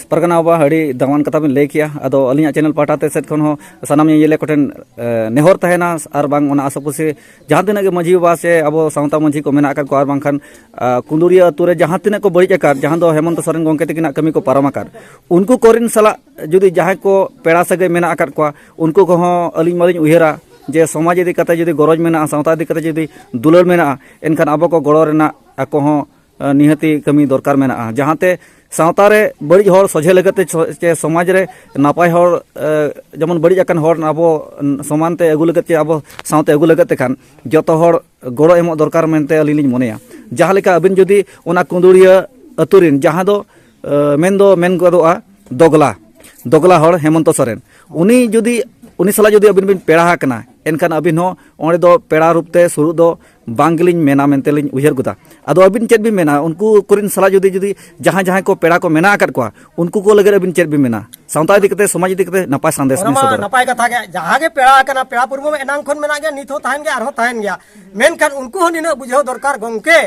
ᱯᱟᱨᱜᱟᱱᱟ ᱵᱟᱵᱟ, ᱟᱹᱰᱤ ᱫᱟᱢᱟᱱ ᱠᱟᱛᱷᱟ ᱵᱤᱱ ᱞᱟᱹᱭ ᱠᱮᱜᱼᱟ᱾ ᱟᱫᱚ ᱟᱹᱞᱤᱧᱟᱜ channel ᱯᱟᱦᱴᱟ ᱛᱮ ᱥᱮᱫ ᱠᱷᱚᱱ ᱦᱚᱸ ᱥᱟᱱᱟᱢ ᱧᱮᱧᱮᱞᱤᱭᱟᱹ ᱠᱚᱴᱷᱮᱱ, ᱮ, ᱱᱮᱦᱚᱨ ᱛᱟᱦᱮᱱᱟ, ᱟᱨ ᱵᱟᱝ ᱚᱱᱟ ᱟᱥᱟᱯᱟᱥᱤ ᱡᱟᱦᱟᱸ ᱛᱤᱱᱟᱹᱜ ᱜᱮ ᱢᱟᱹᱡᱷᱤ ᱵᱟᱵᱟ ᱥᱮ ᱟᱵᱚ ᱥᱟᱶᱛᱟ ᱢᱟᱹᱡᱷᱤ ᱠᱚ ᱢᱮᱱᱟᱜ ᱟᱠᱟᱫ ᱠᱚᱣᱟ, ᱟᱨ ᱵᱟᱝᱠᱷᱟᱱ, ᱟ, ᱠᱩᱸᱫᱩᱲᱤᱭᱟᱹ ᱟᱹᱛᱩ ᱨᱮ ᱡᱟᱦᱟᱸ ᱛᱤᱱᱟᱹᱜ ᱠᱚ ᱵᱟᱹᱲᱤᱡ ᱟᱠᱟᱫ, ᱡᱟᱦᱟᱸ ᱫᱚ ᱦᱮᱢᱚᱱᱛᱚ ᱥᱚᱨᱮᱱ ᱜᱚᱢᱠᱮ ᱛᱟᱹᱠᱤᱱᱟᱜ ᱠᱟᱹᱢᱤ ᱠᱚ ᱯᱟᱨᱚᱢ ᱟᱠᱟᱫ, ᱩᱱᱠᱩ ᱠᱚᱨᱮᱱ ᱥᱟᱞᱟᱜ ᱡᱩᱫᱤ ᱡᱟᱦᱟᱸᱭ ᱠᱚ ᱯᱮᱲᱟ ᱥᱟᱹᱜᱟᱹᱭ ᱢᱮᱱᱟᱜ ᱟᱠᱟᱫ ᱠᱚᱣᱟ, ᱩᱱᱠᱩ ᱠᱚᱦᱚᱸ ᱟᱹᱞᱤᱧ ᱢᱟᱞᱤᱧ ᱩᱭᱦᱟᱹᱨᱟ ᱡᱮ ᱥᱚᱢᱟᱡᱽ ᱤᱫᱤ ᱠᱟᱛᱮ ᱡᱩᱫᱤ ᱜᱚᱨᱚᱡᱽ ᱢᱮᱱᱟᱜᱼᱟ, ᱥᱟᱶᱛᱟ ᱤᱫᱤ ᱠᱟᱛᱮ ᱡᱩᱫᱤ ᱫᱩᱞᱟᱹᱲ ᱢᱮᱱᱟᱜᱼᱟ, ᱮᱱᱠᱷᱟᱱ ᱟᱵᱚ ᱠᱚ ᱜᱚᱲᱚ ᱨᱮᱱᱟᱜ ᱟᱠᱚ ᱦᱚᱸ ᱮ, ᱱᱤᱦᱟᱹᱛᱤ ᱠᱟᱹᱢᱤ ᱫᱚᱨᱠᱟᱨ ᱢᱮᱱᱟᱜᱼᱟ, ᱡᱟᱦᱟᱸᱛᱮ ᱥᱟᱶᱛᱟ ᱨᱮ ᱵᱟᱹᱲᱤᱡ ᱦᱚᱲ ᱥᱚᱡᱷᱮ ᱞᱟᱹᱜᱤᱫ ᱛᱮ ᱪᱷᱚ-, ᱪᱮ ᱥᱚᱢᱟᱡᱽ ᱨᱮ ᱱᱟᱯᱟᱭ ᱦᱚᱲ, ᱮ, ᱡᱮᱢᱚᱱ ᱵᱟᱹᱲᱤᱡ ᱟᱠᱟᱱ ᱦᱚᱲ ᱟᱵᱚ ᱥᱚᱢᱟᱱ ᱛᱮ ᱟᱹᱜᱩ ᱞᱟᱹᱜᱤᱫ ᱪᱮ ᱟᱵᱚ ᱥᱟᱶᱛᱮ ᱟᱹᱜᱩ ᱞᱟᱹᱜᱤᱫ ᱛᱮ ᱠᱷᱟᱱ ᱡᱚᱛᱚ ᱦᱚᱲ ᱜᱚᱲᱚ ᱮᱢᱚᱜ ᱫᱚᱨᱠᱟᱨ ᱢᱮᱱᱛᱮ ᱟᱹᱞᱤᱧ ᱞᱤᱧ ᱢᱚᱱᱮᱭᱟ᱾ ᱡᱟᱦᱟᱸ ᱞᱮᱠᱟ ᱟᱹᱵᱤᱱ ᱡᱩᱫᱤ ᱚᱱᱟ ᱠᱩᱸᱫᱩᱲᱤᱭᱟᱹ ᱟᱹᱛᱩ ᱨᱤᱱ, ᱡᱟᱦᱟᱸ ᱫᱚ, ᱮ, ᱢᱮᱱ ᱫᱚ ᱢᱮᱱ ᱜᱚᱫᱚᱜᱼᱟ ᱫᱚᱜᱽᱞᱟ, ᱫᱚᱜᱽᱞᱟ ᱦᱚᱲ ᱦᱮᱢᱚᱱᱛᱚ ᱥᱚᱨᱮᱱ, ᱩᱱᱤ ᱡᱩᱫᱤ, ᱩᱱᱤ ᱥᱟᱞᱟᱜ ᱡᱩᱫᱤ ᱟᱹᱵᱤᱱ ᱵᱤᱱ ᱯᱮᱲᱟ ᱟᱠᱟᱱᱟ, ᱮᱱᱠᱷᱟᱱ ᱟᱹᱵᱤᱱ ᱦᱚᱸ ᱚᱸᱰᱮ ᱫᱚ ᱯᱮᱲᱟ ᱨᱩᱯ ᱛᱮ ᱥᱩᱨᱩᱜ ᱫᱚ ᱵᱟᱝ ᱜᱮᱞᱤᱧ ᱢᱮᱱᱟ ᱢᱮᱱᱛᱮ ᱞᱤᱧ ᱩᱭᱦᱟᱹᱨ ᱜᱚᱫᱟ᱾ ᱟᱫᱚ ᱟᱹᱵᱤᱱ ᱪᱮᱫ ᱵᱤᱱ ᱢᱮᱱᱟ, ᱩᱱᱠᱩ ᱠᱚᱨᱮᱱ ᱥᱟᱞᱟᱜ ᱡᱩᱫᱤ, ᱡᱩᱫᱤ ᱡᱟᱦᱟᱸ ᱡᱟᱦᱟᱸᱭ ᱠᱚ ᱯᱮᱲᱟ ᱠᱚ ᱢᱮᱱᱟᱜ ᱟᱠᱟᱫ ᱠᱚᱣᱟ, ᱩᱱᱠᱩ ᱠᱚ ᱞᱟᱹᱜᱤᱫ ᱟᱹᱵᱤᱱ ᱪᱮᱫ ᱵᱤᱱ ᱢᱮᱱᱟ? ᱥᱟᱶᱛᱟ ᱤᱫᱤ ᱠᱟᱛᱮ, ᱥᱚᱢᱟᱡᱽ ᱤᱫᱤ ᱠᱟᱛᱮ ᱱᱟᱯᱟᱭ ᱥᱟᱸᱫᱮᱥ ᱚᱱᱟ ᱵᱤᱱ ᱢᱟ ᱥᱚᱫᱚᱨᱟ᱾ ᱱᱟᱯᱟᱭ ᱠᱟᱛᱷᱟ ᱜᱮ, ᱡᱟᱦᱟᱸ ᱜᱮ ᱯᱮᱲᱟ ᱟᱠᱟᱱᱟ, ᱯᱮᱲᱟ ᱯᱩᱨᱵᱚ ᱢᱟ ᱮᱱᱟᱝ ᱠᱷᱚᱱ ᱢᱮᱱᱟᱜ ᱜᱮᱭᱟ, ᱱᱤᱛ ᱦᱚᱸ ᱛᱟᱦᱮᱱ ᱜᱮᱭᱟ, ᱟᱨᱦᱚᱸ ᱛᱟᱦᱮᱱ ᱜᱮᱭᱟ᱾ ᱢᱮᱱᱠᱷᱟᱱ ᱩᱱᱠᱩ ᱦᱚᱸ ᱱᱤᱱᱟᱹᱜ ᱵᱩᱡᱷᱟᱹᱣ ᱫᱚᱨᱠᱟᱨ ᱜᱚᱢᱠᱮ,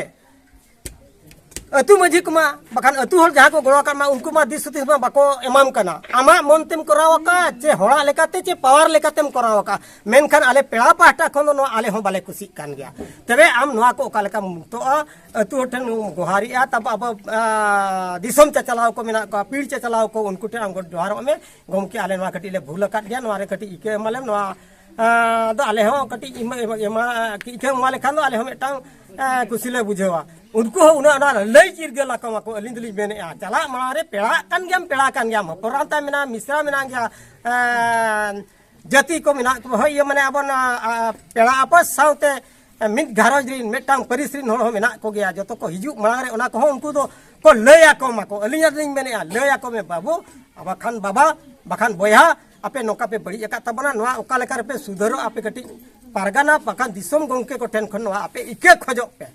ᱟᱹᱛᱩ ᱢᱟᱹᱡᱷᱤ ᱠᱚᱢᱟ, ᱵᱟᱠᱷᱟᱱ ᱟᱹᱛᱩ ᱦᱚᱲ ᱡᱟᱦᱟᱸ ᱠᱚ ᱜᱚᱲᱚ ᱟᱠᱟᱫ ᱢᱟ, ᱩᱱᱠᱩ ᱢᱟ ᱫᱤᱥ ᱦᱩᱫᱤᱥ ᱢᱟ ᱵᱟᱠᱚ ᱮᱢᱟᱢ ᱠᱟᱱᱟ᱾ ᱟᱢᱟᱜ ᱢᱚᱱ ᱛᱮᱢ ᱠᱚᱨᱟᱣ ᱟᱠᱟᱫ, ᱪᱮ ᱦᱚᱲᱟᱜ ᱞᱮᱠᱟᱛᱮ, ᱪᱮ ᱯᱟᱣᱟᱨ ᱞᱮᱠᱟᱛᱮᱢ ᱠᱚᱨᱟᱣ ᱟᱠᱟᱫ, ᱢᱮᱱᱠᱷᱟᱱ ᱟᱞᱮ ᱯᱮᱲᱟ ᱯᱟᱦᱴᱟ ᱠᱷᱚᱱ ᱫᱚ ᱱᱚᱣᱟ ᱟᱞᱮ ᱦᱚᱸ ᱵᱟᱞᱮ ᱠᱩᱥᱤᱜ ᱠᱟᱱ ᱜᱮᱭᱟ᱾ ᱛᱚᱵᱮ ᱟᱢ ᱱᱚᱣᱟ ᱠᱚ ᱚᱠᱟ ᱞᱮᱠᱟᱢ ᱢᱩᱠᱛᱚᱜᱼᱟ? ᱟᱹᱛᱩ ᱦᱚᱲ ᱴᱷᱮᱱ ᱜᱚᱦᱟᱨᱤᱜᱼᱟ, ᱛᱟᱵᱚ ᱟᱵᱚ, ᱟ, ᱫᱤᱥᱚᱢ ᱪᱟᱪᱞᱟᱣ ᱠᱚ ᱢᱮᱱᱟᱜ ᱠᱚᱣᱟ, ᱯᱤᱲ ᱪᱟᱪᱞᱟᱣ ᱠᱚ, ᱩᱱᱠᱩ ᱴᱷᱮᱱ ᱟᱢ ᱡᱚᱦᱟᱨᱚᱜ ᱢᱮ, "ᱜᱚᱢᱠᱮ, ᱟᱞᱮ ᱱᱚᱣᱟ ᱠᱟᱹᱴᱤᱡ ᱞᱮ ᱵᱷᱩᱞ ᱟᱠᱟᱫ ᱜᱮᱭᱟ, ᱱᱚᱣᱟ ᱨᱮ ᱠᱟᱹᱴᱤᱡ ᱤᱠᱟᱹ ᱮᱢᱟᱞᱮᱢ, ᱱᱚᱣᱟ ᱟᱸ, ᱫᱚ ᱟᱞᱮ ᱦᱚᱸ ᱠᱟᱹᱴᱤᱡ ᱮᱢᱟ-, ᱮᱢᱟ-, ᱮᱢᱟ-, ᱤᱠᱟᱹ ᱮᱢᱟ ᱞᱮᱠᱷᱟᱱ ᱫᱚ ᱟᱞᱮ ᱦᱚᱸ ᱢᱤᱫᱴᱟᱝ, ᱟᱸ, ᱠᱩᱥᱤ ᱞᱮ ᱵᱩᱡᱷᱟᱹᱣᱟ᱾" ᱩᱱᱠᱩ ᱦᱚᱸ ᱩᱱᱟᱹᱜ ᱚᱱᱟ ᱞᱟᱹᱭ ᱪᱤᱨᱜᱟᱹᱞ ᱟᱠᱚ ᱢᱟᱠᱚ᱾ ᱟᱹᱞᱤᱧ ᱫᱚᱞᱤᱧ ᱢᱮᱱᱮᱫᱼᱟ, ᱪᱟᱞᱟᱜ ᱢᱟᱲᱟᱝ ᱨᱮ ᱯᱮᱲᱟᱜ ᱠᱟᱱ ᱜᱮᱭᱟᱢ, ᱯᱮᱲᱟ ᱠᱟᱱ ᱜᱮᱭᱟᱢ, ᱦᱚᱯᱚᱱ ᱮᱨᱟ ᱛᱟᱭ ᱢᱮᱱᱟᱭᱟ, ᱢᱤᱥᱨᱟ ᱢᱮᱱᱟᱜ ᱜᱮᱭᱟ, ᱟᱸ, ᱡᱟᱹᱛᱤ ᱠᱚ ᱢᱮᱱᱟᱜ ᱠᱚᱣᱟ, ᱦᱳᱭ, ᱤᱭᱟᱹ, ᱢᱟᱱᱮ, ᱟᱵᱚ ᱱᱚᱣᱟ, ᱟ, ᱯᱮᱲᱟ ᱟᱯᱟᱥ ᱥᱟᱶᱛᱮ ᱢᱤᱫ ᱜᱷᱟᱨᱚᱸᱡᱽ ᱨᱤᱱ, ᱢᱤᱫᱴᱟᱝ ᱯᱟᱹᱨᱤᱥ ᱨᱤᱱ ᱦᱚᱲ ᱦᱚᱸ ᱢᱮᱱᱟᱜ ᱠᱚᱜᱮᱭᱟ᱾ ᱡᱚᱛᱚ ᱠᱚ ᱦᱤᱡᱩᱜ ᱢᱟᱲᱟᱝ ᱨᱮ ᱚᱱᱟ ᱠᱚᱦᱚᱸ ᱩᱱᱠᱩ ᱫᱚ ᱠᱚ ᱞᱟᱹᱭ ᱟᱠᱚ ᱢᱟᱠᱚ᱾ ᱟᱹᱞᱤᱧᱟᱜ ᱞᱤᱧ ᱢᱮᱱᱮᱫᱼᱟ, ᱞᱟᱹᱭ ᱟᱠᱚ ᱢᱮ, "ᱵᱟᱹᱵᱩ, ᱵᱟᱠᱷᱟᱱ ᱵᱟᱵᱟ, ᱵᱟᱠᱷᱟᱱ ᱵᱚᱭᱦᱟ, ᱟᱯᱮ ᱱᱚᱝᱠᱟ ᱯᱮ ᱵᱟᱹᱲᱤᱡ ᱟᱠᱟᱫ ᱛᱟᱵᱚᱱᱟ, ᱱᱚᱣᱟ ᱚᱠᱟ ᱞᱮᱠᱟ ᱨᱮᱯᱮ ᱥᱩᱫᱷᱟᱹᱨᱚᱜᱼᱟ?" ᱟᱯᱮ ᱠᱟᱹᱴᱤᱡ ᱯᱟᱨᱜᱟᱱᱟ ᱵᱟᱠᱷᱟᱱ ᱫᱤᱥᱚᱢ ᱜᱚᱢᱠᱮ ᱠᱚᱴᱷᱮᱱ ᱠᱷᱚᱱ ᱱᱚᱣᱟ ᱟᱯᱮ ᱤᱠᱟᱹ ᱠᱷᱚᱡᱚᱜ ᱯᱮ᱾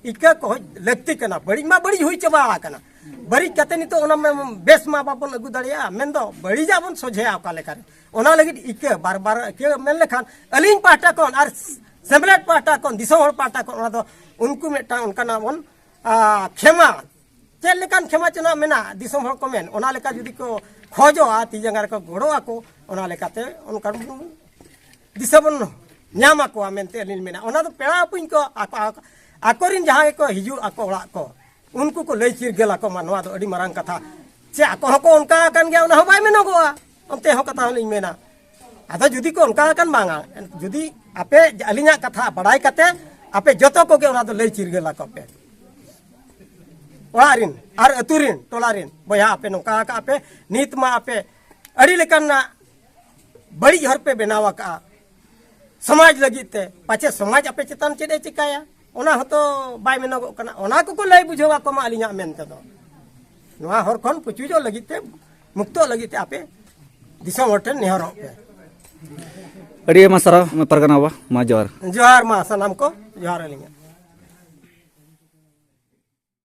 ᱤᱠᱟᱹ ᱠᱚ ᱞᱟᱹᱠᱛᱤ ᱠᱟᱱᱟ᱾ ᱵᱟᱹᱲᱤᱡ ᱢᱟ ᱵᱟᱹᱲᱤᱡ ᱦᱩᱭ ᱪᱟᱵᱟ ᱟᱠᱟᱱᱟ, ᱵᱟᱹᱲᱤᱡ ᱠᱟᱛᱮ ᱱᱤᱛᱚᱜ ᱚᱱᱟ ᱢᱟ ᱵᱮᱥ ᱢᱟ ᱵᱟᱵᱚᱱ ᱟᱹᱜᱩ ᱫᱟᱲᱮᱭᱟᱜᱼᱟ, ᱢᱮᱱᱫᱚ ᱵᱟᱹᱲᱤᱡᱟᱜ ᱵᱚᱱ ᱥᱚᱡᱷᱮᱭᱟ ᱚᱠᱟ ᱞᱮᱠᱟᱨᱮ, ᱚᱱᱟ ᱞᱟᱹᱜᱤᱫ ᱤᱠᱟᱹ ᱵᱟᱨ ᱵᱟᱨ ᱤᱠᱟᱹ ᱢᱮᱱ ᱞᱮᱠᱷᱟᱱ ᱟᱹᱞᱤᱧ ᱯᱟᱦᱴᱟ ᱠᱷᱚᱱ ᱟᱨ ᱥᱮᱢᱞᱮᱫ ᱯᱟᱦᱴᱟ ᱠᱷᱚᱱ, ᱫᱤᱥᱚᱢ ᱦᱚᱲ ᱯᱟᱦᱴᱟ ᱠᱷᱚᱱ, ᱚᱱᱟ ᱫᱚ ᱩᱱᱠᱩ ᱢᱤᱫᱴᱟᱝ ᱚᱱᱠᱟᱱᱟᱜ ᱵᱚᱱ, ᱟ, ᱠᱷᱮᱢᱟ, ᱪᱮᱫ ᱞᱮᱠᱟᱱ ᱠᱷᱮᱢᱟ ᱪᱚᱱᱟᱜ ᱢᱮᱱᱟᱜ, ᱫᱤᱥᱚᱢ ᱦᱚᱲ ᱠᱚ ᱢᱮᱱ, ᱚᱱᱟ ᱞᱮᱠᱟ ᱡᱩᱫᱤ ᱠᱚ ᱠᱷᱚᱡᱚᱜᱼᱟ, ᱛᱤ ᱡᱟᱸᱜᱟ ᱨᱮᱠᱚ ᱜᱚᱲᱚ ᱟᱠᱚ, ᱚᱱᱟ ᱞᱮᱠᱟᱛᱮ ᱚᱱᱠᱟᱱ ᱫᱤᱥᱟᱹ ᱵᱚᱱ ᱧᱟᱢ ᱟᱠᱚᱣᱟ ᱢᱮᱱᱛᱮ ᱟᱹᱞᱤᱧ ᱢᱮᱱᱟ᱾ ᱚᱱᱟ ᱫᱚ ᱯᱮᱲᱟ ᱦᱚᱯᱚᱱ ᱠᱚ ᱟᱠᱚ, ᱟᱠᱚᱨᱮᱱ ᱡᱟᱦᱟᱸᱭ ᱠᱚ ᱦᱤᱡᱩᱜ ᱟᱠᱚ ᱚᱲᱟᱜ ᱠᱚ, ᱩᱱᱠᱩ ᱠᱚ ᱞᱟᱹᱭ ᱪᱤᱨᱜᱟᱹᱞ ᱟᱠᱚ ᱢᱟ, ᱱᱚᱣᱟ ᱫᱚ ᱟᱹᱰᱤ ᱢᱟᱨᱟᱝ ᱠᱟᱛᱷᱟ᱾ ᱪᱮ ᱟᱠᱚ ᱦᱚᱸᱠᱚ ᱚᱱᱠᱟ ᱟᱠᱟᱱ ᱜᱮᱭᱟ, ᱚᱱᱟ ᱦᱚᱸ ᱵᱟᱭ ᱢᱮᱱᱚᱜᱚᱜᱼᱟ᱾ ᱚᱱᱛᱮ ᱦᱚᱸ ᱠᱟᱛᱷᱟ ᱦᱚᱸᱞᱤᱧ ᱢᱮᱱᱟ, ᱟᱫᱚ ᱡᱩᱫᱤ ᱠᱚ ᱚᱱᱠᱟ ᱟᱠᱟᱱ ᱵᱟᱝᱟ, ᱡᱩᱫᱤ ᱟᱯᱮ ᱟᱹᱞᱤᱧᱟᱜ ᱠᱟᱛᱷᱟ ᱵᱟᱲᱟᱭ ᱠᱟᱛᱮ ᱟᱯᱮ ᱡᱚᱛᱚ ᱠᱚᱜᱮ ᱚᱱᱟ ᱫᱚ ᱞᱟᱹᱭ ᱪᱤᱨᱜᱟᱹᱞ ᱟᱠᱚ ᱯᱮ᱾ ᱚᱲᱟᱜ ᱨᱤᱱ ᱟᱨ ᱟᱹᱛᱩ ᱨᱤᱱ, ᱴᱚᱞᱟ ᱨᱤᱱ ᱵᱚᱭᱦᱟ, ᱟᱯᱮ ᱱᱚᱝᱠᱟ ᱟᱠᱟᱜᱼᱟ ᱯᱮ, ᱱᱤᱛ ᱢᱟ ᱟᱯᱮ ᱟᱹᱰᱤ ᱞᱮᱠᱟᱱᱟᱜ ᱵᱟᱹᱲᱤᱡ ᱦᱚᱨ ᱯᱮ ᱵᱮᱱᱟᱣ ᱟᱠᱟᱜᱼᱟ ᱥᱚᱢᱟᱡᱽ ᱞᱟᱹᱜᱤᱫ ᱛᱮ᱾ ᱯᱟᱪᱮ ᱥᱚᱢᱟᱡᱽ ᱟᱯᱮ ᱪᱮᱛᱟᱱ ᱪᱮᱫ ᱮ ᱪᱤᱠᱟᱹᱭᱟ, ᱚᱱᱟ ᱦᱚᱸᱛᱚ ᱵᱟᱭ ᱢᱮᱱᱚᱜᱚᱜ ᱠᱟᱱᱟ᱾ ᱚᱱᱟ ᱠᱚᱠᱚ ᱞᱟᱹᱭ ᱵᱩᱡᱷᱟᱹᱣ ᱟᱠᱚ ᱢᱟ ᱟᱹᱞᱤᱧᱟᱜ ᱢᱮᱱ ᱛᱮᱫᱚ᱾ ᱱᱚᱣᱟ ᱦᱚᱨ ᱠᱷᱚᱱ ᱯᱩᱪᱩᱡᱚᱜ ᱞᱟᱹᱜᱤᱫ ᱛᱮ, ᱢᱩᱠᱛᱚᱜ ᱞᱟᱹᱜᱤᱫ ᱛᱮ ᱟᱯᱮ ᱫᱤᱥᱚᱢ ᱦᱚᱲ ᱴᱷᱮᱱ ᱱᱮᱦᱚᱨᱚᱜ ᱯᱮ᱾ ᱟᱹᱰᱤ ᱟᱭᱢᱟ ᱥᱟᱨᱦᱟᱣ ᱯᱟᱨᱜᱟᱱᱟ ᱵᱟᱵᱟ, ᱢᱟ ᱡᱚᱦᱟᱨ᱾ ᱡᱚᱦᱟᱨ ᱢᱟ ᱥᱟᱱᱟᱢ ᱠᱚ, ᱡᱚᱦᱟᱨ ᱟᱹᱞᱤᱧᱟᱜ᱾